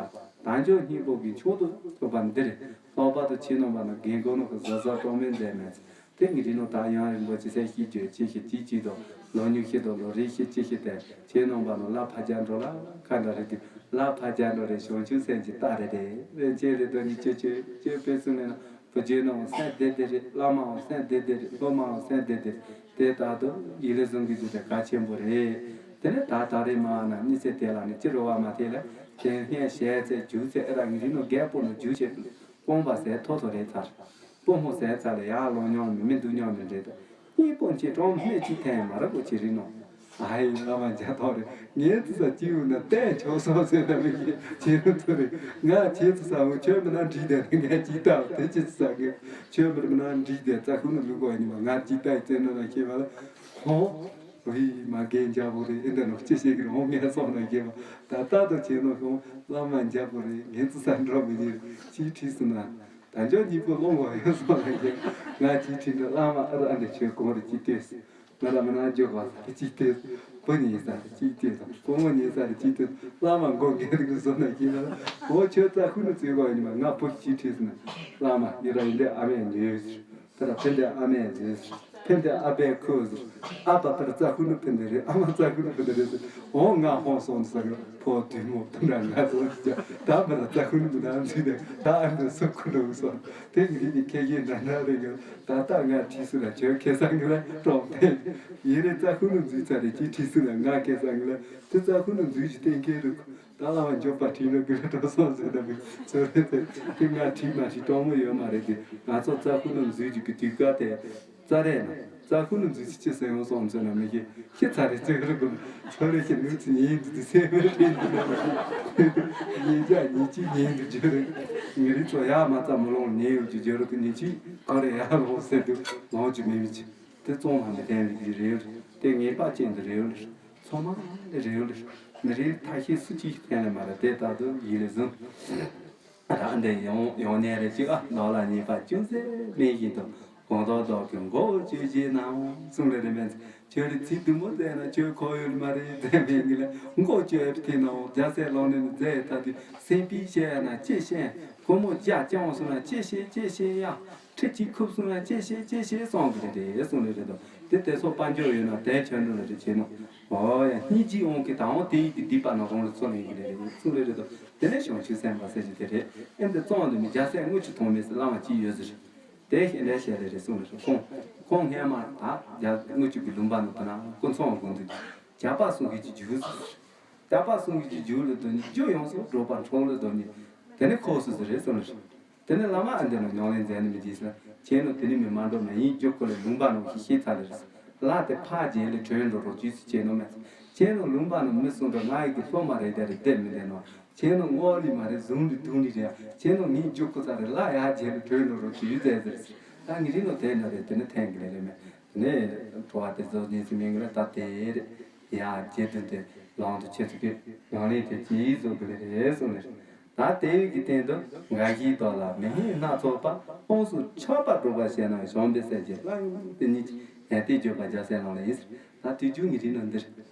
དལ་འབྱོར་སྙིང་པོ་གྱི་མཆོག་ཏུ་གྱུར་པ་འདིར་ལྷག་པར་དུ་ཕྱི་ནང་པ་ན་རྒན་རྒོན་ནང་གི་བཟའ་བཟའ་གྲོགས་མེད་མཛད་མེད། དེ་ངས་རིག་ནོ་ད་ཡང་རིན་པོ་ཆེ་སེ་ཤི་བརྗོད་ཅི་ཞིག་ཅི་ཅི་དང་ལོ་ཉུག་ཤི་དང་ལོ་རེ་ཤི་ཅི་ཞིག་དེ་ཁྱེད་རྣམ་པ་ནང་ལ་ཕ་རྒྱ་འགྲོ་ལ་ཁ་འདྲ་རེད་དུས་ལ་ཕ་རྒྱ་འགྲོ་རེད། བྱང་ཆུབ་སེམས་ཀྱི་རྟགས་རེད་དེ་རེད་ཅེས་རེད་དོ་ཉིད་ཅེས་ཅེས་ཅེས་དཔེ་གསུངས་ནས་ན་བུ་རྒྱུད་ནང་སེམས་བདེ་བདེ་རེད། བླ་མའང་སེམས་བདེ་བདེ་རེད། སློབ་མའང་སེམས་བདེ་བདེ་རེད། དེ་ལྟར་དུ་ཡིད་ལ་བཟུང་གི་རྒྱུ་དེ་གལ་ཆེན་པོ་རེད། དེ་ནས་ད་ད་རེས་མ་ན་གཉིད་སད་དེ་ལ་ནི་ཅི་རོ་བ་མ་ཐེ་ལ་དེ་སྔས་ཞལ་ཚད་རྒྱུ་ཚད་ཨེ་ར་ངི་རི་ནོ་རྒད་པོ་ནོ་རྒྱུ་བྱེད། སྤོང་བ་ཟེར་ཐོ་ཐོ་རེད་ཚར། སྤོ་མོ་ཟེར་ཚར་ལ་ཡར་ལོང་མྱོང་མི་མི་འདུག་མྱོང་མི་འདྲེ་ད། གཉིས་སྤོང་ཅི་གྲོང་སྨད་ཅི་ཐན་མ་ར་པོ་ཅི་རི་ནོ། ཨ་ཡི་བླ་མ་རྒྱ་ཐོ་རེད། ངས་ཙི་ས་ཅི་ཡོད་ན་བསྟན་ཆོག་སོང་ཟེར་ད་མི་གི་ཅི་རི་ཐོ་རེད། ང་ཅི་ཙི་ས་འོ་ཆོས་མི་ན་འདྲི་དེ་ནི་ངས་ཅི་ལྟ་དེ་ཅི་ཙི་ས་གི་ཆོས་མི་མི་ན་འདྲི་དེ་རྩ་ཁུ་ནི་ལུག་གོ་ཡིན་པ་ང་ཅི་ལྟ་ཡི་ཙེ་ནོ་ན་ཤེས་པ་ལ་ཧོ། ཝི་མ་རྒན་རྒྱལ་པོ་རེད། ཨེ་འདྲ་ནོ་ཅི་བྱེད་ཀྱི་རེད། འོ་ངས་སོང་ན་རྒྱལ་པོ་ད་ལྟ་དུ་བྱས་ནོ་ཤོང་བླ་མ་རྒྱལ་པོ་རེད། ངས་ཙི་ས་འགྲོ་མི་ཉེར་ཅིའི་ཁྲིད་སུ་ན། ད་འཇོག་གཉིས་པོ་སློང་བ་ཡོད་སོང་ན་རྒྱལ་ང་ཅིའི་ཁྲིད་འགྲོ། བླ་མ་ཨ་ར་ཨ་འདྲ་ཆོས་གོང་རེ་ཅིའི་ལྟོས་སུ། ང་ར་མི་ན་འཇོག་པ་ས་རེ་ཅིའི་ལྟོས་སུ། བུ་ཉེ་ས་རེ་ཅིའི་ལྟོས་སུ། བུ་མོ་ཉེ་ས་རེ་ཅིའི་ལྟོས་སུ། བླ་མ་མགོ་འགས་རིགས་སོང་ན་རྒྱལ་ལ་འོ་ཁྱོད་རྩ་ཁུ་ནི་བཙོས་གོ་ཡིན་མ་ང་བུ་ཅིའི་ཁྲིད་སུ་ན། བླ་མ་ཡི་ར་ཡིན་འདྲ་ཨ་མས་ཉོས་ཟེར། ཕི་ར་ཕི་འདྲ་ཨ་མས་ཟེར། ཕི་འདྲ་ཨ་བས་ཁོ་ཟེར། ཨ་བ་ཕི་ར་རྩ་ཁུ་ནི་ཕི་འདྲ་རེད། ཨ་མ་རྩ་ཁུ་ནི་ཕི་འདྲ་རེད་ཟེར། འོ་ང་ཧོན་སོང་ཟེར། ཕོ་དུས་མོ་ཕི་འདྲ་ང་སོང་ཟེར། ད་ཕི་ར་རྩ་ཁུ་ནི་མི་འདྲ་འཛིན་ནས་ད་ཨ་འདྲ་སུ་ཁུ་འགྲོ་སོང་། དེ་གི་རིགས་ནི་ཁྱེད་ཀྱིས་འདྲ་འདྲ་རེད་གི། ད་ལྟ་ང་ཁྲིད་སུ་ལ་ཁྱོད་ཁེ་ས་གི་ལ་གྲོགས་དེ་ཡིན་རེད། རྩ་ཁུ་ནི་འཛུལ་ཚར་རེད་ཅིའི་ཁྲིད་སུ་ལ་ང་ཁེ་ས་གི་ལ་དེ་རྩ་ཁུ་ནི་འཛུལ་ཞིག་གཏན་འཁེལ་རུ། ད་བླ་མ་མགྱོགས་པ་ཁྲིད་ལ་དགོས་ལ་འགྲོ་སོང་ཟེར་ན་མི་ཚོ་རེད་དེ། དེ་ང་ཁྲིད་མ་ཁྲིད་གྲོགས་མོ་ཡོད་མ་རེད་དེ། ང་ཚོ་རྩ་ཁུ་ནུ་འཛུལ་རྒྱུ་གི་དུས་སྐབས་དེ་རྩ་རེད་ན། རྩ་ཁུ་ནུ་འཛུལ་ཚེ་ཅི་ཟེར་ཡོང་སོང་ཟེར་ན་མི་ཤེས། ཤི་ཚར་རེད་ཟེར་རེད་དགོས། ཚོ་རེད་ཤི་ནུ་ཚི་ཉིན་དུ་དུ་སེ་མེད་རེད་འདི་ན་མི་ཤེས། ཉིན་ཅག་ཉིན་གཅིག་ཉིན་དུ་འགྱུར་རེད། ངེ་རིག་ཚོ་ཡག་མ་ཚ་མི་ལོང་ཉེ་ཡོད་ཀྱི་འགྱུར་རེད། ཉིན་གཅིག་ག་རེ་ཡག་ལོང་ཟེར་དུས་ལོང་གྱི་མི་མི་ཆེ། དེ་བཙོང་བ་མི་ལྡན་རེད་རེད། དེ་ངེས་པ་ཅན་དུ་རེད་རེད། ཚང་མ་ལས་རེ་ཡོད་ལེ། མི་རེ་ཐ་ཤེས་སུ་གཅིག་ཐན་ལས་མ་རེད། དེ་ལྟར་དུ་ཡིད་ལས་བཟུང་། རང་འདི་ཡོང་ཡོང་ནས་རེ་གཅིག་ཨ་ནོར་ལ་ཉེས་པ་ཅུང་ཟད་མེད་བཞིན་དུ་གོང་ཐོག་ཐོག་གི་མགོ་བཅོས་བྱས་ནའང་གསུང་ལེ་རེ་མེད། ཁྱོད་རེ་ཚིག་དུམ་བུ་བཙལ་ན་ཁྱོད་ཁོ་ཡོད་མ་རེད་ཟེར་མེད་ངེས་ལ་མགོ་བཅོས་ཐེ་ནའང་རྒྱ་སེ་ལོང་ནས་ནི་བཙལ་ད་དུས་སེམས་པའི་བཤད་ན་ཅི་བཤད། ཁོ་མོ་རྒྱ་ཅང་སོང་ན་ཅི་བཤད་ཅི་བཤད་ཡ། ཁྲི་གཅིག་ཁུབ་སོང་ན་ཅི་བཤད་ཅི་བཤད་གསུང་གི་རེད་དེ་གསུང་ལེ་རེད་དོ། དེ་དེ་ཚོ་དཔལ་འབྱོར་ཡོད་ན་དེ་ཆོས་འགྲོ་ལ་རེ་བྱེད་ནོ། ཨོ་ཡ་སྙིང་རྗེ་དབང་གིས་ད་འོང་དེ་ཡིད་ཀྱི་སྡིག་པ་ན་རང་ལ་ཚོ་ལེན་གི་རེད་རེད་གསུང་ལེ་རེད་དོ། དེ་ནས་བྱང་ཆུབ་སེམས་དཔའ་ཟེར་གྱི་དེ་རེད། ཨེ་འདི་གཙང་དུ་མི་རྒྱ་སེ་དངུལ་ཆུ་མཐོང་མེད་ཟེར་བླ་མ་གཅིག་ཡོད་ཟེར། དེ་ཤེས་ལས་བཤད་ལེ་རེད་གསུང་ལེ་རེད། ཁོང་ཁོང་སྔས་མ་ད་རྒྱ་དངུལ་ཆུ་གི་ལུང་པ་ནང་དུ་ན་སྐུ་ཚོང་དགོན་དུ་ཇག་པ་གསུང་གི་ཅི་རྒྱུ་ཟེར། ཇག་པ་གསུང་གི་ཅི་རྒྱུ་ལ་དོན་རྒྱུ་ཡོངས་སུ་སྒྲོག་པ་འཕྲོག་ལ་དོན་ནི་དེ་ནས་ཁོ་སུ་ཟེར་རེད་གསུང་ལེ་རེད། དེ་ནས་བླ་མ་ཨ་འདི་ནང་ཉམས་ལེན་མཛད་ནི་མི་བྱེད་ཟེར། ཁྱེད་ནང་དེ་ནི་མི་མ་འགྲོ་མ་ཡིན་རྒྱུ་ཁོ་ལས་ལུང་པ་ནང་གི་ཤེས་ཚར་ལེ་ཟེར། ལ་དེ་ཕ་རྗེས་ལས་གྲོན་འགྲོ་རོགས་ཅུས་སུ་བྱེད་ནོ་མེད་ཟེར། ཁྱེད་ནང་ལུང་པ་ནང་མི་གསུང་འགྲོ་ང་ཡི་གི་སློབ་མ་རེད་དེ་རེད་བསྡད་མི་བསྡད་ནོ། ཁྱེད་ནང་སྔོ་ལི་མ་རེད་བཟུང་ལི་དུང་ལི་རེད། ཁྱེད་ནང་ངའི་རྒྱུ་ཁོ་ཚ་རེད་ལ་ཡ་རྗེས་ལས་གྲོན་འགྲོ་རོགས་ཅུས་ཟེར་ཟེར། ད་ངི་རི་ནང་དེ་ན་རེད་དེ་ནི་ཐན་གི་ལེ་རེད་མེད། དེ་ནས་གྲོ་བ་དེ་ཚོ་ཉིན་སི་མིང་ལ་ད་དེ་རེད། ཡ་རྗེ་བདུན་དེ་ལོང་དུ་ཆེ་ཚུགས་ཀྱི་ཡང་ལེན་དེ་ཇི་ཡིས་བཟོ་དགོས་རེད་གསུངས་ནས། ད་དེ་བས་ཀྱི་སྟེང་དུ་འགའ་ཞིག་དོགས་ལ་མི་སྙན་སྣ་ཚོགས་པ་ལྟོངས་སུ་ཆགས་པ་སྒྲོག་པ་བྱས་ན་བྱམས་པའི་སེམས་ཀྱི་ལྷ་ཡུམ་དེ་ཉིད་ཀྱི་ཡང་ཏིག་བརྗོད་པ་རྒྱ་སེ་ལོང་ལ་ཡིན་ཟེར། ད་དུས་རྒྱུན་ངི་རིགས་ནང་འདིར་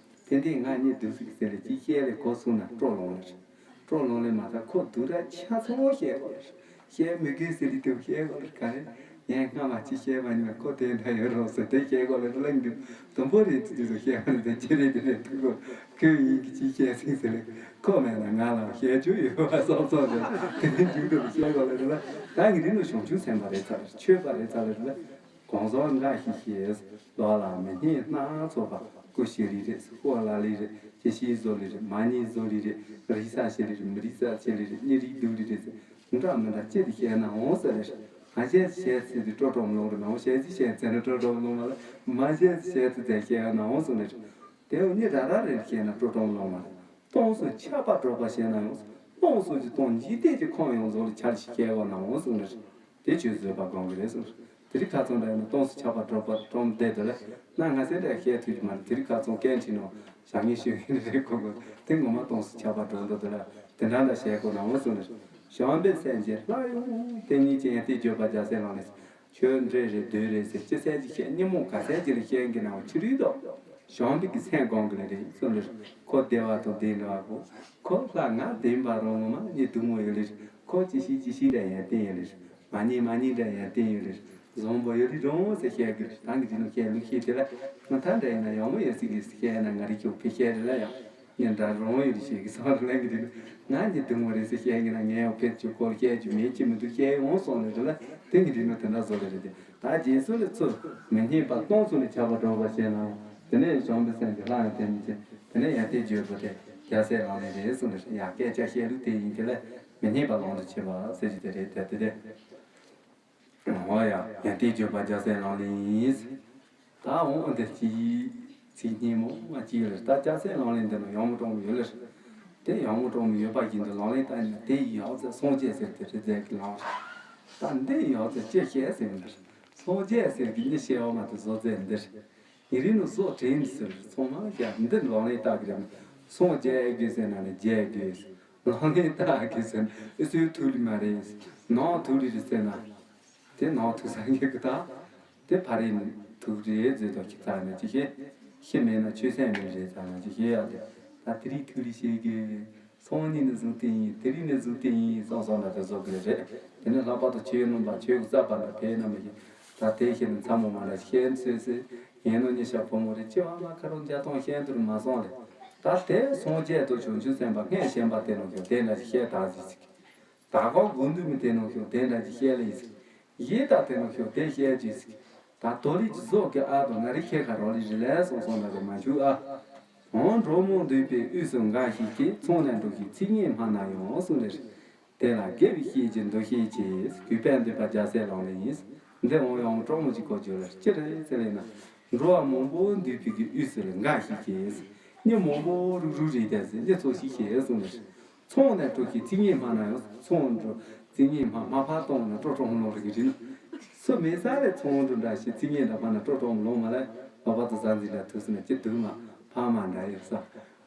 ཏན་ཏན་ང་གཉིས་སྡུག་སྲིད་ཟེར་ལས་ཅིག་བཤད་ལས་གོ་སོང་ན་སྤྲོ་ལོང་ལ་རེད། སྤྲོ་ལོང་ལས་མ་ཐག་ཁོ་སྡུག་ར་ཆ་ཚང་བཤད་དགོས་ལ་རེད། བཤད་མི་དགོས་ཟེར་དུས་བཤད་དགོས་ལ་ག་རེ། ངས་སྔ་མ་ཅི་བཤད་པ་ཉིད་ལ་ཁོ་དེ་འདྲ་ཡོད་རོགས་ཟེར་དེ་བཤད་དགོས་ལ་གླེང་དུས་དུམ་བུ་རེད་དུས་དུས་སུ་བཤད་པ་ནི་དེ་ཅི་རེད་དེ་རེད་ཐུག་གོ། ཁོས་ཡིན་གྱི་ཅི་བཤད་ཟིན་ཟེར་ལེ། ཁོ་མེད་ན་ང་ལ་བཤད་རྒྱུ་ཡོད་པ་སོགས་སོགས་རེད། དེ་ནི་མཇུག་ཏུ་བཤད་དགོས་ལ་རེད་ལ། ད་ངས་རིང་ལ་བྱང་ཆུབ་སེམས་དཔའ་རེད་ཚར་ཆོས་པ་རེད་ཚར་ལ་རེད་ལ། གང་ཟག་འགའ་ཞིག་ཤེས། ལོ་ལ་མི་སྙན་སྣ་ཚོགས་པ། ཀུ་ཤི་ལི་རེད། ཧོ་ལ་ལི་རེད། ཅི་ཤེས་བཟོ་ལི་རེད། མ་ཉེས་བཟོ་ལི་རེད། རིག་ས་ཤེས་ལི་རེད། མི་རིག་ས་ཤེས་ལི་རེད། གཉིས་རིག་སྡུག་ལི་རེད་ཟེར། འདྲ་མི་འདྲ་ཅི་དེ་བཤད་ན་འོང་ཟེར་ལེ་རེད། མ་བཤད་བཤད་ཚེ་དེ་སྤྲོ་སྤྲོ་མི་ལོང་རེད་ནའང་བཤད་ཚེ་བཤད་ཚེ་ནི་སྤྲོ་སྤྲོ་མི་ལོང་མ་ལ། མ་བཤད་བཤད་ཚེ་དེ་བཤད་ན་འོང་ཟེར་ལེ་རེད། དེ་འོ་གཉིས་ར་ར་རེ་བཤད་ན་སྤྲོ་སྤྲོ་མི་ལོང་མ་ལ། ལྟོངས་སུ་ཆགས་པ་སྒྲོག་པ་བྱས་ན་ཡང་། ལྟོངས་སུ་ཅི་ལྟོངས་འཇིག་རྟེན་གྱི་ཁམས་ཡོངས་རྫོགས་ལ་ཆ་ལ་ཞིག་བཤད་དགོས་ན་འོང་གསུངས་ནས། དེ་ཆོས་བཟོད་པ་སྒོམ་གྱི་རེད་གསུངས། དེ་རིགས་ཁ་ཚང་འདྲ་ཡིན་ན་ལྟོངས་སུ་ཆགས་པ་སྒྲོག་པ་སྒྲོག་བསྡད་དེ་ལ་ན་ང་སེམས་འདྲ་བཤད་ཐུབ་ཀྱི་མ་རེད། དེ་རིགས་ཁ་ཚང་སྐད་འཕྲིན་ནང་བྱ་ངན་ཞུ་གི་རེད་གོ་གོ། དེ་ངོ་མ་ལྟོངས་སུ་ཆགས་པ་སྒྲོག་འགྲོ་དེ་ལ་དེ་འདྲ་འདྲ་བཤད་དགོས་ན་འོང་གསུངས་ནས། བྱམས་པའི་སེམས་ཅན་ལྷ་ཡུམ་དེ་ཉིད་ཀྱི་ཡང་ཏིག་བརྗོད་པ་རྒྱ་སེ་ལོང་ནས། ཆོས་འདྲེ་རེད་བདུད་རེད་ཟེར་ཅི་ཟེར་གྱི་བཤད་ཉིན་མོ་ག་ཟེར་གྱི་ལ་བཤད་གི་ན་འོ་ཆི་རིགས་དོ། བྱམས་པའི་གི་སེམས་སྒོམ་གི་ལ་རེད་གསུངས་ལ་རེད། ཁོ་བདེ་བ་དང་བདེ་འདྲ་བ་གོ། ཁོ་ལྷ་ང་བདེན་པ་རང་ངོ་མ་ནི་སྡུག་མོ་ཡོད་ལེ་རེད། ཁོ་ཅི་ཤེས་ཅི་ཤེས་འདྲ་ཡང་བསྟན་ཡོད་ལེ་རེད། མ་ཉེས་མ་ཉེས་འདྲ་ཡང་བསྟན་ཡོད་ལེ་རེད། བཟང་པོ་ཡོད་རེད་རུང་ཟེར་བཤད་གི་རེད། ད་ངས་འདི་ནང་བཤད་ལུགས་ཤེས་དེ་ལ་ང་ད་འདྲ་ཡིན་ན་ཡག་མོ་ཡོད་སྲིད་གི་བཤད་ན་ང་རེ་ཁྱོད་ཕི་བཤད་རེད་ལ་ཡང་ངས་འདྲ་རུང་ཡོད་རེད་བཤད་གི་སོང་རེད་ལ་ངས་འདི་ནང་ང་ནི་སྡུག་མོ་རེད་ཟེར་བཤད་གི་ན་ངས་ཡང་ཕན་ཚུན་སྐོར་བཤད་རྒྱུ་མེད་ཅི་མི་འདུག་བཤད་འོང་སོང་ལེ་རེད་ལ་དེ་ངས་འདི་ནང་དེ་འདྲ་བཟོ་ལེ་རེད་དེ། ད་རྗེས་སུ་ལ་ཚུར་མི་སྙན་པ་སྟོང་ཚོ་ནས་ཆགས་པ་སྒྲོག་པ་བཤད་ན་དེ་ནས་གཞོན་པའི་སེམས་ཀྱི་ལྷ་ཡང་དེ་མི་བྱེད་དེ་ནས་ཡར་ལྟའི་བརྗོད་པ་དེ་རྒྱལ་སྲས་ལག་ལེན་རེད་གསུངས་ནས་ཡང་སྐད་ཆ་བཤད་ལུགས་དེ་ཡིན་དེ་ལས་མི་སྙན་པ་ལོང་དུ་བྱེད་པ་ཟེར་རྒྱུ་དེ་རེད་དེ་དེ་དེ། འོ་ཡ་ཡ་དེ་བརྗོད་པ་རྒྱལ་སྲས་ལག་ལེན་ཡིན། ད་འོང་འདི་གཅིག་ཚིག་སྙན་མོ་མ་གཅིག་ལ་ད་རྒྱལ་སྲས་ལག་ལེན་འདི་ནི་ཡང་མོ་གྲོང་མོ་ཡོད་ལ། དེ་ཡང་མོ་གྲོང་མོ་ཡོད་པ་བཞིན་དུ་ལག་ལེན་བསྟར་ནས་དེ་ཡག་ཚེ་སངས་རྒྱས་ཟེར་དེ་རི་རྫས་ཀྱི་ལག་ད་འདི་ཡག་ཚེ་ཅི་བཤད་ཟེར་འདིར་སངས་རྒྱས་ཟེར་གི་མི་བཤད་འོ་མ་དེ་བཟོ་རྫས་འདིར། ཉིན་རེ་ནི་སོགས་དྲན་ཟེར་ཚང་མ་བཤད་འདི་ལག་ལེན་བསྟར་གི་རེད། སངས་རྒྱས་དགོས་ཟེར་ན་ནི་རྒྱས་དགོས། ལག་ལེན་བསྟར་གི་ཟེར་ན་ཨི་སུའི་ཐུགས་ལི་མ་རེད། ནང་ཐུགས་ལི་རེད་ཟེར་ན། དེ་ནང་ཐུགས་སངས་རྒྱས་ཀྱི་ད། དེ་ཕ་རེད་ནི་ཐུགས་རེད་ཟེར་དོ་ཁྱི་ཚ་ནི་ཅི་ཤེས། ཤི་མེད་ན་ཆོས་སེམས་མེད་རེད་ཚ་ནི་ཅི་ཤེས་ཡ་དེ། ད་དེ་རིགས་ཐུགས་ལི་ཤེས་གི་སང་ཉིན་ནི་བཟུང་སྟེ་ཡིན་དེ་རིགས་ནི་བཟུང་སྟེ་ཡིན་སང་སང་ལ་དེ་བཟོ་གི་རེད། དེ་ནི་ལྷག་པར་དུ་ཆོས་ནོམ་པ་ཆོས་ཀྱི་རྩ་བ་ལ་ཕེབས་ན་མི་ཤེས། ད་དེ་ཤེས་ནི་ཚ་མོ་མ་ལ་ཤེས་ཚོད་ཟེར། ཡིན་ནོ་ཉི་ཤ་ཕོ་མོ་རེད་ཅི་བ་ལ་ཁ་རོ་འཇའ་ཐང་ཤེས་དུར་མ་སོང་ལེ། ད་དེ་སངས་རྒྱས་དུ་བྱུང་ཆུ་སེམས་པ་སྔས་ཞེན་པ་དེ་ནོ་ཁྱོད་དེ་འདྲ་ཞིག་ཤེས་དང་ཟིག་ཟིག་ད་གོ་དགོས་འདུག་མི་དེ་ནང་ཤོག་དེ་འདྲ་ཅིག་བཤད་ལེ་ཡིན། ཡིད་དང་དེ་ནང་ཤོག་དེ་བཤད་ཅིག་ཟིག་ད་དོ་ལི་ཅི་ཟོག་གི་ཨ་དང་ང་རི་ཁྱེད་ཁ་རོ་ལི་རི་ལས་སོང་སོང་ལ་རི་མ་ཞུ་ཨ། འོང་འགྲོ་མོ་འདུས་པའི་དབུས་སུ་འགའ་ཞིག་གིས་ཚོང་ནས་འགྲོ་ཞིག་ཚིག་ངན་སྨྲ་ན་ཡང་གསུངས་ལེ་རེད། དེ་ལ་དགེ་བའི་བཤེས་ཀྱིས་འདུ་ཤེས་ཀྱིས་གུས་པས་འདུད་པ་རྒྱལ་སྲས་ལག་ལེན་ཡིན། འདི་འོང་ཡང་གྲོགས་མོ་ཅིག་གོ་བརྗོད་ལ་ཅི་རེད་ཟེར་ལེ་ན། འགྲོ་བ་མང་པོ་འདུས་པའི་གི་དབུས་སུ་ལ་འགའ་ཞིག་གིས། མི་མང་པོ་རུག་རུག་རེད་དེ་ཟེར་མི་ཚོ་ཞིག་ཤེས་གསུངས་ལེ་རེད། ཚོང་ནས་སྤྲོ་ཞིག་ཚིག་ངན་སྨྲ་ན་ཡང་ཚོང་འགྲོ་ཚིག་ངན་སྨྲ་མ་ཕར་གཏོང་ན་སྤྲོ་སྤྲོ་མོ་ལོག་རེ་གི་རེད་ན། སུ་མེད་ས་ལས་ཚོང་འགྲོ་འདྲ་ཞིག་ཚིག་ངན་འདྲ་སྨྲ་ན་སྤྲོ་སྤྲོ་མོ་ལོག་མ་ལས་ལོག་པ་དུ་ཟ་འཛིན་ལ་ཐུག་སོང་ན་ཅི་འདུག་མ་ཕ་མ་འདྲ་ཡོད་ས།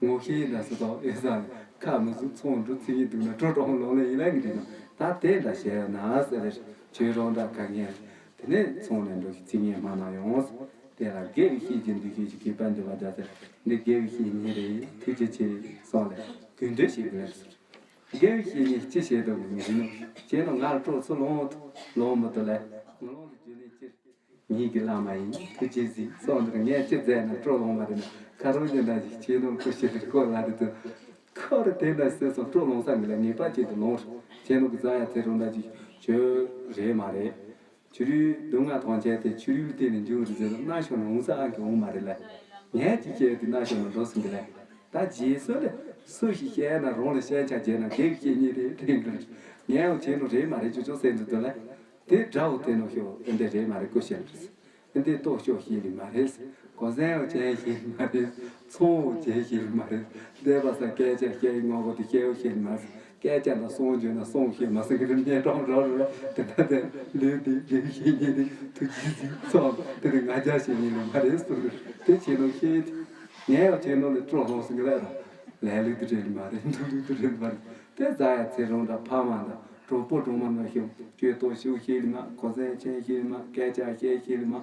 ངོ་ཤེས་འདྲ་སུ་དོག་ཡོད་ས་ལས་ཁ་མི་ཟུག་ཚོང་འགྲོ་ཚིག་ངན་འདུག་ན་སྤྲོ་སྤྲོ་མོ་ལོག་ལས་ཡིན་ལ་གི་རེད་ན། ད་དེ་འདྲ་བཤད་ན་ཟེར་ལེ་ཁྱོད་རང་འདྲ་ག་ངན། དེ་ནས་ཚོང་ནས་འགྲོ་ཞིག་ཚིག་ངན་སྨྲ་ན་ཡང་། དེ་ལ་དགེ་བའི་བཤེས་ཀྱིས་འདུ་ཤེས་ཀྱིས་གུས་པས་འདུད་པ་རྒྱལ་སྲས་འདི་དགེ་བའི་བཤེས་གཉེན་རེད་ཐུགས་རྗེ་ཆེ་གསུངས་ལས་གུས་འདུད་བྱེད་དགོས་ལགས་སོ། དགེ་བའི་བཤེས་གཉེན་ཅི་བྱེད་དུ་མི་ཤེས་ནོ། ཁྱེད་རང་ང་ལ་སྤྲོ་ཚུར་ལོངས་ལོངས་མི་འདུག་ལས་ང་ལོངས་ལ་བརྗོད་ནས་ཅི། ངེད་ཀྱི་བླ་མ་ཡིན་ཐུགས་རྗེ་གཟིགས་གསུངས་འདིར་ངས་ཅི་མཛད་ན་སྤྲོ་ལོངས་མ་རེད་ན་ཁ་རོག་གི་འདྲ་ཞིག་ཁྱེད་རང་སྐུ་ཞེ་དྲག་ཁོ་ལ་རེད་དུ། ཁོ་རེ་དེ་འདྲ་ཟེར་སོང་སྤྲོ་ལོངས་ས་མི་ལ་ངེས་པ་ཅན་དུ་ལོངས་ཁྱེད་རང་གི་བཟའ་ཡ་ཚེ་རོང་འདྲ་ཞིག་བྱོས་རེད་མ་རེད། ཆུ་རུལ་སྡུག་བསྔལ་ཐམས་ཅད་དེ་ཆུ་རུལ་སྟེང་ནས་འབྱུང་རེད་ཟེར་ན་ཤོར་ན་འོང་ས་ཨང་གི་འོང་མ་རེད་ལ། ངས་ཅི་བཤད་དེ་ན་ཤོར་ན་འགྲོ་སྲིད་འདི་ལ། ད་རྗེས་སུ་ལ་སུ་ཞིག་བཤད་ན་རང་ལ་ཤན་ཆ་བྱས་ན་དགེ་བའི་བཤེས་གཉེན་རེད་དྲན་གི་ལ། ངས་འོ་བྱས་ནོ་རེད་མ་རེད་ཅོ་ཅོ་ཟེར་འདུག་འདི་ལ། དེ་དགྲ་བོ་དེ་ནོ་ཤོར་ཨེ་འདི་རེད་མ་རེད་ཀུ་ཤལ་རེད། འདི་ལྟོ་ཤོག་ཤེས་ལི་མ་རེད། གོ་ཟན་འོ་ཅན་ཤེས་ལི་མ་རེད། ཚོང་འོ་ཅན་ཤེས་ལི་མ་རེད། འདས་པ་ས་སྐད་ཆ་བཤད་ཡི་ངོ་གོ་དེ་བཤད་འོ་ཤེས་ལི་མ་རེད། སྐད་ཆ་ལ་སོང་བརྗོད་ན་སོང་ཤེས་མ་སོང་གི་རིམ་ཉན་རོང་རོ་རོ་དེ་ལྟ་དེ་ལུས་དེ་དགེ་བཤེས་གཉེན་དེ་ཐུགས་རྗེ་གཟིགས་སོང་དེ་དེ་ང་རྒྱལ་བཤེས་གཉེན་ལི་མ་རེད་སུ་རེད་དེ་བྱེད་ལོ་ཤེས་དེ་ངས་འོ་བྱེད་ནོ་ལས་སྤྲོ་ལོང་སོང་གི་ལས་ར་ལས་ལུགས་དེ་རེད་མ་རེད་འདུག་ལུགས་དེ་རེད་མ་རེད་དེ་ཟ་ཡ་ཚེ་རོང་འདྲ་ཕ་མ་འདྲ། གྲོགས་པོ་གྲོགས་མོ་ནང་བཞིན་སྤྱོད་གཏོང་ཤེས་ཤེས་ལི་མ་གོ་ཟན་ཆེན་ཤེས་ལི་མ་སྐད་ཆ་བཤད་ཤེས་ལི་མ་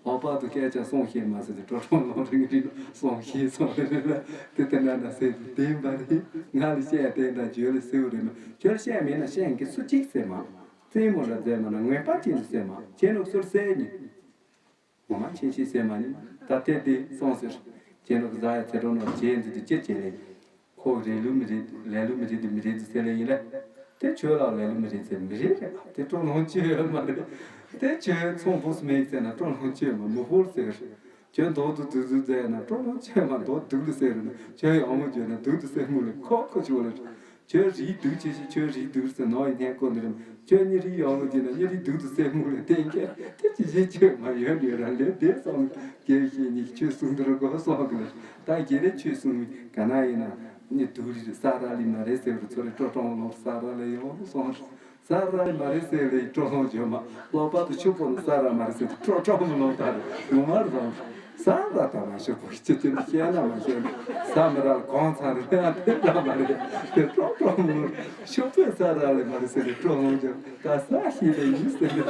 ལྷག་པར་དུ་སྐད་ཆ་གསུང་ཤེས་མ་ཟེར་ཏེ་གྲོགས་གྲོགས་མོ་རིང་རིང་གསུང་ཤེས་གསུང་རེ་རེ་ལ་དེ་དེ་འདྲ་འདྲ་ཟེར་དུ་བདེན་པ་རེད། ང་ལ་བཤད་དེ་འདྲ་བརྗོད་ལ་སེའུ་རེ་མ་ཁྱོད་བཤད་མེད་ན་བཤད་མཁན་སུ་གཅིག་ཟེར་མ་རྩེད་མོ་ར་རྩེད་མ་ན་ངན་པ་ཅན་དུ་ཟེར་མ་ཁྱེད་ནོ་སུར་ཟེར་ཉིན། ངོ་མ་ཆེན་ཤེས་སེ་མ་ནི་ད་ལྟའི་དེ་སོང་ཟེར། ཁྱེད་རང་གི་ཟ་ཡ་ཚེ་རོང་ནང་རྗེས་འཛིན་དུ་ཅི་བྱེད་ལེ། ཁོ་རེ་ལུགས་མི་རེད་ལས་ལུགས་མི་རེད་དུ་མི་རེད་དུ་ཟེར་ལེ་ཡིན་ལེ། དེ་ཁྱོད་ལ་ལས་ལུགས་མི་རེད་ཟེར་མི་རེད་རེད་པ་དེ་སྤྲོ་ལོང་ཅི་ཡོད་མ་རེད། དེ་ཁྱོད་ཚོང་ཕོ་སུ་མེད་ཟེར་ན་སྤྲོ་ལོང་ཅི་ཡོད་མ་མི་ཕོར་ཟེར། ཁྱོད་མདོག་ཏུ་དུག་ཟུག་ཟེར་ན་སྤྲོ་ལོང་ཅི་ཡོད་མ་མདོག་དུག་ལ་ཟེར་རེད་ན་ཁྱོད་ཡག་མོ་བརྗོད་ན་དུག་ཏུ་ཟེར་མུ་ལེ་ཁོ་ཁོ་ཆུ་བ་ལེ། ཁྱོད་རིགས་སྡུག་ཆེ་ཞིག་ཁྱོད་རིགས་སྡུག་ཟེར་ནོ་ཡི་ནས་ཀོ་འདི་རིམ་ཁྱོད་ཉི་རིགས་ཡོང་ལོ་ཅི་ན་ཉི་རིགས་སྡུག་ཏུ་སེ་མུ་ལ་བསྟན་མཁན་དེ་ཅི་ཞིག་ཁྱོད་མ་ཡོད་ཡོད་ར་ལེ་དེ་སོང་དགེ་བཤེས་ཉིད་ཁྱོད་གསུང་འདི་རུ་གོ་སོང་གི་ལ་ད་དགེ་རེ་ཁྱོད་གསུང་ག་ན་ཡིན་ན་ཉི་སྡུག་རིགས་ས་ར་ལི་མ་རེད་ཟེར་བར་ཚོ་ལེ་སྤྲོ་སྤྲོ་ལོ་ས་ར་ལེ་ཡོང་སོང་། ས་ར་མ་རེད་ཟེར་ལེ་སྤྲོ་ལོང་བརྗོད་མ་ལོག་པ་དུ་ཆུ་པོ་ནི་ས་ར་མ་རེད་ཟེར་སྤྲོ་སྤྲོ་མོ་ལོང་ད་རེད་ངོ་མ་རེད་ཟེར། ས་ར་ད་མ་ཤོད་པོ་ཁྱི་ཁྱི་ནི་བཤད་ན་མ་ཤོད་ས་མི་ར་གོང་ཚང་རེད་ཨ་དེ་འདྲ་མ་རེད་དེ་སྤྲོ་སྤྲོ་མོ་ལོང་ཤོད་པོ་ས་ར་ལེ་མ་རེད་ཟེར་ལེ་སྤྲོ་ལོང་བརྗོད་ད་ས་ཤི་ལེ་ཡིན་ཟེར་ལེ་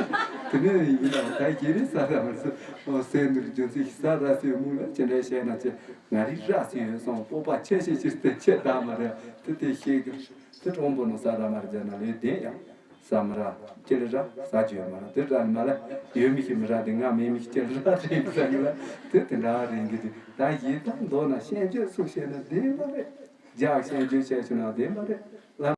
དེ་ནས་ཡིན་ན་ད་ཁྱི་རེད་ས་ར་མ་རེད་ཟེར་ཨོ་ཟེར་འདུག་རྒྱུ་མཚན་ས་ར་ཟེར་མུ་ལ་ཅི་འདྲ་བཤད་ན་ཅི་ང་རིག་ར་ཟེར་ཡོད་སོང་སྤོབས་པ་ཆེ་ཤེས་ཤེས་ཏེ་ཆེ་ད་མ་རེད་དེ་དེ་ཤེས་གི་དེ་གྲོང་པོ་ནང་ས་ར་མ་རེད་ཟེར་ན་ལེ་བདེན་ཡང་། ཟ་མི་རག་ཅི་ལ་རག་ཟ་རྒྱུ་ཡོད་མ་རེད། དེ་རག་ལ་མ་ལ་ཡོད་མི་ཤེས་མི་རག་དེ་ང་མེད་མི་ཤེས་ཅི་ལ་རག་རེད་ཟ་གི་ལ། དེ་དེ་འདྲ་རེད་གི་དེ་ད་ཡིན་ད་མདོར་ན་ཤན་སྦྱོར་སུ་བྱས་ན་བདེ་མ་རེད། རྒྱག་ཤན་སྦྱོར་བྱས་བྱུང་ན་བདེ་མ་རེད། ལམ་